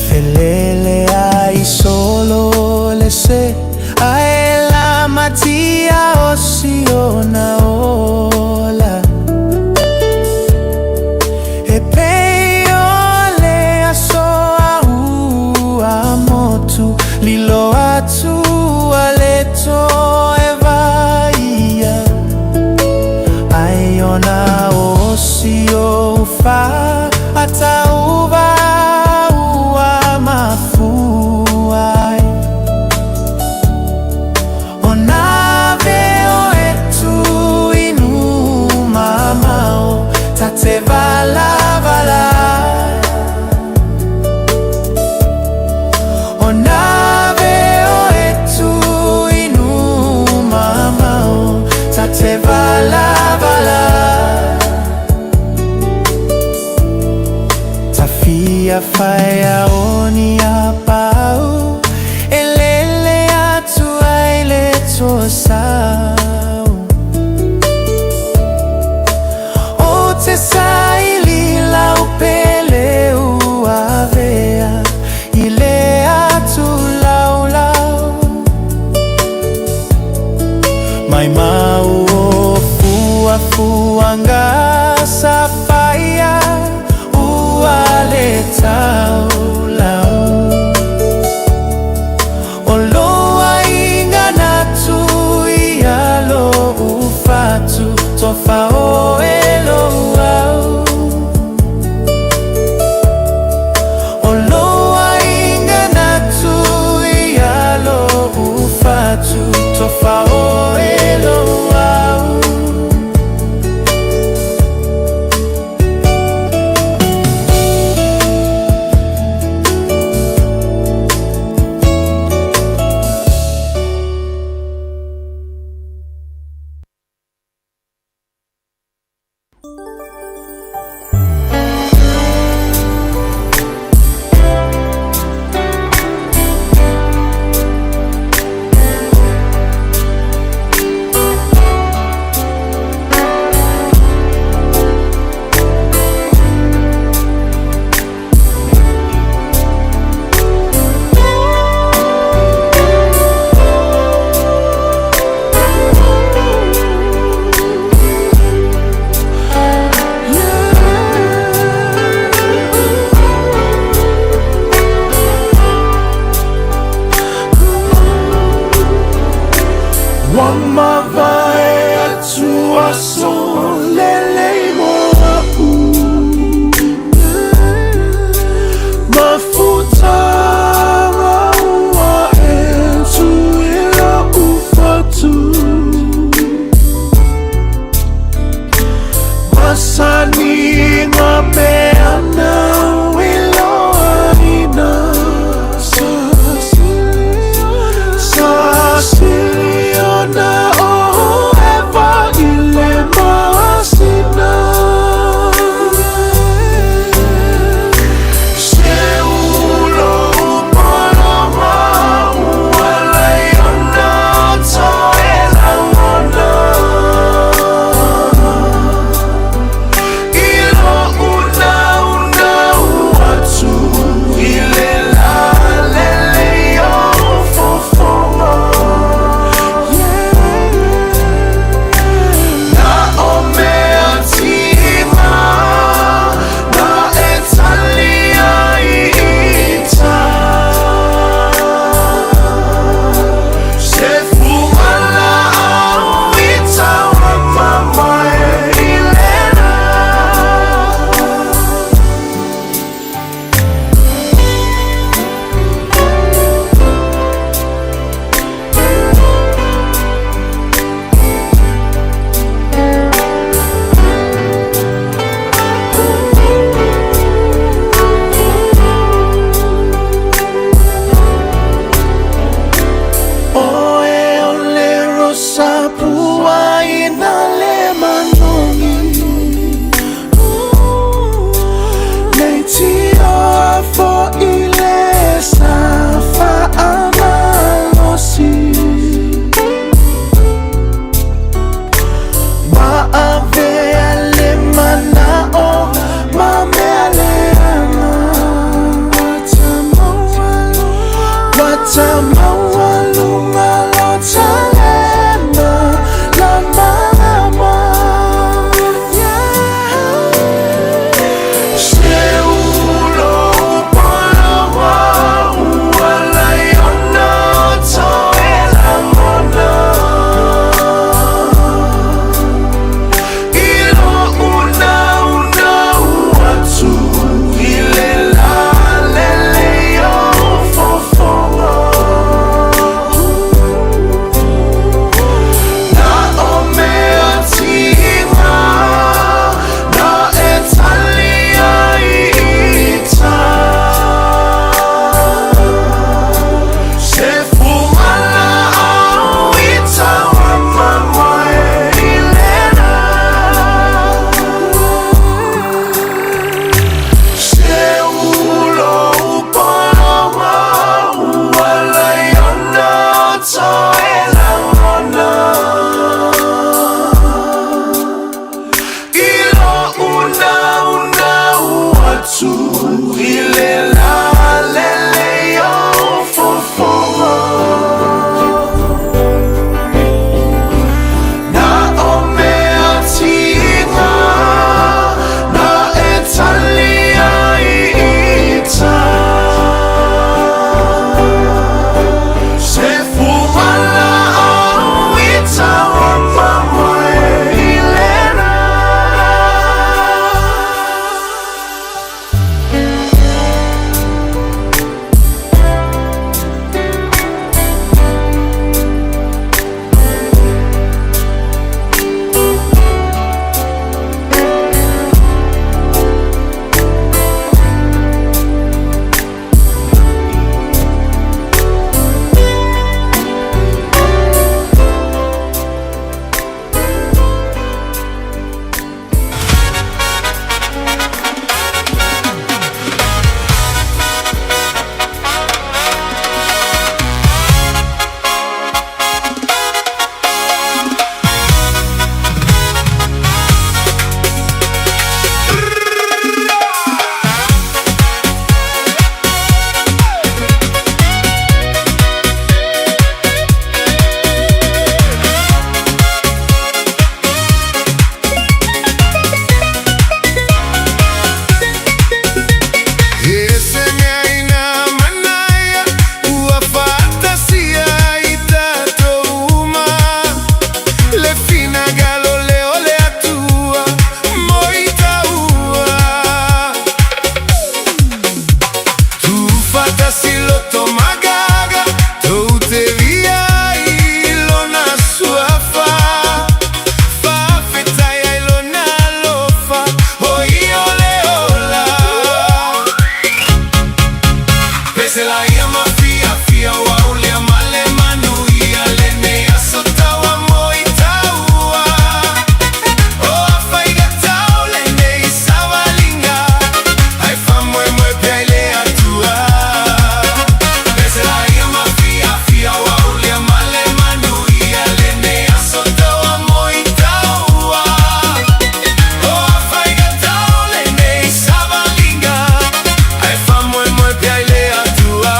Felele ai solo le se ae la matia o siona ola E pei o le aso a ua motu Lilo atu a le toe vaia Ai ona o si o wha ua mafua ai O nā veo e tu inu mamao Ta te vala vala O nā veo e tu inu mamao Ta te vala vala Ta fia whaia o ni a pau E lele atu ai le toa sau O te saili lau pele ua vea I le atu lau lau Mai mau o fua fuanga sa paia Ua le tau lau O loa inga natu ia lo ufatu Tofa o e lo au O loa inga natu ia lo ufatu Tofa o e lo au. Wa mavae atu aso lelei mo a'u Mafutaga ua e tui la'u fatu Masani peana iloaina Sa Ta maualuga lo talema la mama. Se ulo poloa ua lai ona toe lagona. I lou naunau atu i le lalelei o fofoga. Na o mea tiga na e tali ai i ta. Se fugala au i taua mamoe i lena. Se ulo poloa ua lai ona toe lagona. I lou naunau atu i le lalelei o fofoga. Na o mea tiga na e tali ai i ta. Se fugala au i taua mamoe i lena. E se mea ina manaia ua faatasia i tatou uma le finagalo lea o le Atua mo i taua. Tuufaatasi loto magaga tou te viia i Lona Suafa, faafetai ai Lona alofa, o Ia o le ola. Pese laia ma fiafia ua ulea ma le manuia lenei aso taua mo i taua. O afaigatao lenei savaliga ai faamoemoe pea i le Atua. Pese laia ma fiafia ua ulea ma le manuia lenei aso taua mo i taua. O afaigatao lenei savaliga ai faamoemoe pea i le Atua.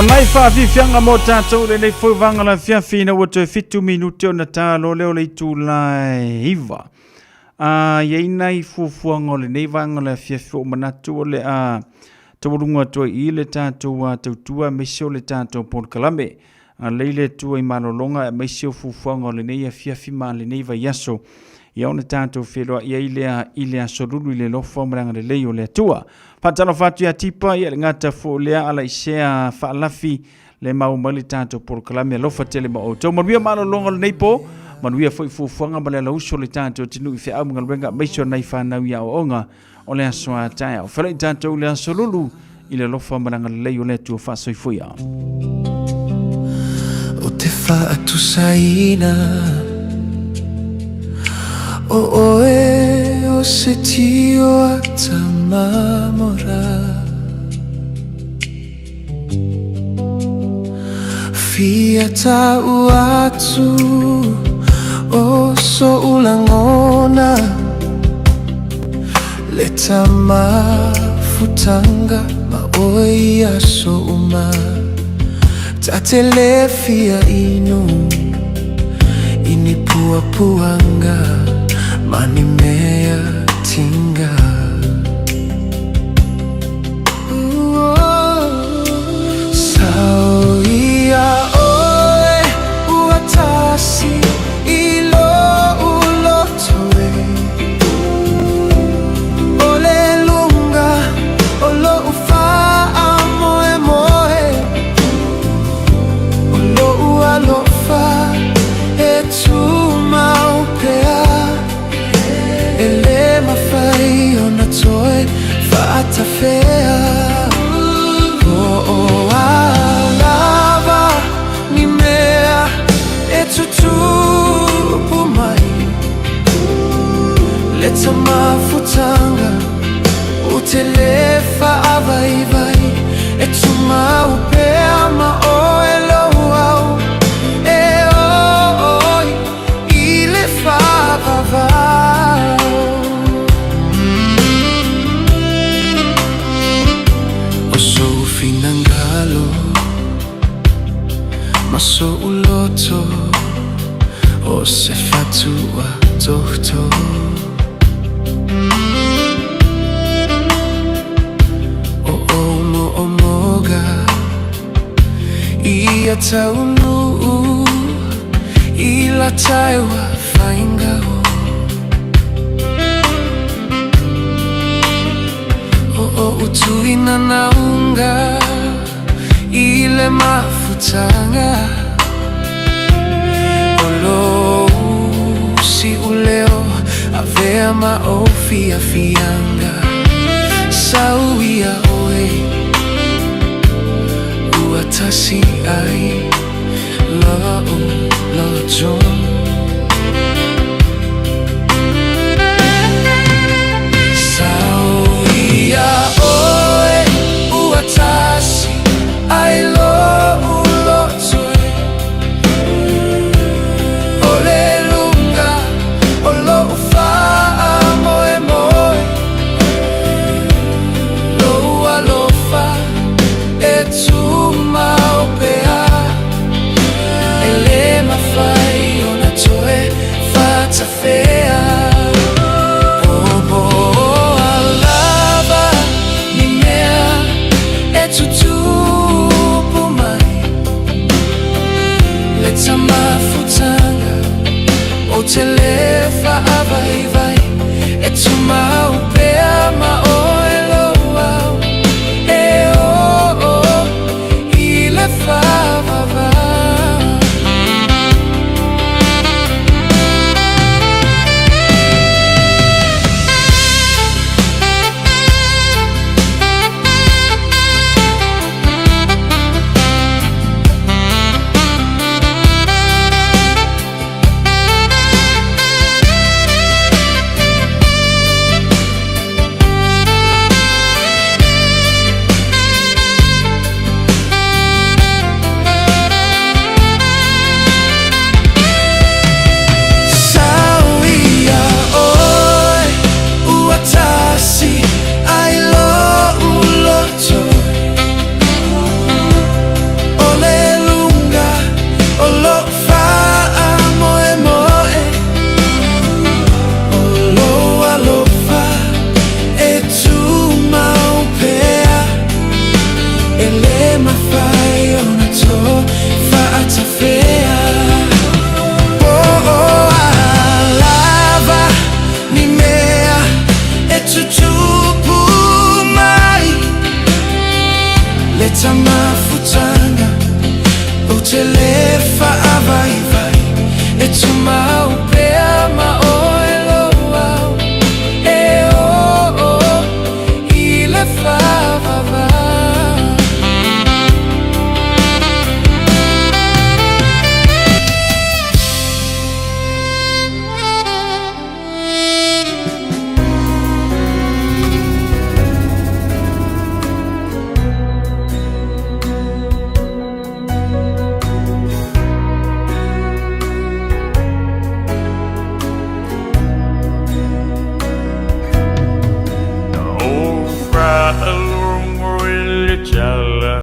O nai faafiafiaga mo tatou lenei foi vaga la fiafi ina ua toe 7 minute ona ta loa lea o le itula e 9. A i ai nai fuafuaga o lenei vaega o le afiafi ua ou manatu o le a taualuga atu ai i i le tatou tautua aemaise o le tatou polokalame. Agalelei le Atua i malologa aemaise o fuafuaga o lenei afiafi ma lenei vaiaso. Ia ona tatou feiloai ai lea i le aso Lulu i le alofa ma le agalelei o le Atua. Faatalofa atu ia Tipa, ia le gata foi lea Alaisea Faalafi, le maua mai le tatou polokalame alofa tele ma outou. Manuia malologa o lenei po, manuia foi fuafuaga ma le alausu o le tatou atunuu i feau ma galuega aemaise o nai fanau i aoaoga o le aso a taeao. Feiloai tatou i le aso Lulu i le alofa ma le agalelei o le Atua faasoifua ia. O te faatusaina O oe o se tio a Tamamora Fia tau atu o so'u lagona Le tamafutanga ma oe i aso uma Ta te le fia inu i ni puapuaga ma ni mea tiga. Sau ia oe ua tasi i lo'u loto e O le luga o lo'u faamoemoe O lo'u alofa e tumau pea E le mafai ona toe faatafea Po o a lava ni mea e tutupu mai Le tamafutaga ou te le faavaivai E tumau pea ma oe lou ao E oo i le faavavau. O sou finagalo ma so'u loto O se fatu atoatoa O ou mo'omoga Ia taunuu I lataewa faiga o O o'u tuinanauga I le mafutaga O lou si'uleo Avea ma ou fiafiaga Sau ia oe Ua tasi ai Lo'u loto. Sau ia oe ua tasi ai lo'u loto e O le luga o lo'u faamoemoe Lou alofa e tumau pea E le mafai ona toe faatafea Po o a lava ni mea e tutupu mai Le tamafutaga ou te le faavaivai E tumau pea ma oe lou ao E oo i le faavavau. mafai ona toe faatafea. Po o a lava ni mea e tutupu mai, le ta mafutaga ou te le